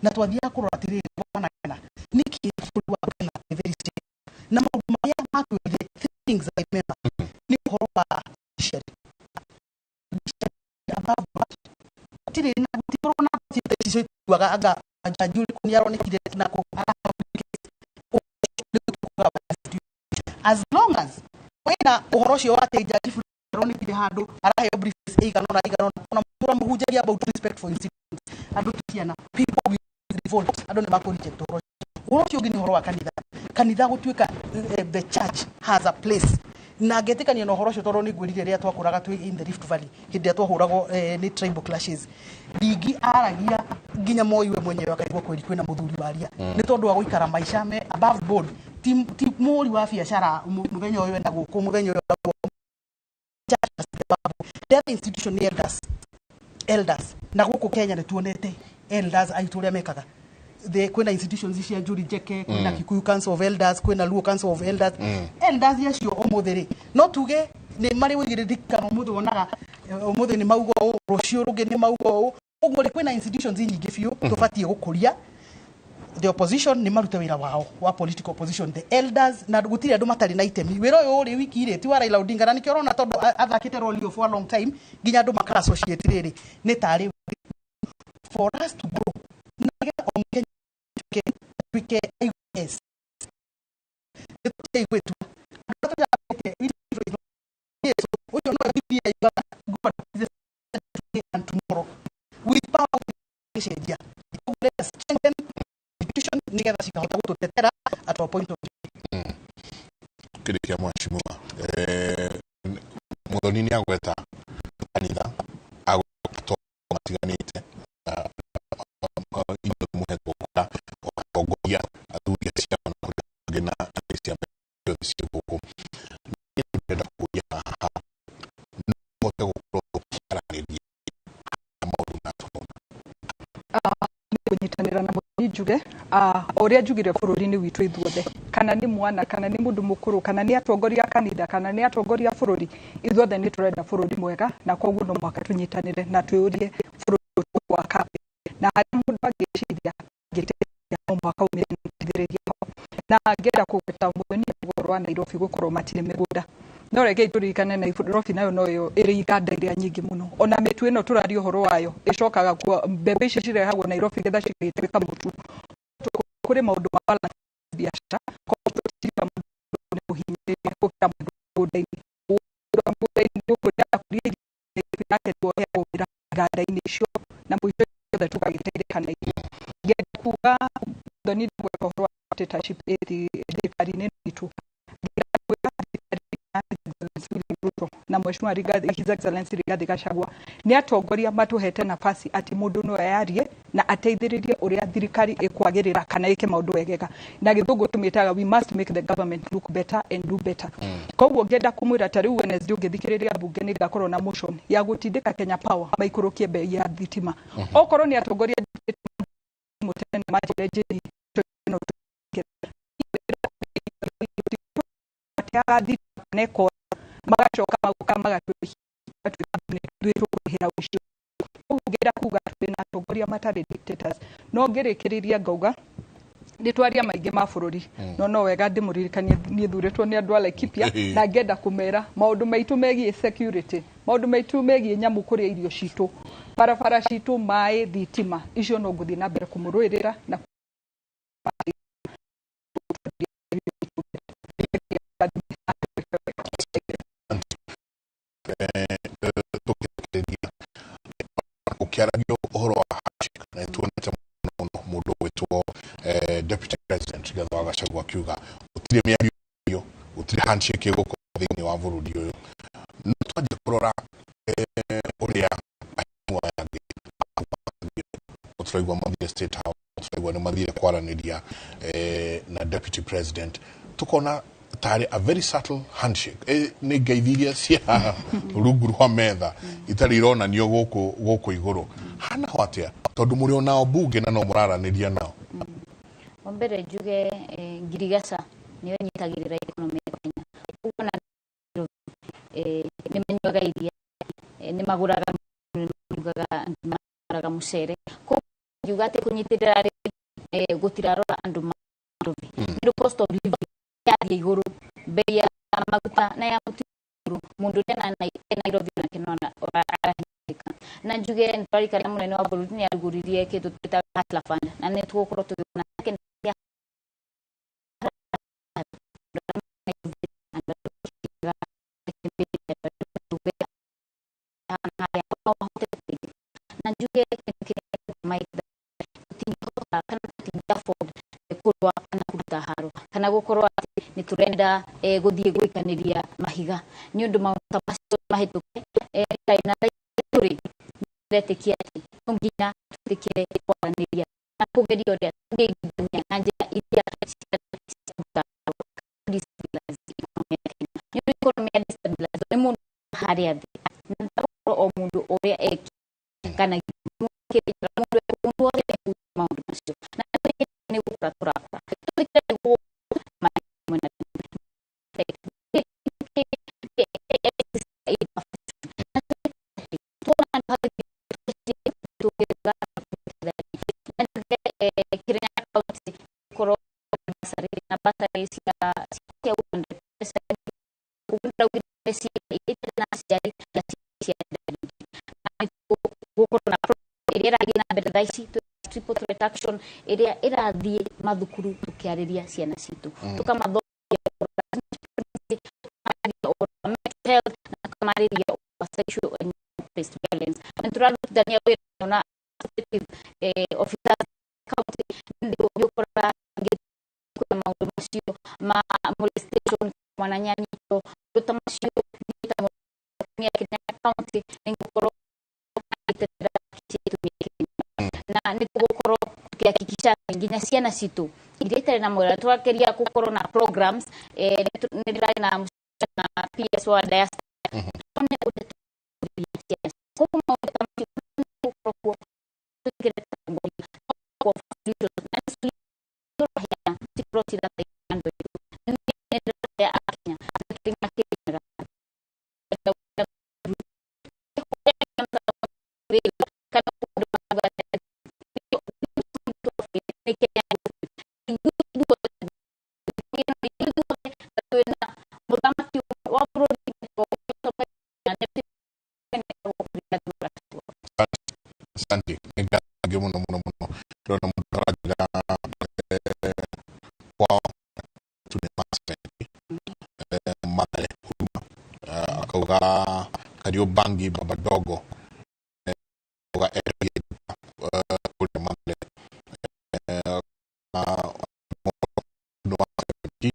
na twathiaga kũrora atĩrĩrĩ, wana Ghana nĩkĩ bũrũri wa Ghana nĩ very stable, na maũndũ marĩa matwĩrire, three things I remember, nĩ ũhoro wa judiciary. Judiciary above board. Gũtirĩ na gũtikorwo na ciĩta ici cituaga anga jaji ũrĩkũ nĩ aronekire na kũ as long as wĩna ũhoro ũcio wa atĩ jaji fulani aronekire handũ araheo briefs ĩigana ũna ĩigana ũna, ona mũtũra mũhunjagia about respect for institutions, andũ ti ciana. People will revolt. Andũ nĩ makũ reject ũhoro ũcio. Ũhoro ũcio ũngĩ nĩ ũhoro wa kanitha. Kanitha gũtuĩka the church has a place, na ngetĩkania na ũhoro ũcio, tondũ nĩ ngwĩrire rĩrĩa twakũraga twĩ in the Rift Valley, hĩndĩ ĩrĩa twahũragwo nĩ tribal clashes, ndingi aragia nginya Moi we mwenyewe akaigua kweri kwĩna mũthuri waria. Nĩ tondũ wa gũikara maica me above board, ti mũhũri wa biacara, mũthenya ũyũ enda gũkũ, mũthenya ũyũ enda gũkũ. Church has the power. The other institution nĩ elders. Elders na gũkũ Kenya nĩ tuonete elders aitũ ũrĩa mekaga. Kwĩna institutions cia Njuri Njeke, kwĩna Kikuyu Council of Elders, kwĩna Luo Council of Elders. Elders acio ũmũthĩ rĩ, no tuge nĩ marĩ ũigĩrĩrĩki, kana ũmũthĩ wonaga ũmũthĩ nĩ mauga ũũ, rũciũ rũngĩ nĩ mauga ũũ. Ũguo rĩ, kwĩna institutions nyingĩ biũ tũbatiĩ gũkũria. The opposition nĩ marute wĩra wao wa political opposition, the elders, na gũtirĩ andũ matarĩ na itemi. Wĩra ũyũ ũrĩ wiki rĩ, ti wa Raila Odinga, na nĩkĩo ũrona tondũ athakĩte role ĩyo for a long time nginya andũ maka associate rĩrĩ nĩ tarĩ for us to grow na nĩgetha o Mũkenya atuĩke aigue nĩ gwĩtua. Andũ arĩa tũrabĩtie, ũcio no Bibilia yugaga, God is the today and tomorrow with power gĩcenjia. Koguo let us strengthen institution nĩgetha cikahota gũtũtetera at our point of view. Kĩrĩkia, mheshimiwa Muthoni nĩ agweta kanitha, agweta matiganĩte, inyuĩ mũhetwo kura atongoria, athuri a ciama na kũrĩa angĩ na ciama ciothe ciĩ gũkũ. Niĩ ndĩrenda kũria haha, no mũhote gũkorwo tũkĩaranĩria maũndũ maya tũrona? Kũnyitanĩra na Mũthoni njuge, o ũrĩa njugire, bũrũri-inĩ witũ ithuothe, kana nĩ mwana, kana nĩ mũndũ mũkũrũ, kana nĩ atongoria a kanitha, kana nĩ atongoria a bũrũri, ithuothe nĩ tũrenda bũrũri mwega, na koguo no mũhaka tũnyitanĩre na twĩyũrie bũrũri ũyũ tũgwaka, na harĩa mũndũ angĩciria angĩteithia no mũhaka. Na ngenda kũgweta mũthoni ũhoro wa Nairobi gũkorwo matirĩ mĩgũnda, no rekei tũririkane Nairobi nayo noyo ĩrĩ iganda iria nyingĩ mũno. Ona mĩtu ĩno tũraria ũhoro wayo ĩcokaga kuo, mbembe icio cirehagwo Nairobi getha cigĩtuĩka mũtu. Kũrĩ maũndũ ma balance biacara, koguo tũtiriga mũndũ nĩ mũhinyĩrĩrie gũkĩra mũndũ mũgũnda-inĩ. Mũndũ wa mũgũnda-inĩ gũkũ nĩarakũria irio nake nĩwe ũheagwo wĩra iganda-inĩ icio, na mũico ithuothe tũgagĩteithĩka na ithuĩ. Ngenda kuga Mũthoni ndagweta ũhoro wa dictatorship ĩ thirikari-inĩ itũ. Ruto na Mheshimiwa His Excellency Rigathi Gachagua nĩ atongoria matũhete nafasi atĩ mũndũ no ayarie na ateithĩrĩrie ũrĩa thirikari ĩkwagĩrĩra kana ĩke maũndũ wegega. Na gĩthũngũ tũmĩtaga, "We must make the government look better and do better." Koguo ngenda kũmwĩra ta rĩu Wednesday ũngĩthikĩrĩria mbunge nĩ ngakorwo na motion ya gũtindĩka Kenya Power maikũrũkie bei ya thitima. Okorwo nĩ atongoria mũtene manjĩre njĩri ĩno mateaga thitima kana ĩkora, magacoka magoka magatwĩhia ithuĩ tũkũrĩhĩra ũcio. Koguo ngenda kuga twĩ na atongoria matarĩ dictators. No ngĩrĩkĩrĩria ngauga nĩ twaria maingĩ ma bũrũri, no wega ndĩmũririkanie niĩ thurĩtwo nĩ andũ a Laikipia, na ngenda kũmera maũndũ maitũ megiĩ security, maũndũ maitũ megiĩ nyamũ kũrĩa irio citũ, barabara citũ, maĩ, thitima, icio no ngũthiĩ na mbere kũmũrũĩrĩra na Tũkĩarĩrĩria gũkĩaragio ũhoro wa handshake, na nĩtuonete mũno mũndũ ũgwĩtwo Deputy President Rigathĩ wa Gachagua akiuga gũtirĩ mĩario, gũtirĩ handshake ĩgũkorwo thĩinĩ wa bũrũri ũyũ. No twanjia kũrora ũrĩa ahimu aya angĩ tũraigua mathire State House, tũraigua nĩ mathire kwaranĩria na Deputy President, tukona tarĩ a very subtle handshake, nĩ ngeithi iria cia rungu rwa metha itarĩ ironanio gũkũ igũrũ. Hana ho atĩa, tondũ mũrĩ onao bunge na no mũraranĩria nao? Wa mbere njuge ngirigaca nĩyo ĩnyitagĩrĩra economy ya Kenya. Ũguo na nĩ manyuaga iria, nĩ magũraga, nĩ marugaga ngima, magũraga mũcere. Koguo ngiuga atĩ kũnyitĩrĩra arĩmi gũtirarora andũ ma Nairobi, nĩ cost of living yathiĩ igũrũ, bei ya maguta na ya mũtu igũrũ, mũndũ ũrĩa e Nairobi nake no arahinyĩrĩrĩka. Na njuge nĩtwarikana mũnene wa bũrũri nĩ arugũririe kĩndũ twĩtaga Hustler Fund, na nĩ tũgũkorwo tũgĩona kĩndũ kĩa na njuge kĩndũ kĩrĩa tũtingĩhota kana tũtingĩ afford kũrũa kana kũruta haro kana gũkorwo atĩ nĩ tũrenda gũthiĩ gwĩkanĩria mahiga, nĩ ũndũ maũndũ ta macio mahĩtũke na tũrĩ ndĩretĩkia atĩ no nginya twĩtĩkĩre kwaranĩria na kũgeria ũrĩa tũngĩiguithania na njĩra iria cia kũruta haro, destabilize economy ya Kenya, nĩ ũndũ economy ya destabilize nĩ mũndũ harĩa thĩ, na ndagũkorwo o mũndũ ũrĩa eki kana mũndũ wothe ekuga maũndũ macio na nĩ gũkũra tũrakũra tũrĩkĩre mwena. Kirinyaga County korwo basarĩ na basarĩ cia na aciari na cia gũkorwo na ĩrĩa ĩrathiĩ na mbere thaa ici, triple threat action ĩrĩa ĩrathiĩ mathukuru tũkĩarĩria ciana citũ, tũkamathomithia ũhoro wa mental health na tũkamarĩria ũhoro wa sexual and based violence, na tũrarutithania wĩra na officers county nĩ ũkora kwĩna maũndũ macio ma molestation, mwana nyanito, maũndũ ta macio. Niĩ ta Kirinyaga County nĩ ngũkorwo ngĩtetera na nĩ tũgũkorwo tũkĩhakikisha nginya ciana citũ iria itarĩ na mwĩra tũrageria gũkorwo na programs. Nĩ ndĩrarĩ na PS wa diaspora tuone ũrĩa tũngĩteithia ciana. Koguo maũndũ ta macio gũkorwo kuo twĩkĩrĩte atongoria na tũraheana cikorwo cirateithia andũ aitũ. Nĩ ndĩrahoya Akenya Kirinyaga kana mũndũ Asante, nĩ ngatho mũno mũno mũno. Ndĩrona mũndũ aranjĩra kwao tu nĩ Marsabit, Mathare Huruma, akauga Kariobangi Baba Dogo, akauga endagia kũrĩa Mathare, mũndũ wa bengi,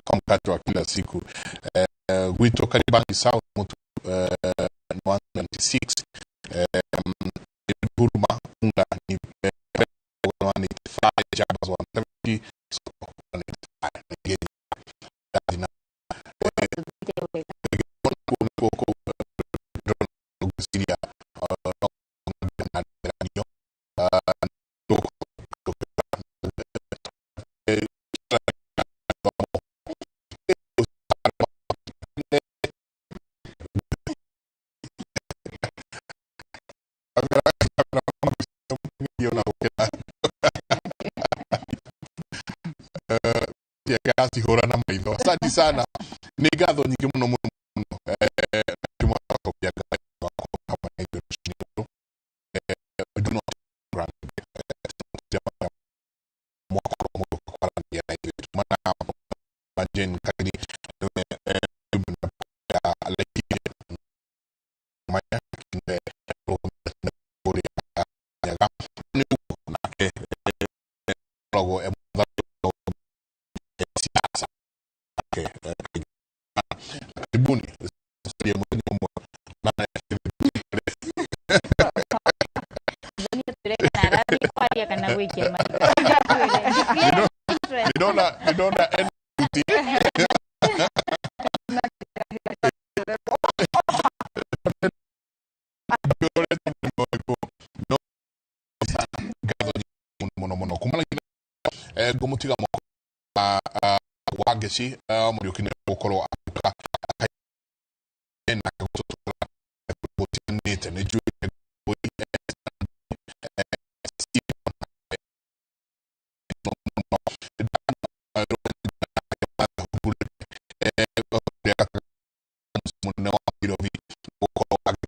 kwa mkate wa kila siku. Gwitũ Kariobangi South mũtu ni 126, Huruma unga ni 185, Jabas 170, soko 185. Na ngwĩciria no acihũra na maitho. Asante sana, nĩ ngatho nyingĩ mũno mũno mũno. Ndĩmwacokia ngatho hamwe na ithuĩ rũcinĩ rũrũ. We do not mwakorwo mũgĩũka kwaranĩria na ithuĩ. Tuma na Jane Kagiri, nĩwe ya Laikipia maya nĩwe kũrĩa Nyaga nĩ ũguo nake koragwo e mũthaki wa siasa nake. Karibuni mũthenya ũmwe na Twĩre kana arathiĩ kwaria kana gwĩkia mahiga. Ndĩrona NUT. No ngatho mũno mũno kumana ngũmũtiga moko wa Ngeci Mũriũki, nĩ gũkorwo agĩũka na gũtũtwara gũtiganĩte. Nĩ njũĩ mũnene wa Nairobi gũkorwo nake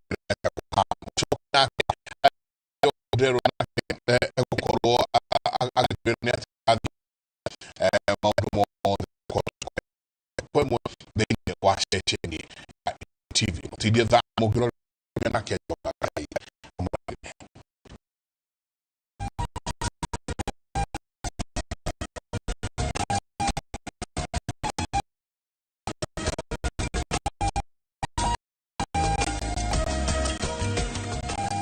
egũkorwo agĩtwĩra nĩ atĩ maũndũ mothe kwemwe thĩinĩ wa ceceni ya TV. Mũtindie thaa mũngĩrora.